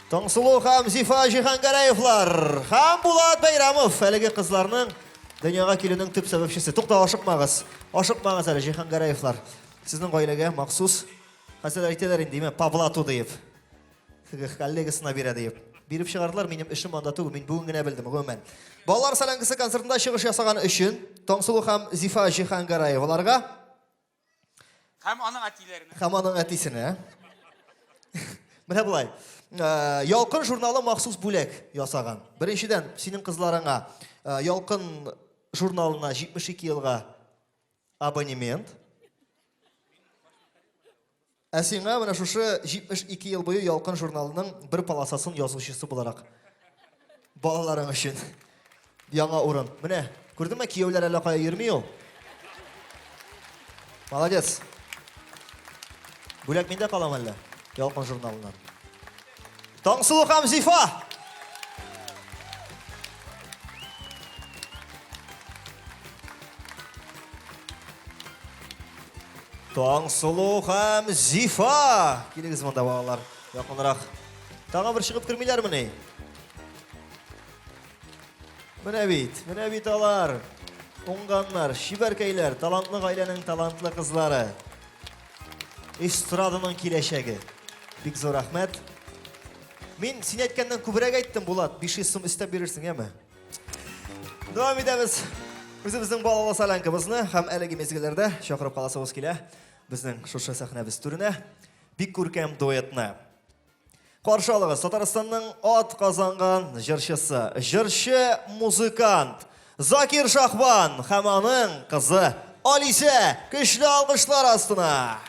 Таңсылу һәм Зифа Җиһангәрәевлар һәм Булат Бәйрәмов әлеге кызларның дөньяга килүнең төп сәбәпчесе. Тукта, ашыкмагыз. Ашыкмагыз әле, Җиһангәрәевлар. Сезнең гаиләгә махсус хәзер әйтәләр инде, димә, по блату диеп. Теге коллегасына бирә диеп. Биреп чыгардылар, минем эшем анда түгел, мин бүген генә белдем, гомумән. Балалар сәләнгесе концертында чыгыш ясаган өчен Таңсылу һәм Зифа Җиһангараеваларга Һәм аның әтиләренә. Һәм аның әтисенә. Менә болай. Э, Ялкын журналы махсус бүләк ясаган. Беренчедән, синең кызларыңа э, Ялкын журналына 72 елга абонемент. Ә сиңа менә шушы 72 ел буе Ялкын журналының бер полосасын язучысы буларак балаларың өчен яңа урын. Менә, күрдеңме, кияүләр әллә кая йөрми ул. Молодец. Бүләк миндә каламы әллә? Ялкын журналыннан. Таңсылу һәм Зифа! Таңсылу һәм Зифа! Килегез монда, балалар, якынрак. Тагын бер чыгып кермиләрмени? Менә бит, менә бит алар. Уңганнар, чибәркәйләр, талантлы гаиләнең талантлы кызлары. Эстраданың киләчәге. Бик зур рәхмәт. Мин син әйткәннән күбрәк әйттем, Булат. 500 сум өстәп бирерсең, яме? Дәвам итәбез. Үзебезнең балалы солянкабызны һәм әлеге мизгелләрдә чакырып каласыбыз килә. Безнең шушы сәхнәбез түренә бик күркәм дуэтны. Каршы алыгыз Татарстанның ат казанган җырчысы, җырчы музыкант Закир Шахбан һәм аның кызы Алисә көчле алкышлар астына.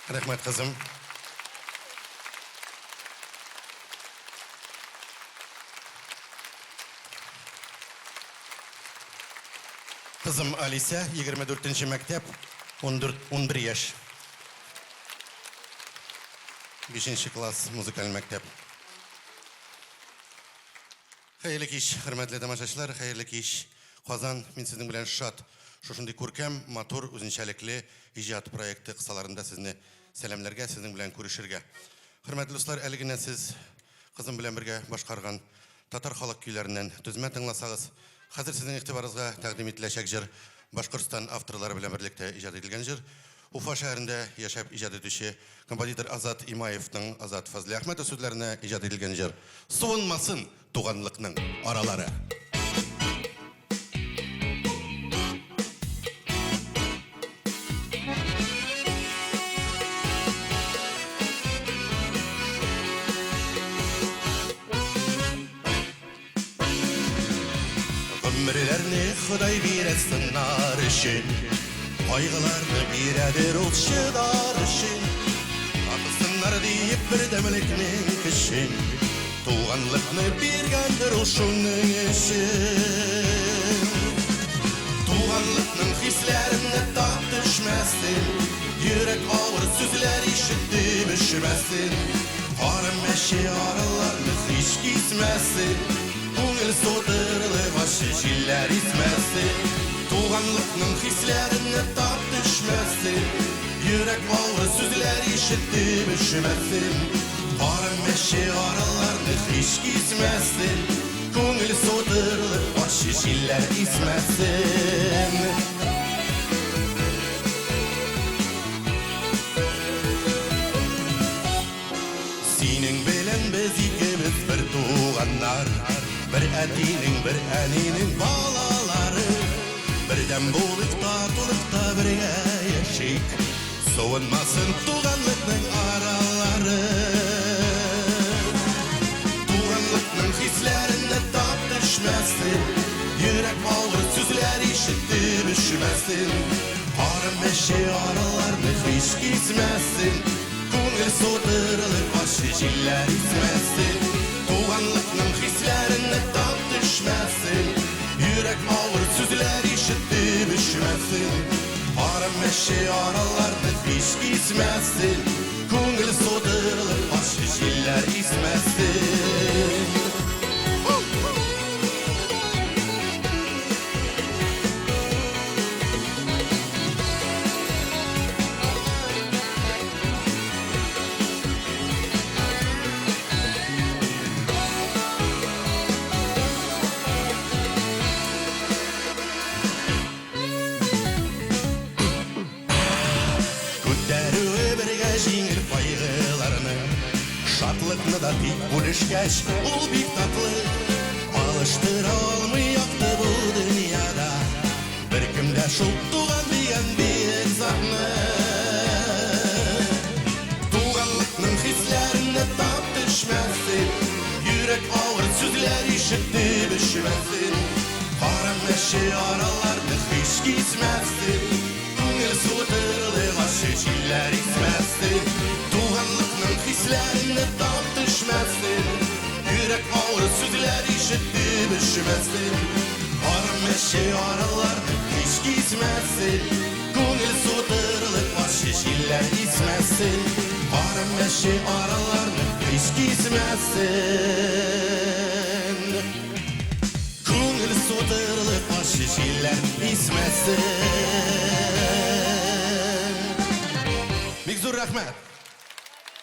Рәхмәт, кызым. Кызым Алисә, 24 нче мәктәп, 14, 11 яшь. 5 класс, музыкаль мәктәп. Хәерле кич, хөрмәтле тамашачылар, хәерле кич, Казан. Мин сезнең белән шат. Шушындый күркәм, матур, үзенчәлекле иҗат проекты кысаларында сезне сәламләргә, сезнең белән күрешергә. Хөрмәтле дуслар, әле генә сез кызым белән бергә башкарган татар халык көйләреннән төзмә тыңласагыз, хәзер сезнең игътибарыгызга тәкъдим ителәчәк җыр Башкортстан авторлары белән берлектә иҗат ителгән җыр. Уфа шәһәрендә яшәп иҗат итүче композитор Азат Имаевның Азат Фазлиәхмәтов сүзләренә иҗат ителгән җыр. Суынмасын туганлыкның аралары. Гомерләрне Ходай бирә сынар өчен, Кайгыларны бирәдер ул чыдар өчен. Татысыннар диеп бердәмлекнең көчен, Туганлыкны биргәндер ул шуның өчен. Туганлыкның хисләренә тап төшмәсен, Йөрәк авыр сүзләр ишетеп өшемәсен. Кара мәче араларны һич кисмәсен, Күңел сутырылып ачы җилләр исмәсен. Туганлыкның хисләренә тап төшмәсен, Йөрәк авыр сүзләр ишетеп өшемәсен. Кара мәче араларны һич кисмәсен, Күңел сутырылып ачы җилләр исмәсен. Синең белән без икебез бер туганнар, Бер әтинең, бер әнинең балалары. Бердәм булыйк, татулыкта бергә яшик, Суынмасын туганлыкның аралары. Туганлыкның хисләренә тап төшмәсен, Йөрәк авыр сүзләр ишетеп өшемәсен. Кара мәче араларны һич кисмәсен, Күңел сутырылып ачы җилләр исмәсен. Туганлыкның хисләренә тап төшмәсен, Йөрәк авыр сүзләр ишетеп өшемәсен. Кара мәче араларны һич кисмәсен, Күңел сутырылып ачы җилләр исмәсен. Күтәрүе бергә җиңел кайгыларны, Шатлыкны да тик бүлешкәч, ул бик татлы. Алыштыра алмый якты бу дөньяда Беркем дә шул туган дигән бөек затны. Туганлыкның хисләренә тап төшмәсен, Йөрәк авыр сүзләр ишетеп өшемәсен. Кара мәче араларны һич кисмәсен, Күңел суытырлык ачы җилләр исмәсен. Туганлыкның хисләренә тап төшмәсен, Йөрәк авыр сүзләр ишетеп өшемәсен. Кара мәче араларны һич кисмәсен, Күңел суытырлык ачы җилләр исмәсен. Кара мәче араларны һич кисмәсен. Күңел сутырлык ачы җилләр исмәсен. Бик зур рәхмәт.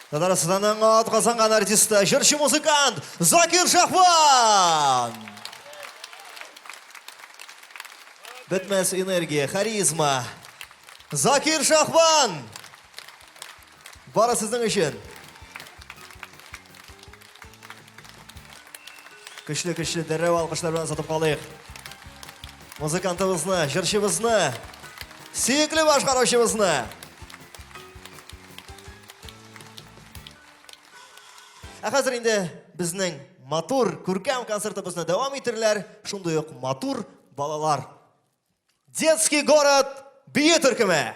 Татарстанның атказанган артисты, җырчы музыкант Закир Шахван! Бетмәс энергия, харизма. Закир Шахван! Бары сезнең өчен. Көчле-көчле дәррәү алкышлар белән сатып калыйк. Музыкантыбызны, җырчыбызны, сөекле башкаручыбызны. Ә хәзер инде безнең матур, күркәм концертыбызны дәвам итерләр шундый ук матур балалар. Детский город бию төркеме.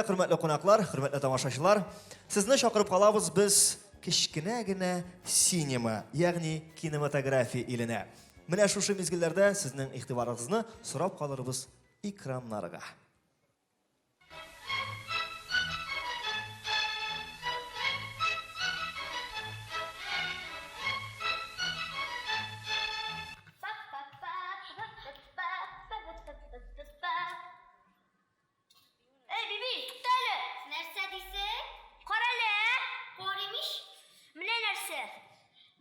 хөрмәтле кунаклар, хөрмәтле тамашачылар, сезне чакырып калабыз без кечкенә генә синема, ягъни кинематография иленә. Менә шушы мизгелләрдә сезнең игътибарыгызны сорап калырбыз экраннарга. Эй, Биби, тукта әле! Нәрсә дисең? Кара әле, ә? Карыйм ич. Менә нәрсә.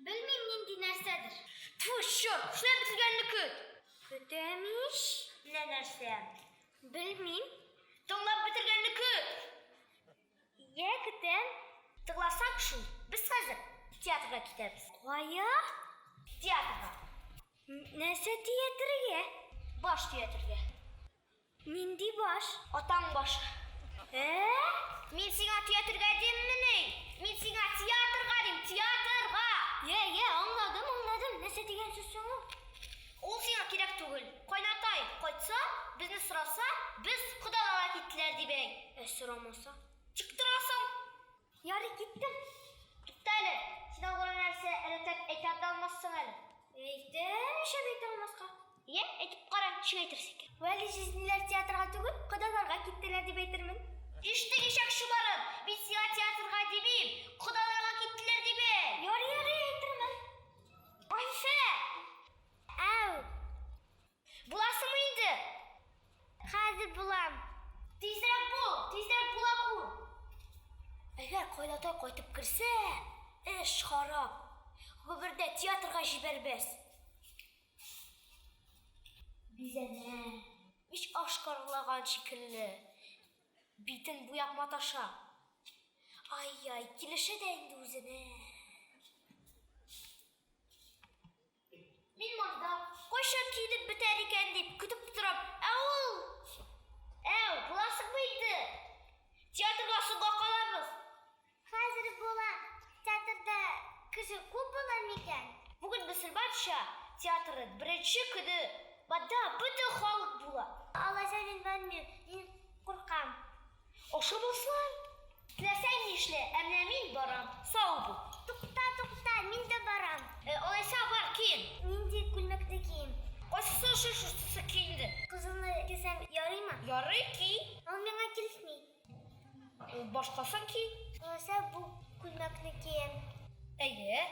Белмим нинди нәрсәдер. Тфу, черт, эшләп бетергәнне көт. Көтәм ич. Менә нәрсә. Белмим. Тыңлап бетергәнне көт. Йә, көтәм. Тыңласаң шул, без хәзер театрга китәбез. Кая? Театрга. Нәрсә театрга? Баш театрга. Нинди баш? Атаң башы. Ә? Мин сиңа театрга диммени? Мин сиңа театрга дим, театрга! Йә, йә, аңладым, аңладым. Нәрсә дигән сүз соң ул? Ул сиңа кирәк түгел. Кайнатай кайтса, безне сораса, без кодаларга киттеләр дип әйт. Ә сорамаса? Тик торасың. Ярый, киттем. Тукта әле, син алган нәрсә рәтләп әйтә дә алмассың әле. Әйтәм, нишләп әйтә алмаска? Йә, әйтеп кара, ничек әйтерсең икән? Вәли җизниләр театрга түгел, кодаларга киттеләр дип әйтермен. Ишетең ишәк чубарын, мин сиңа театрга димим, кодаларга киттеләр дип әйт. Ярый, ярый, әйтермен. Айфә! Әү! Буласыңмы инде? Хәзер булам. Тизрәк бул, тизрәк була күр. Әгәр кайнатай кайтып керсә, эш харап. Гомердә театрга җибәрмәс. Бизәнә, мич ашкарлаган шикелле. Битен буяп маташа. Ай-яй, килешә дә инде үзенә. Мин монда кайчан киенеп бетәр икән дип көтеп торам, ә ул... Әү, буласыңмы инде? Театрга соңга калабыз. Хәзер була. Театрда кеше күп була микән? Бүген мөселманча театрның беренче көне. Монда бөтен халык була. Алайса мин бармыйм, мин куркам. Ашамаслар. Теләсәң нишлә, ә менә мин барам. Сау бул. Тукта, тукта, мин дә барам. Э, алайса бар, киен. Нинди күлмәкне киим? Кайсысы ошый, шушысы ки инде. Кызылны кисәм, ярыймы? Ярый, ки. Ул миңа килешми. Э, башкасын ки. Алайса бу күлмәкне киям. Әйе.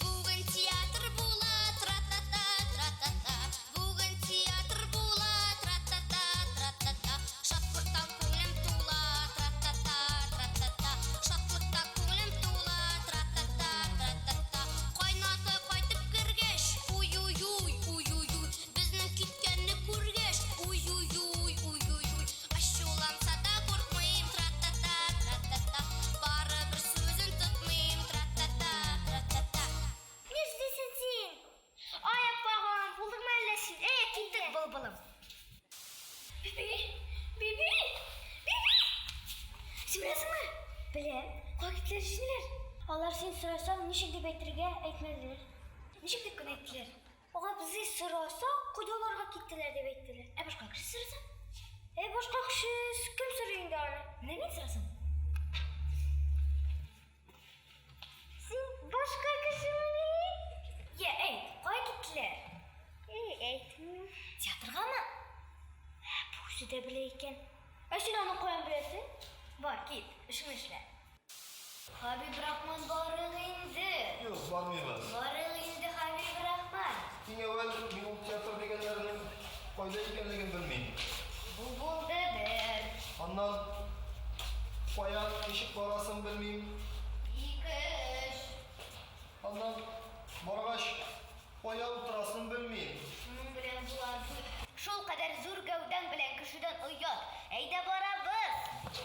Бүген театр була, тра-та-та, тра-та-та. Бүген театр була, тра-та-та, тра-та-та. Шатлыктан күңелем тула, тра-та-та, тра-та-та. Шатлыктан күңелем тула, тра-та-та, тра-та-та. Кайната кайтып кергәч, уй-уй-уй, уй-уй-уй. Безнең киткәнне күргәч, уй-уй-уй, уй-уй-уй. Ачуланса да куркмыйм, тра-та-та, тра-та-та. Барыбер сүзен тотмыйм, тра-та-та, тра-та-та. Нишлисең син? Ай, аппагым, булдыңмы әллә син? Әйе, киттек, былбылым. Биби, Биби, Биби! Син беләсеңме? Беләм. Кая киттеләр җизниләр? Алар син сорасаң, ничек дип әйтергә әйтмәделәр. Ничек дип кенә әйттеләр? Абзый сораса, кодаларга киттеләр дип әйттеләр. Ә башка кеше сораса? Ә башка кеше кем сорый инде аны? Менә мин сорасам. Син башка кешемени? Я, әйт, кая киттеләр? Әй, әйтмим. Театргамы? Ә, бу үзе дә белә икән. Ә син аны каян беләсең? Бар, кит, эшеңне эшлә. Хабибрахман барыйк инде. Юк, бармыйбыз. Барыйк инде, Хабибрахман. Иң әүвәл мин ул театр дигәннәренең кайда икәнлеген белмим. Бу булды бер. Аннан кая, ничек барасын белмим. Ике, өч. Аннан баргач, кая утырасын белмим. Шуның белән була дүрт. Шулкадәр зур гәүдәң белән кешедән оят. Әйдә барабыз!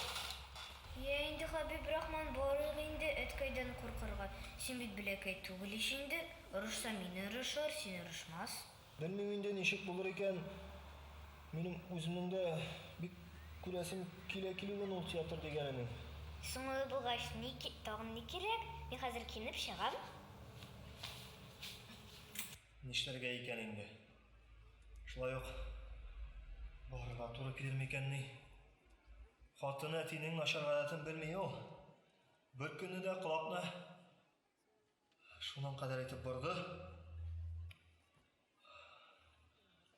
Йә инде, Хәбибрахман, барыйк инде, әткәйдән куркырга. Син бит бәләкәй түгел ич инде. Орышса, мине орышыр, сине орышмас. Белмим инде, ничек булыр икән. Минем үземнең дә бик күрәсем килә килүен ул театр дигәненең. Соң алай булгач, ни, тагын ни кирәк? Мин хәзер киенеп чыгам. Нишләргә икән инде? Шулай ук барырга туры килер микәнни? Хатыны әтинең начар гадәтен белми ул. Бер көнне дә колакны шуның кадәр итеп борды.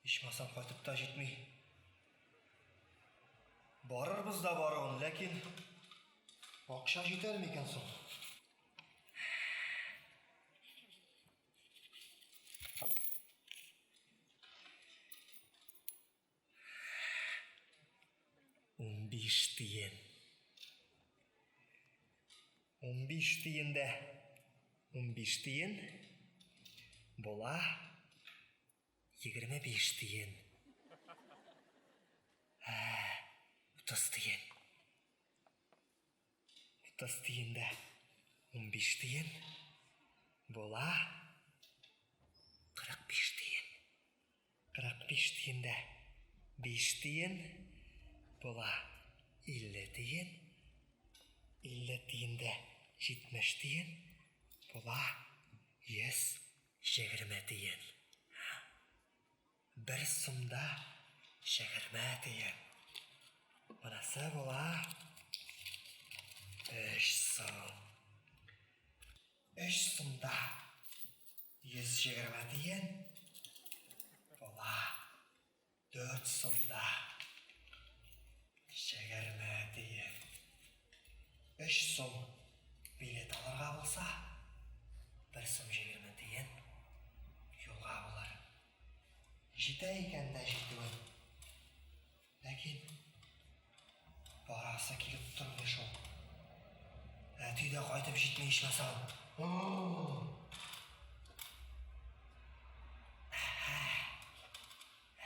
Ичмасам кайтып та җитми. Барырбыз да баруын, ләкин акча җитәр микән соң? 15 тиен. 15 тиендә 15 тиен була 25 тиен. Ә, 30 тиен. 30 тиендә 15 тиен була 45 тиен. 45 тиендә 5 тиен була 50 тиен. 50 тиендә 70 тиен була 120 тиен. Бер сумда 20 тиен. Монысы була 3 сум. 3 сумда 120 тиен була 4 сумда 20 тиен. 3 сум билет алырга булса, 1 сум 20 тиен юлга булыр. Җитә икән дә җитүен. Ләкин барасы килеп тормый шул. Әти дә кайтып җитми ичмасам.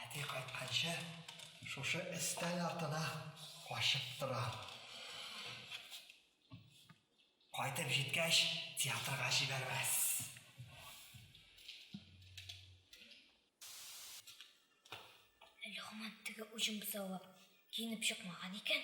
Әти кайтканчы шушы өстәл артына качып торам. Кайтып җиткәч, театрга җибәрмәс. Әле һаман теге уҗым бозавы киенеп чыкмаган икән.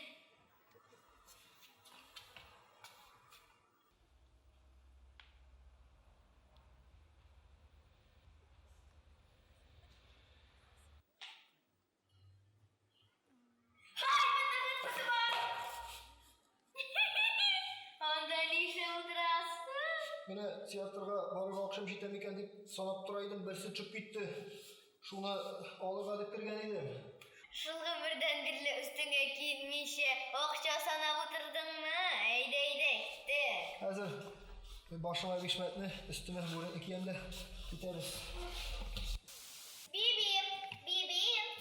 Анда нишләп утырасың? Менә театрга барырга акчам җитә микән дип санап тора идем, берсе төшеп китте. Шуны алырга дип кергән идем. Шул гомердән бирле өстеңә киенмичә акча санап утырдыңмы? Әйдә, әйдә, киттек. Хәзер башыма бишмәтне, өстемә бүрекне киям дә китәбез. Бибим, бибим.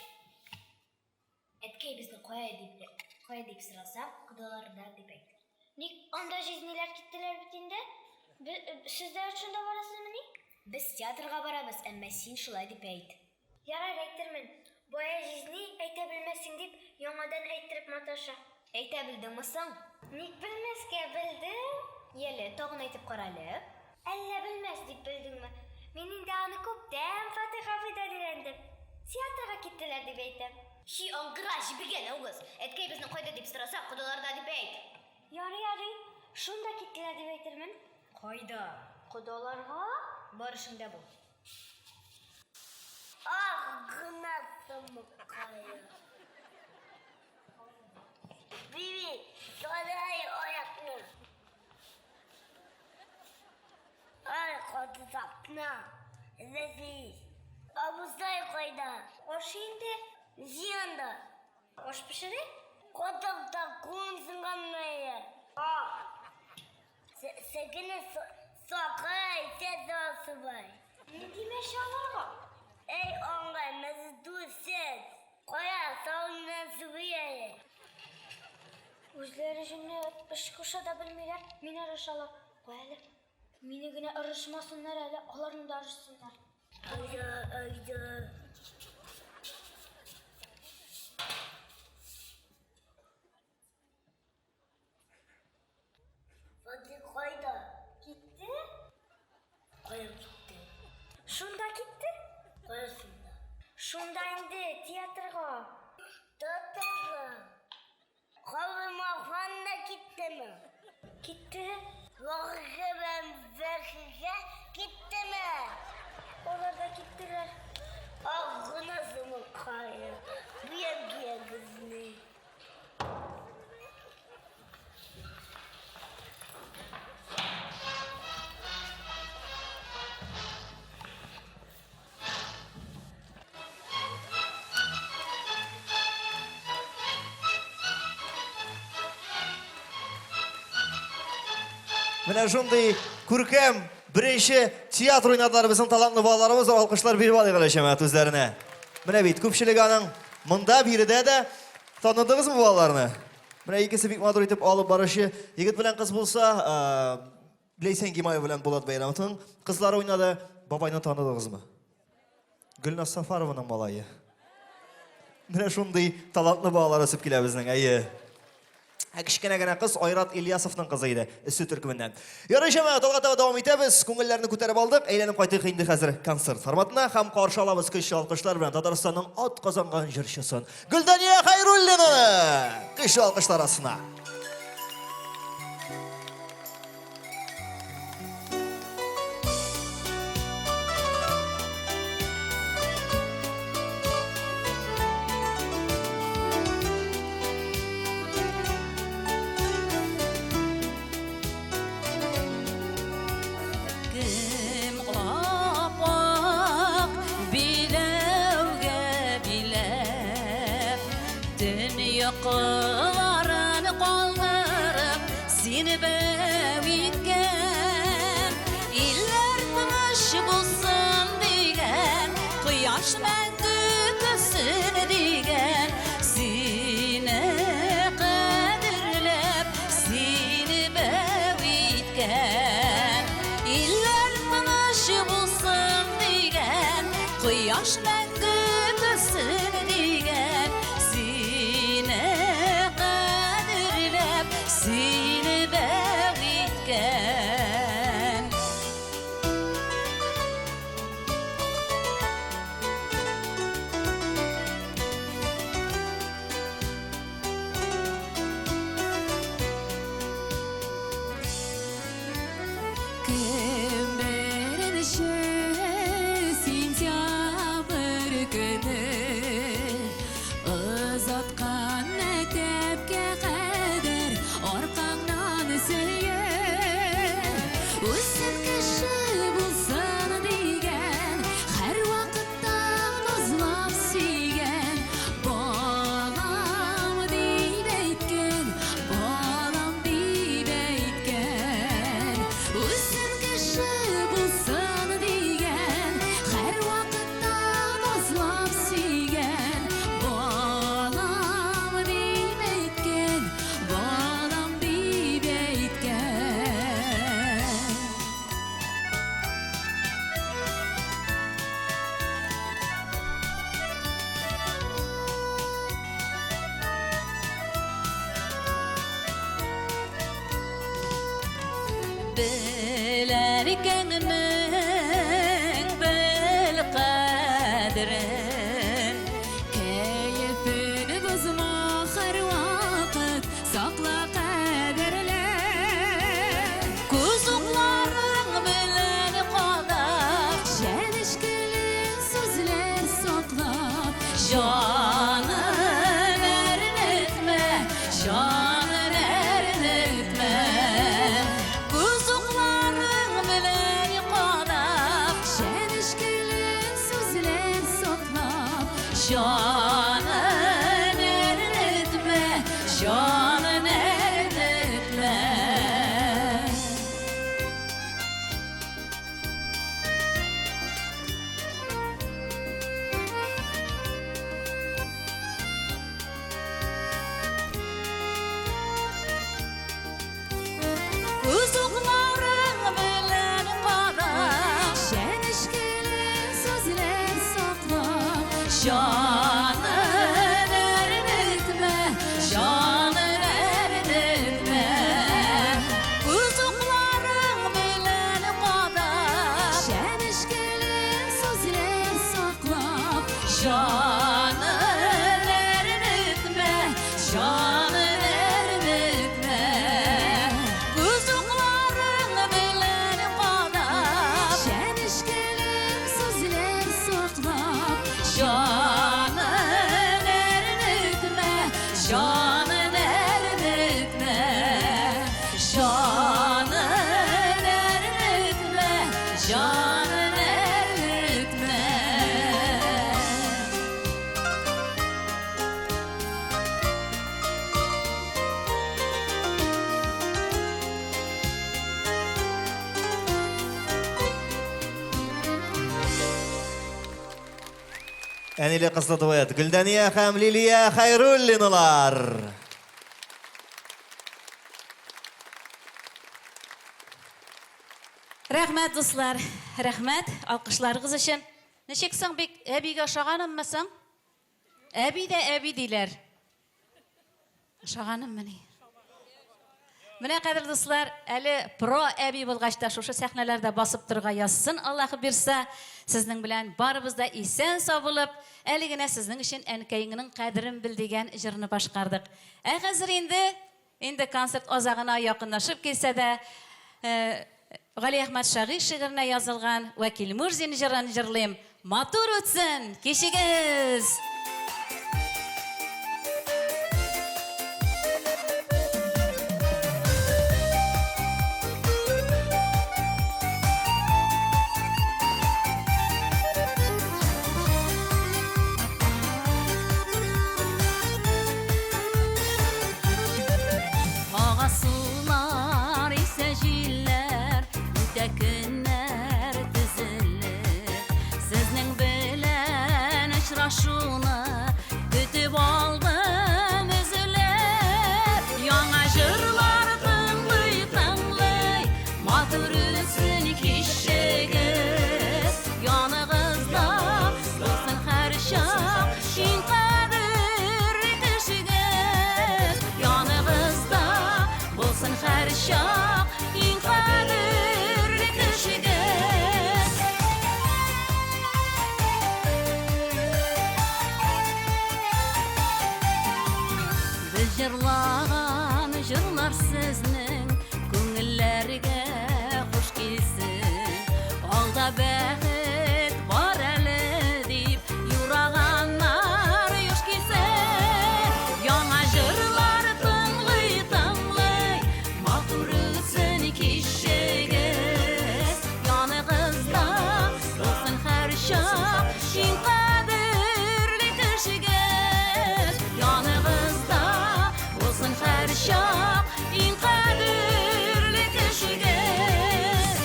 Әткәй безне кая дип, кая дип сораса, кодаларда дип әйт. Ник анда җизниләр киттеләр бит инде? Сез дә шунда барасызмыни? Без театрга барабыз, әмма син шулай дип әйт. Ярар, әйтермен. Бая җизни әйтә белмәссең дип, яңадан әйттереп маташа. Әйтә белдеңме соң? Ник белмәскә, белдем. Яле, тагын әйтеп кара әле. Әллә белмәс дип белдеңме? Мин инде аны күптән Фатих абыйдан өйрәндем. Театрга киттеләр дип әйтәм. Һи, аңгыра, җебегән авыз. Әткәй безне кайда дип сораса, кодаларда дип әйт. Ярый, ярый. Шунда киттеләр дип әйтермен. Кайда? Кодаларга? Бар эшеңдә бул. Ах, гына сымыккая. Биби, сарай аякны. Ай, каты тапна. Ләзиз. Абыстай кайда? Аш инде. Җыянда. Аш пешерә? Катыкта кулым сынганмы? Сәкене сакай, сәзасыбай. Нинди мәче аларга? Әй, аңгай, мәздүсез. Кая, савымнан сүги әле. Үзләре җүнле эш куша да белмиләр, мине орышалар. Куй әле. Мине генә орышмасыннар әле, аларны да орышсыннар. Әйдә, әйдә. Фатих кайда? Китте. Кая китте? Шунда китте. Кая шунда? Шунда инде, театрга. Театрга. Калымахан да киттеме? Китте. Вакыйга белән Бәхигә киттеме? Алар да китте. Менә шундый күркәм беренче театр уйнадылар безнең талантлы балаларыбыз. Алкышлар биреп алыйк әле җәмәгать үзләренә. Менә бит күпчелек аның монда биредә дә таныдыгызмы балаларны? Менә икесе бик матур итеп алып баручы егет белән кыз булса, Ләйсән Гимаева белән Булат Бәйрәмовның кызлары уйнады. Бабайны таныдыгызмы? Гөлназ Сафарованың малае. Менә шундый талантлы балалар үсеп килә безнең, әйе. Ә кечкенә генә кыз Айрат Ильясовның кызы иде, Өсте төркеменнән. Ярый, җәмәгать, алга таба дәвам итәбез. Күңелләрне күтәреп алдык. Әйләнеп кайтыйк инде хәзер концерт форматына һәм каршы алабыз көчле алкышлар белән Татарстанның ат казанган җырчысын Гөлдания Хәйруллинаны! Көчле алкышлар астына. Кем ап-ак биләүгә биләп, Төн йокыларын калдырып, Сине бәү иткән. Илләр тыныч булсын дигән, Кояш мәңге көлсен дигән, Сине кадерләп, сине бәү иткән. Илләр тыныч булсын дигән, Кояш мәңге көлсен дигән, Сине кадерләп, сине бәү иткән. Кем беренче сентябрь көне озаткан мәктәпкә кадәр аркаңнан сөеп, үсен кеше булсын дигән, һәрвакытта назлап сөйгән, балам дип әйткән, балам дип әйткән. Үсен кеше булсын дигән, һәрвакытта назлап сөйгән, балам дип әйткән, балам дип әйткән. Беләр икәнмен бел кадерен, Кәефен бозма һәрвакыт, сакла кадерле. Күз укларың белән кадап, Чәнечкеле сүзләр саклап, Җанын әрнетмә, җанын әрнетмә. Күз укларың белән кадап, Чәнечкеле сүзләр саклап, Җанын әрнетмә, җанын әрнетмә. Күз укларың белән кадап, Чәнечкеле сүзләр саклап, Җанын әрнетмә, җанын әрнетмә. Күз укларың белән кадап, Чәнечкеле сүзләр саклап, Җанын әрнетмә, җанын әрнетмә. Күз укларың белән кадап, Чәнечкеле сүзләр саклап, Җанын әрнетмә, җанын әрнетмә. Җанын әрнетмә, җанын әрнетмә. Әниле кызлы дуэт Гөлдәния һәм Лилия Хәйруллиналар. Рәхмәт, дуслар, рәхмәт алкышларыгыз өчен. Ничек соң бик әбигә ошаганыммы соң? Әби дә әби диләр. Ошаганыммыни? Менә, кадерле дуслар, әле про әби булгач та шушы сәхнәләрдә басып торырга язсын, Аллаһы бирса. Сезнең белән барыбыз да исән-сау булып, әле генә сезнең өчен Әнкәеңнең кадерен бел дигән җырны башкардык. Ә хәзер инде Инде концерт азагына якынлашып килсә дә, Галиәхмәт Шагыйрь шигыренә язылган Вәкил Мурзин җырын җырлыйм. Матур үтсен кичегез! Ага сулар, исә җилләр, үтә көннәр тезелеп. Сезнең белән очрашуны көтеп алдым өзелеп. Яңа җырлар тыңлый-тыңлый, матур үтсен кичегез. Яныгызда булсын һәрчак иң кадерле кешегез. Яныгызда булсын һәрчак иң кадерле кешегез. Без җырлаган җырлар сезнең күңелләргә хуш килсен. Алда бәхет бар әле дип юраганнар юш килсен. Яңа җырлар тыңлый-тыңлый, матур үтсен кичегез. Яныгызда булсын һәрчак иң кадерле кешегез. Яныгызда булсын һәрчак иң кадерле кешегез.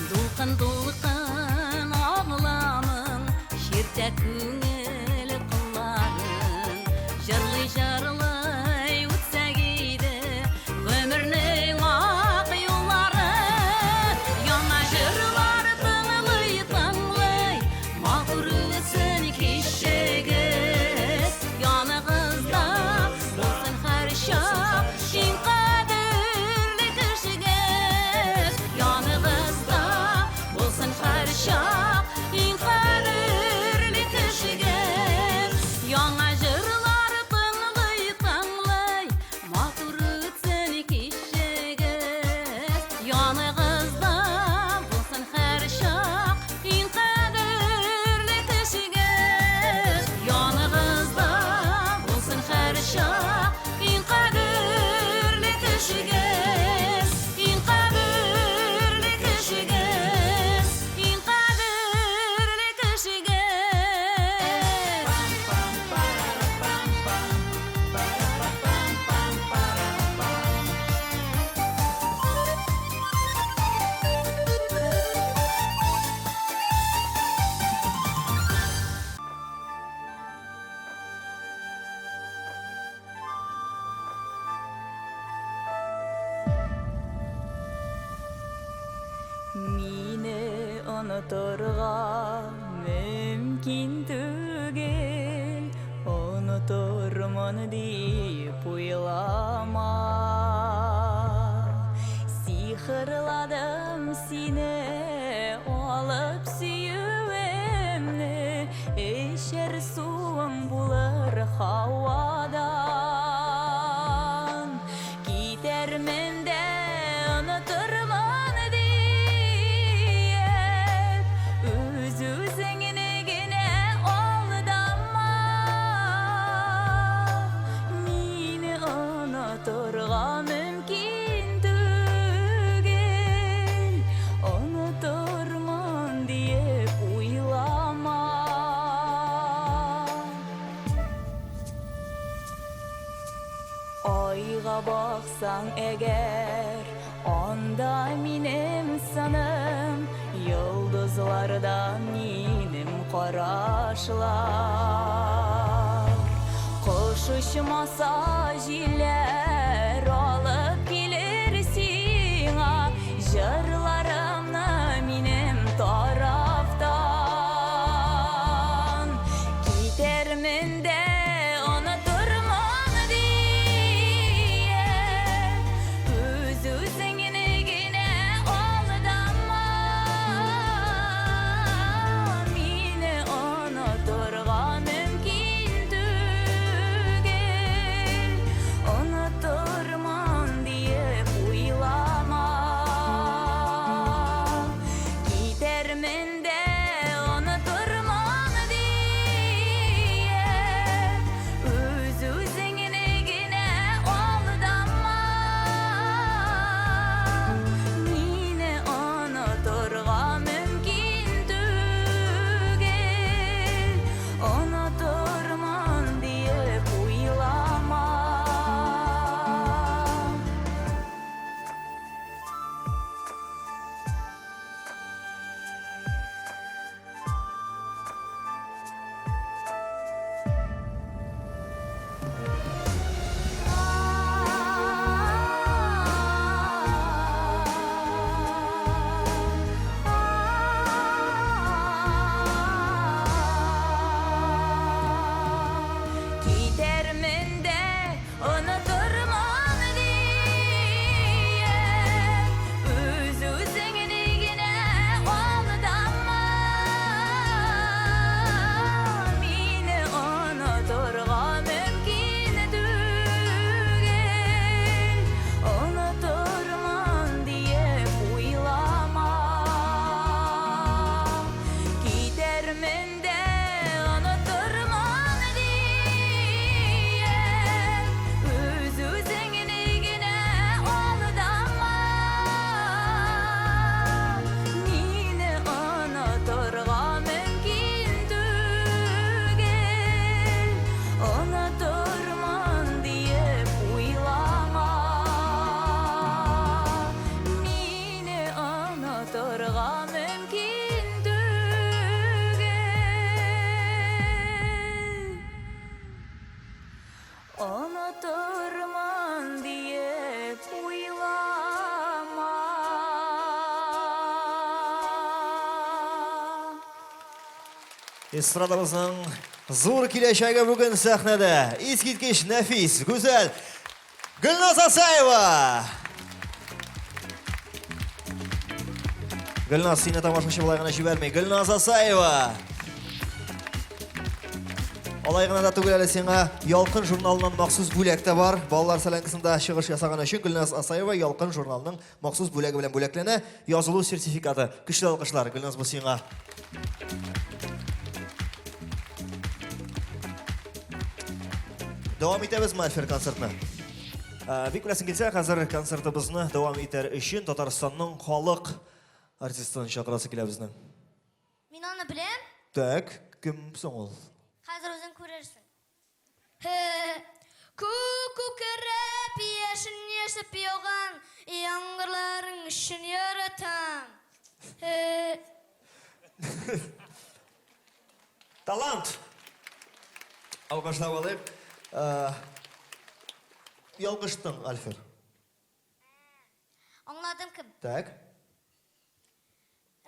Дулкын-дулкын агыламын, чиртә күңел кылларын. Җырлый-җырлый үтсәк иде гомернең ак юлларын. Яңа җырлар тыңлый-тыңлый, матур үтсен кичегез. Яныгызда булсын һәрчак иң кадерле кешегез. Яныгызда булсын һәрчак иң кадерле кешегез. Яңа җырлар тыңлый-тыңлый, матур үтсен кичегез. Яныгызда булсын һәрчак иң кадерле кешегез. Яныгызда булсын һәрчак иң кадерле кешегез. Иң кадерле кешегез. Иң кадерле кешегез. Мине онытырга мөмкин түгел, онытырмын дип уйлама. Сихырладым сине алып сөюемне, эчәр суың булыр һавадан. Китәрмен дә онытырмын диеп, үз-үзеңне генә алдама. Мине онытырга мөмкин түгел, онытырмын диеп. баксаң әгәр, анда минем сыным, йолдызларда минем карашлар. Кош очмаса җилләр алып килер сиңа җырларымны минем тарафтан. Китәрмен дә онытырмын диеп, үз-үзеңне генә алдама. Мине онытырга мөмкин түгел, онытырмын диеп уйлама. Китәрмен дә онытырмын диеп, үз-үзеңне генә алдама. Мине онытырга мөмкин түгел, онытырмын диеп уйлама. Китәрмен дә онытырмын диеп, үз-үзеңне генә алдама. Мине онытырга мөмкин түгел, онытырмын диеп уйлама. Китәрмен дә онытырмын диеп, үз-үзеңне генә алдама. Мине онытырга мөмкин түгел, онытырмын диеп уйлама. Мине онытырга мөмкин түгел. Онытырмын диеп уйлама. Эстрадабызның зур киләчәге бүген сәхнәдә. Искиткеч нәфис, гүзәл Гөлназ Асаева! Гөлназ, сине тамашачы болай гына җибәрми. Гөлназ Асаева! Алай гына да түгел әле сиңа Ялкын журналыннан махсус бүләк тә бар. Балалар солянкасында чыгыш ясаган өчен Гөлназ Асаева Ялкын журналының махсус бүләге белән бүләкләнә. Язылу сертификаты. Көчле алкышлар, Гөлназ, бу сиңа. Дәвам итәбез Мальфер концертны. Ә, Бик беләсең килсә, хәзер концертыбызны дәвам итәр өчен Татарстанның халык артистын чакырасы килә безнең. Мин аны беләм. Так, кем соң ул? Хәзер үзең күрерсең. Күк күкрәп, яшен яшәп яуган яңгырларың өчен яратам. Талант! Алкышлап алыйк. Ә, Ялгыштың, Альфер. Аңладым кем. Так.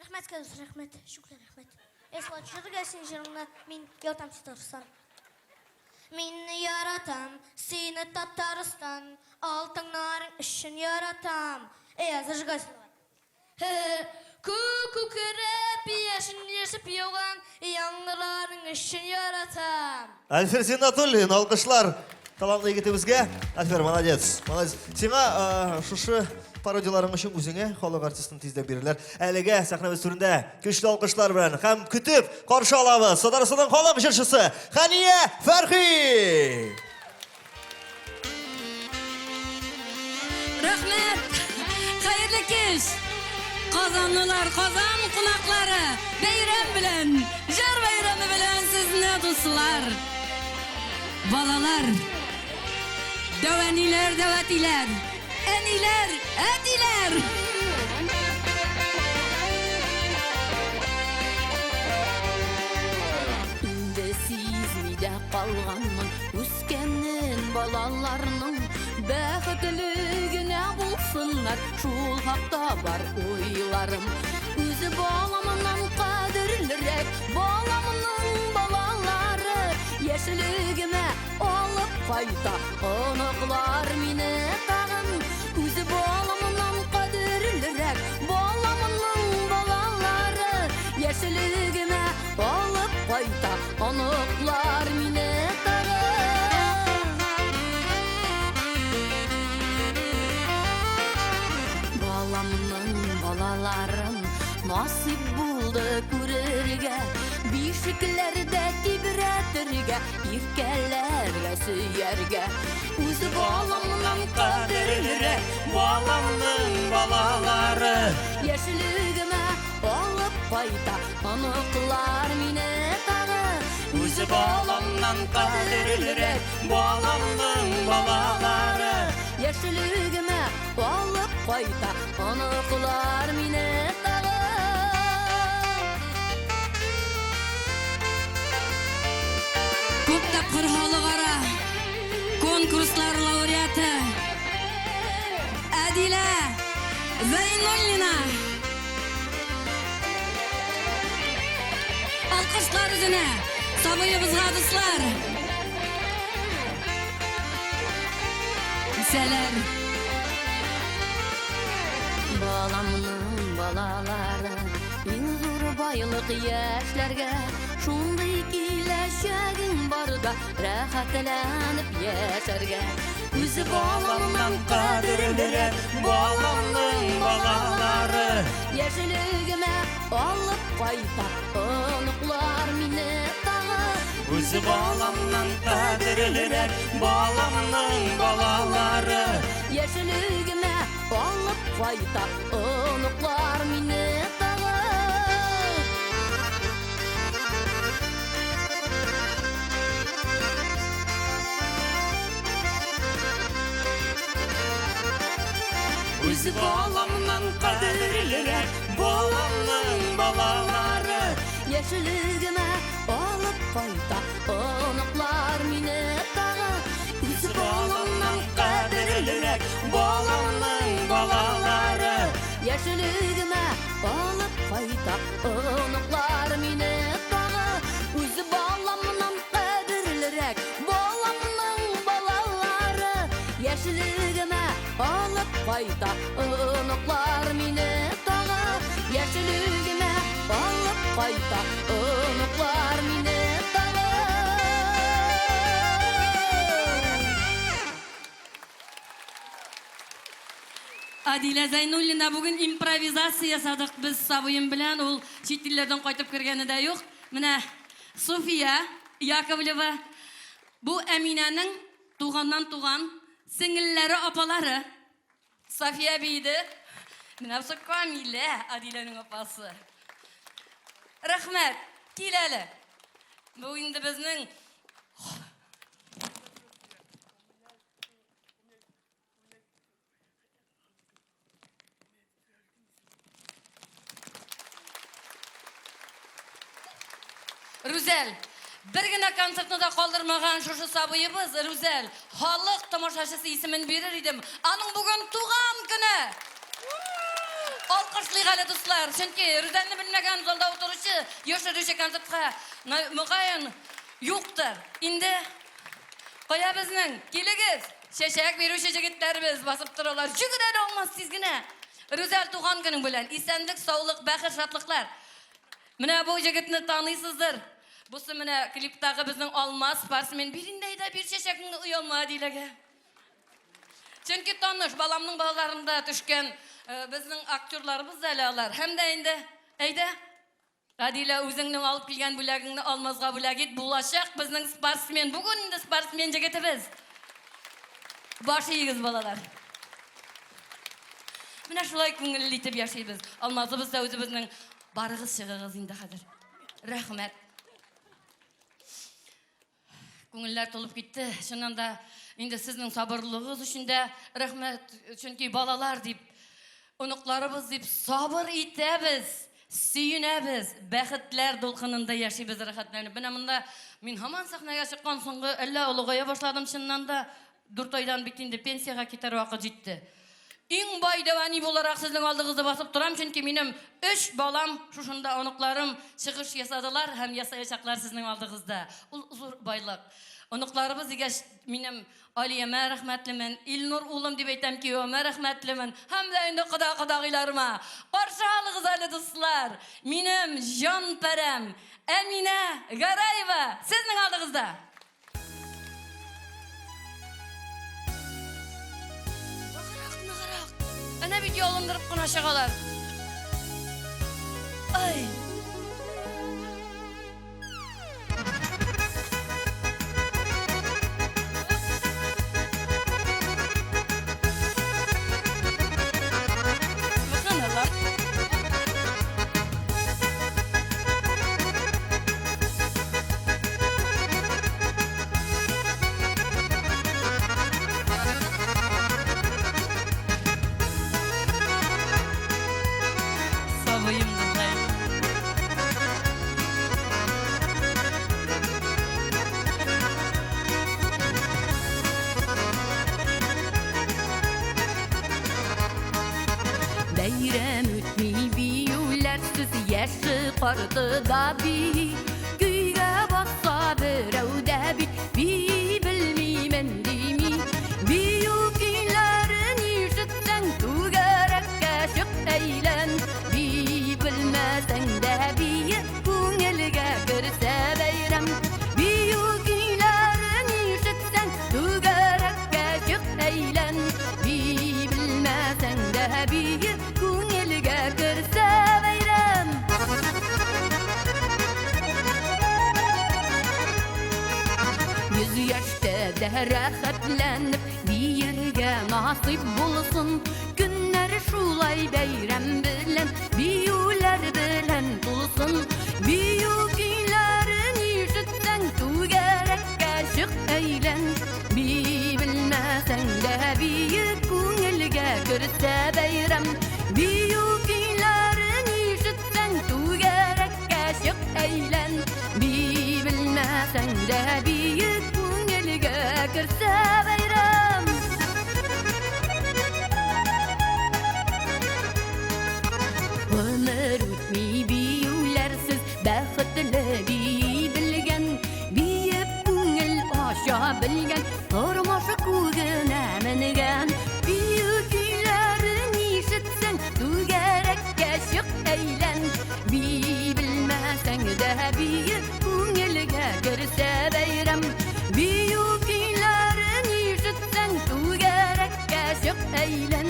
Рәхмәт, Кәдүс, рәхмәт. Шөкер, рәхмәт. Эсла төшергә син җырыңны, мин яратам сине Татарстан. Мин яратам сине Татарстан, алтыннарың өчен яратам. Эй, зажигайся давай. Күк күкрәп, яшен яшәп яуган яңгырларың өчен яратам. Альфер Зиннатуллин, алкышлар талантлы егетебезгә. Альфер, молодец. Молодец. Сиңа э, шушы пародияларың өчен үзеңә халык артистын тиздән бирерләр. Әлегә сәхнәбез түрендә көчле алкышлар белән һәм көтеп каршы алабыз Татарстанның халык җырчысы Хәния Фәрхи. Рәхмәт! Хәерле кич! Казанлылар, Казан кунаклары, бәйрәм белән, җыр бәйрәме белән сезне, дуслар! Балалар! Дәү әниләр, дәү әтиләр, әниләр, әтиләр! Инде сизми дә калганмын үскәнен балаларның бәхетле генә булсыннар, шул хакта бар уйларым. Үзе баламнан кадерлерәк, баламның балалары яшьлегемә алып кайта оныклар мине тагын. Үзе баламнан кадерлерәк, баламның балалары яшьлегемә алып кайта оныклар мине тагын. Баламның балаларын насыйп булды күрергә, бишекләрдә тибрәтергә, иркәләргә, сөяргә. Үз баламнан кадерлерәк, баламның балалары яшьлегемә алып кайта оныклар мине тагы. Үз баламнан кадерлерәк, баламның балалары яшьлегемә алып кайта оныклар мине тагы. Күп тапкыр халыкара конкурслар лауреаты Әдилә Зәйнуллина. Алкышлар үзенә, сабыебызга, дуслар. Үсәләр. Баламның балалары иң зур байлык яшьләргә, шундый киләчәгең барда рәхәтләнеп яшәргә. Үз баламнан кадерлерәк, баламның балалары яшьлегемә алып кайта оныклар мине тагы. Үз баламнан кадерлерәк, баламның балалары яшьлегемә алып кайта оныклар мине тагы. Үз баламнан кадерлерәк, баламның балалары яшьлегемә алып кайта оныклар мине тагы. Үз баламнан кадерлерәк, баламның балалары яшьлегемә алып кайта оныклар мине тагы. Үз баламнан кадерлерәк, баламның балалары яшьлегемә алып кайта оныклар мине тагы. Яшьлегемә алып кайта оныклар мине тагы. Адилә Зәйнуллина, бүген импровизация ясадык без сабыем белән, ул чит илләрдән кайтып кергәне дә юк. Менә София Яковлева, бу Әминәнең туганнан туган сеңелләре, апалары. София биде. Менә бусы Камилә, Адиләнең апасы. Рәхмәт, кил әле. Бу инде безнең Рүзәл, бер генә концертны да калдырмаган шушы сабыебыз Рүзәл, халык тамашачысы исемен бирер идем. Аның бүген туган көне. Алкышлыйк әле, дуслар, чөнки Рүзәлне белмәгән залда утыручы, йөрүче концертка мөгаен юктыр. Инде кая безнең? Килегез! Чәчәк бирүче җегетләребез басып торалар. Җөгер әле Алмаз тиз генә. Рүзәл, туган көнең белән. Исәнлек, саулык, бәхет, шатлыклар. Менә бу җегетне таныйсыздыр. Бусы менә клиптагы безнең Алмаз спортсмен. Бир инде әйдә, бир чәчәкеңне оялма Әдиләгә. Чөнки таныш, баламның балаларында төшкән безнең актерларыбыз да әле алар. Һәм дә инде әйдә, Әдилә, үзеңнең алып килгән бүләгеңне Алмазга бүләк ит. Булачак безнең спортсмен. Бүген инде спортсмен җегетебез. Баш иегез, балалар. Менә шулай күңелле итеп яшибез. Алмазыбыз да үзебезнең. Барыгыз чыгыгыз инде хәзер. Рәхмәт. Күңелләр тулып китте. Чыннан да, инде сезнең сабырлыгыгыз өчен дә рәхмәт. Чөнки балалар дип, оныкларыбыз дип сабыр итәбез, сөенәбез, бәхетләр дулкынында яшибез рәхәтләнеп. Менә монда мин һаман сәхнәгә чыккан соңгы әллә олыгая башладым чыннан да. Дүрт айдан бит инде пенсиягә китәр вакыт җитте. Иң бай дәү әни буларак сезнең алдыгызда басып торам, чөнки минем өч балам, шушында оныкларым чыгыш ясадылар һәм ясаячаклар сезнең алдыгызда. Ул зур байлык. Оныкларыбыз дигәч, минем Алиямә рәхмәтлемен, Илнур улым дип әйтәм, киявемә рәхмәтлемен һәм дә инде кода-кодагыйларыма. Каршы алыгыз әле, дуслар, минем җан парәм Әминә Гараева сезнең алдыгызда! Ныграк, ныграк. Әнә бит ялындырып кына чыгалар. Ай! Субханалла. Сабыем духай. Бәйрәм үтми биюләрсез, яше карты да бии. Көйгә баса берәү дә бит бии белмимен дими. Бию көйләрен ишетсәң, түгәрәккә чык әйлән. Бии белмәсәң дә бие, күңелгә керсә бәйрәм. Бию көйләрен ишетсәң, түгәрәккә чык әйлән. Бии белмәсәң дә бие, күңелгә керсә бәйрәм. Йөз яшьтә дә рәхәтләнеп биергә насыйп булсын. Көннәр шулай бәйрәм белән, биюләр белән тулсын. Бию көйләрен ишетсәң, түгәрәккә чык әйлән. Бии белмәсәң дә бие, күңелгә керсә бәйрәм. Бию көйләрен ишетсәң, түгәрәккә чык әйлән. Бии белмәсәң дә бие, күңелгә керсә бәйрәм. Гомер үтми биюләрсез, бәхетле бии белгән, биеп күңел ача белгән, тормыш күгенә менгән. Бию көйләрен ишетсәң, түгәрәккә чык әйлән. Бии белмәсәң дә бие, күңелгә керсә бәйрәм. Бию көйләрен ишетсәң, түгәрәккә чык әйлән.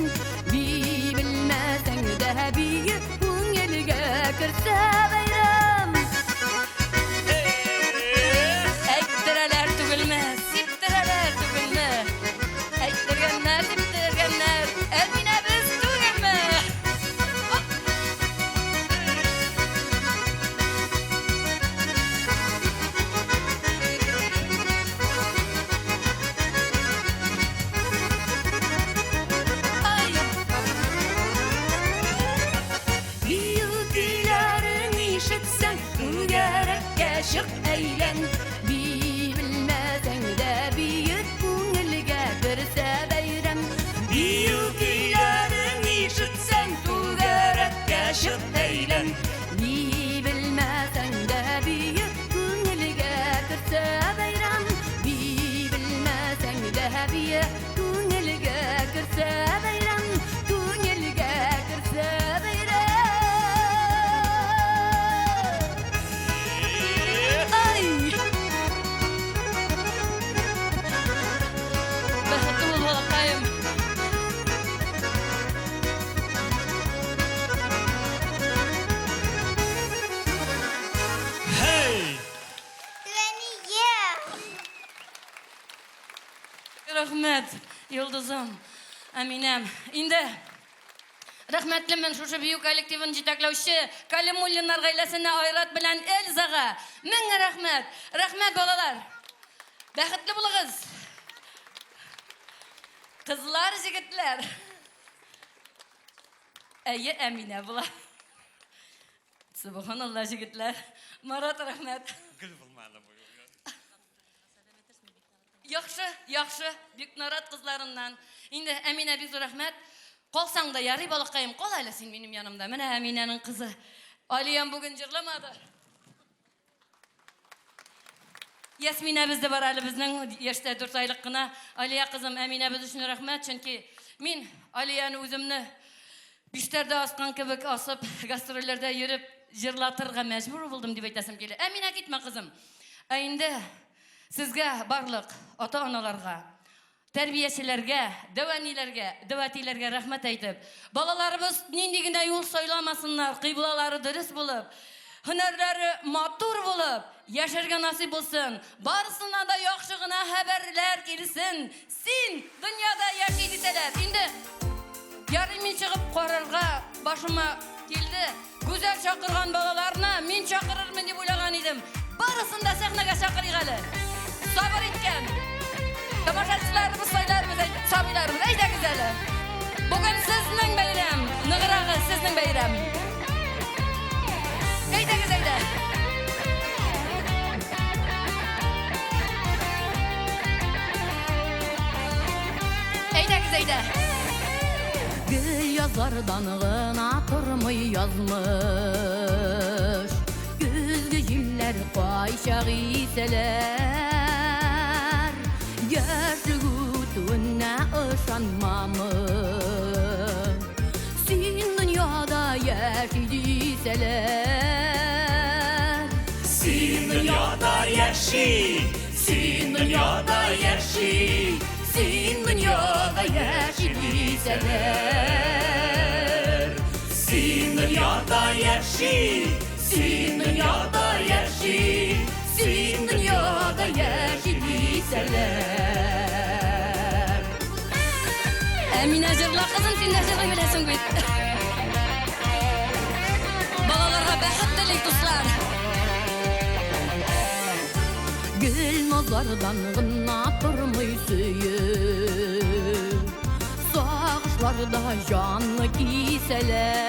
Бии белмәсәң дә бие, күңелгә керсә бәйрәм. Әйттерәләр түгелме, сиптерәләр түгелме? Әйттергәннәр, сиптергәннәр, Әминәбез түгелме? Бию көйләрен ишетсәң, түгәрәккә чык әйлән. Бии белмәсәң дә бие, күңелгә керсә бәйрәм. Бию көйләрен ишетсәң, түгәрәккә чык әйлән. Бии белмәсәң дә бие, күңелгә керсә бәйрәм. Бии белмәсәң дә бие, күңелгә керсә бәйрәм. Күңелгә керсә бәйрәм. Ай! Бәхетле бул, балакаем. Һей! Рәхмәт, йолдызым, Әминәм. Инде рәхмәтлемен шушы бию коллективын җитәкләүче Калимуллиннар гаиләсенә Айрат белән Эльзага. Мең рәхмәт. Рәхмәт, балалар. Бәхетле булыгыз! Кызлар, җегетләр! Әйе, Әминә була. Субханалла, җегетләр. Марат, рәхмәт. Гел булмады бу. Яхшы, яхшы, бик нарат кызларыннан. Инде Әминә бик зур рәхмәт. Калсаң да ярый, балакаем, кал әле син минем янымда. Менә Әминәнең кызы. Алиям бүген җырламады. Ясминәбез дә бар әле безнең, яшьтә 4 айлык кына. Алия кызым, Әминәбез өчен рәхмәт, чөнки мин Алияне үземне биштәрдә аскан кебек асып, гастрольләрдә йөреп җырлатырга мәҗбүр булдым дип әйтәсем килә. Әминә, китмә, кызым. Ә инде сезгә барлык ата-аналарга, Тәрбиячеләргә, дәү әниләргә, дәү әтиләргә рәхмәт әйтеп, балаларыбыз нинди генә юл сайламасыннар, кыйблалары дөрес булып, һөнәрләре матур булып, яшәргә насыйп булсын. Барысыннан да яхшы гына хәбәрләр килсен. Син дөньяда яши дисәләр. Инде ярый мин чыгып карарга башыма килде. Гүзәл чакырган балаларны мин чакырырмын дип уйлаган идем. Барысын да сәхнәгә чакырыйк әле. Сабыр иткән. Тамашачыларыбыз, сайларыбыз, сабыйларыбыз, әйдәгез әле. Бүген сезнең бәйрәм, ныграгы сезнең бәйрәм. Әйдәгез, әйдә. Әйдәгез, әйдә. Гел язлардан гына тормый язмыш. Көзге җилләр кайчак исәләр. Яшьлек үтүенә ышанмамын. Син дөньяда яши дисәләр. Син дөньяда яши, син дөньяда яши, син дөньяда яши дисәләр. Син дөньяда яши, син дөньяда яши, син дөньяда яши дисәләр. Әминә җырла, кызым, син дә җырлый беләсең бит. Балаларга бәхет телик, дуслар. Гел назлардан гына тормый сөю. Сагышларда җанны кисәләр.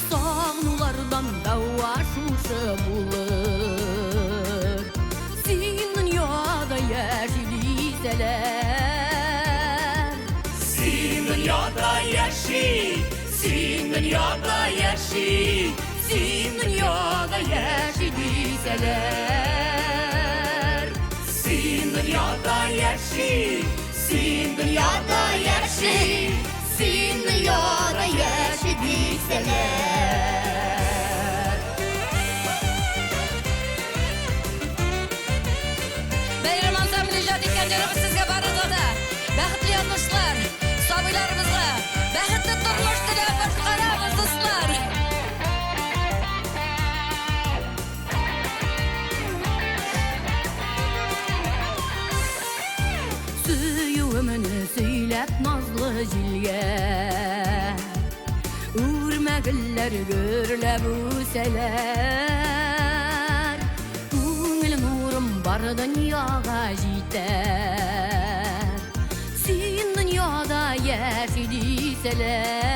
Сагынулардан дәва шушы булыр. Син дөньяда яши дисәләр. Син дөньяда яши, син дөньяда яши, син дөньяда яши дисәләр. Син дөньяда яши, син дөньяда яши, син дөньяда яши дисәләр. Бәйрәм ансамбле иҗат иткән җырыбыз сезгә барыгызга да бәхетле язмышлар, сабыйларыбызга бәхетле тормыш теләп башкарабыз, дуслар. Сөюемне сөйләп назлы җилгә. Үрмә гөлләр гөрләп үсәләр. Күңел нурым бар дөньяга җитәр. Син дөньяда яши дисәләр.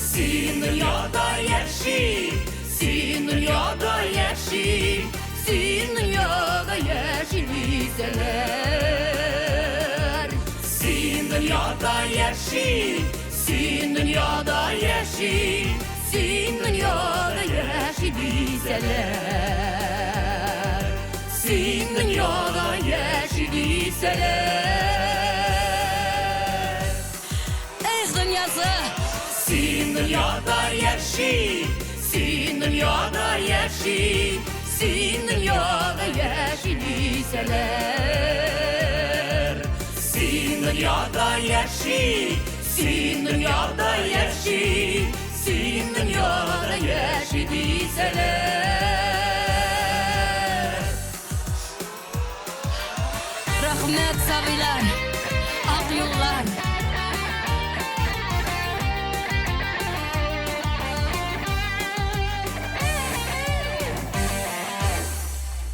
Син дөньяда яши, син дөньяда яши, син дөньяда яши дисәләр. Син дөньяда яши, син дөньяда яши, син дөньяда яши дисәләр. Син дөньяда яши дисәләр. Эх, дөньясы! Син дөньяда яши, син дөньяда яши, син дөньяда яши дисәләр. Син дөньяда яши, син дөньяда яши, син дөньяда яши дисәләр. Рәхмәт, сабыйлар, ак юллар.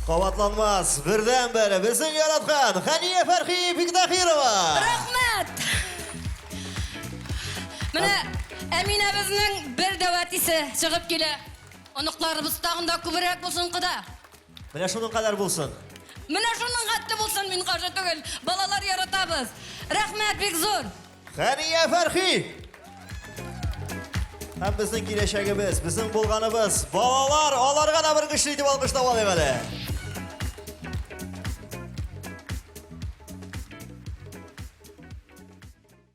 Кабатланмас, бердәнбер, безнең яраткан Хәния Фәрхи Биктахирова! Рәхмәт! Менә Әминәбезнең бер дәү әтисе чыгып килә. Оныкларыбыз тагын да күбрәк булсын, кода. Менә шуның кадәр булсын. Менә шуның хәтле булсын, мин каршы түгел. Балалар яратабыз. Рәхмәт бик зур. Хәния Фәрхи! Һәм безнең киләчәгебез, безнең булганыбыз, балалар, аларга да бер көчле итеп алкышлап алыйк әле.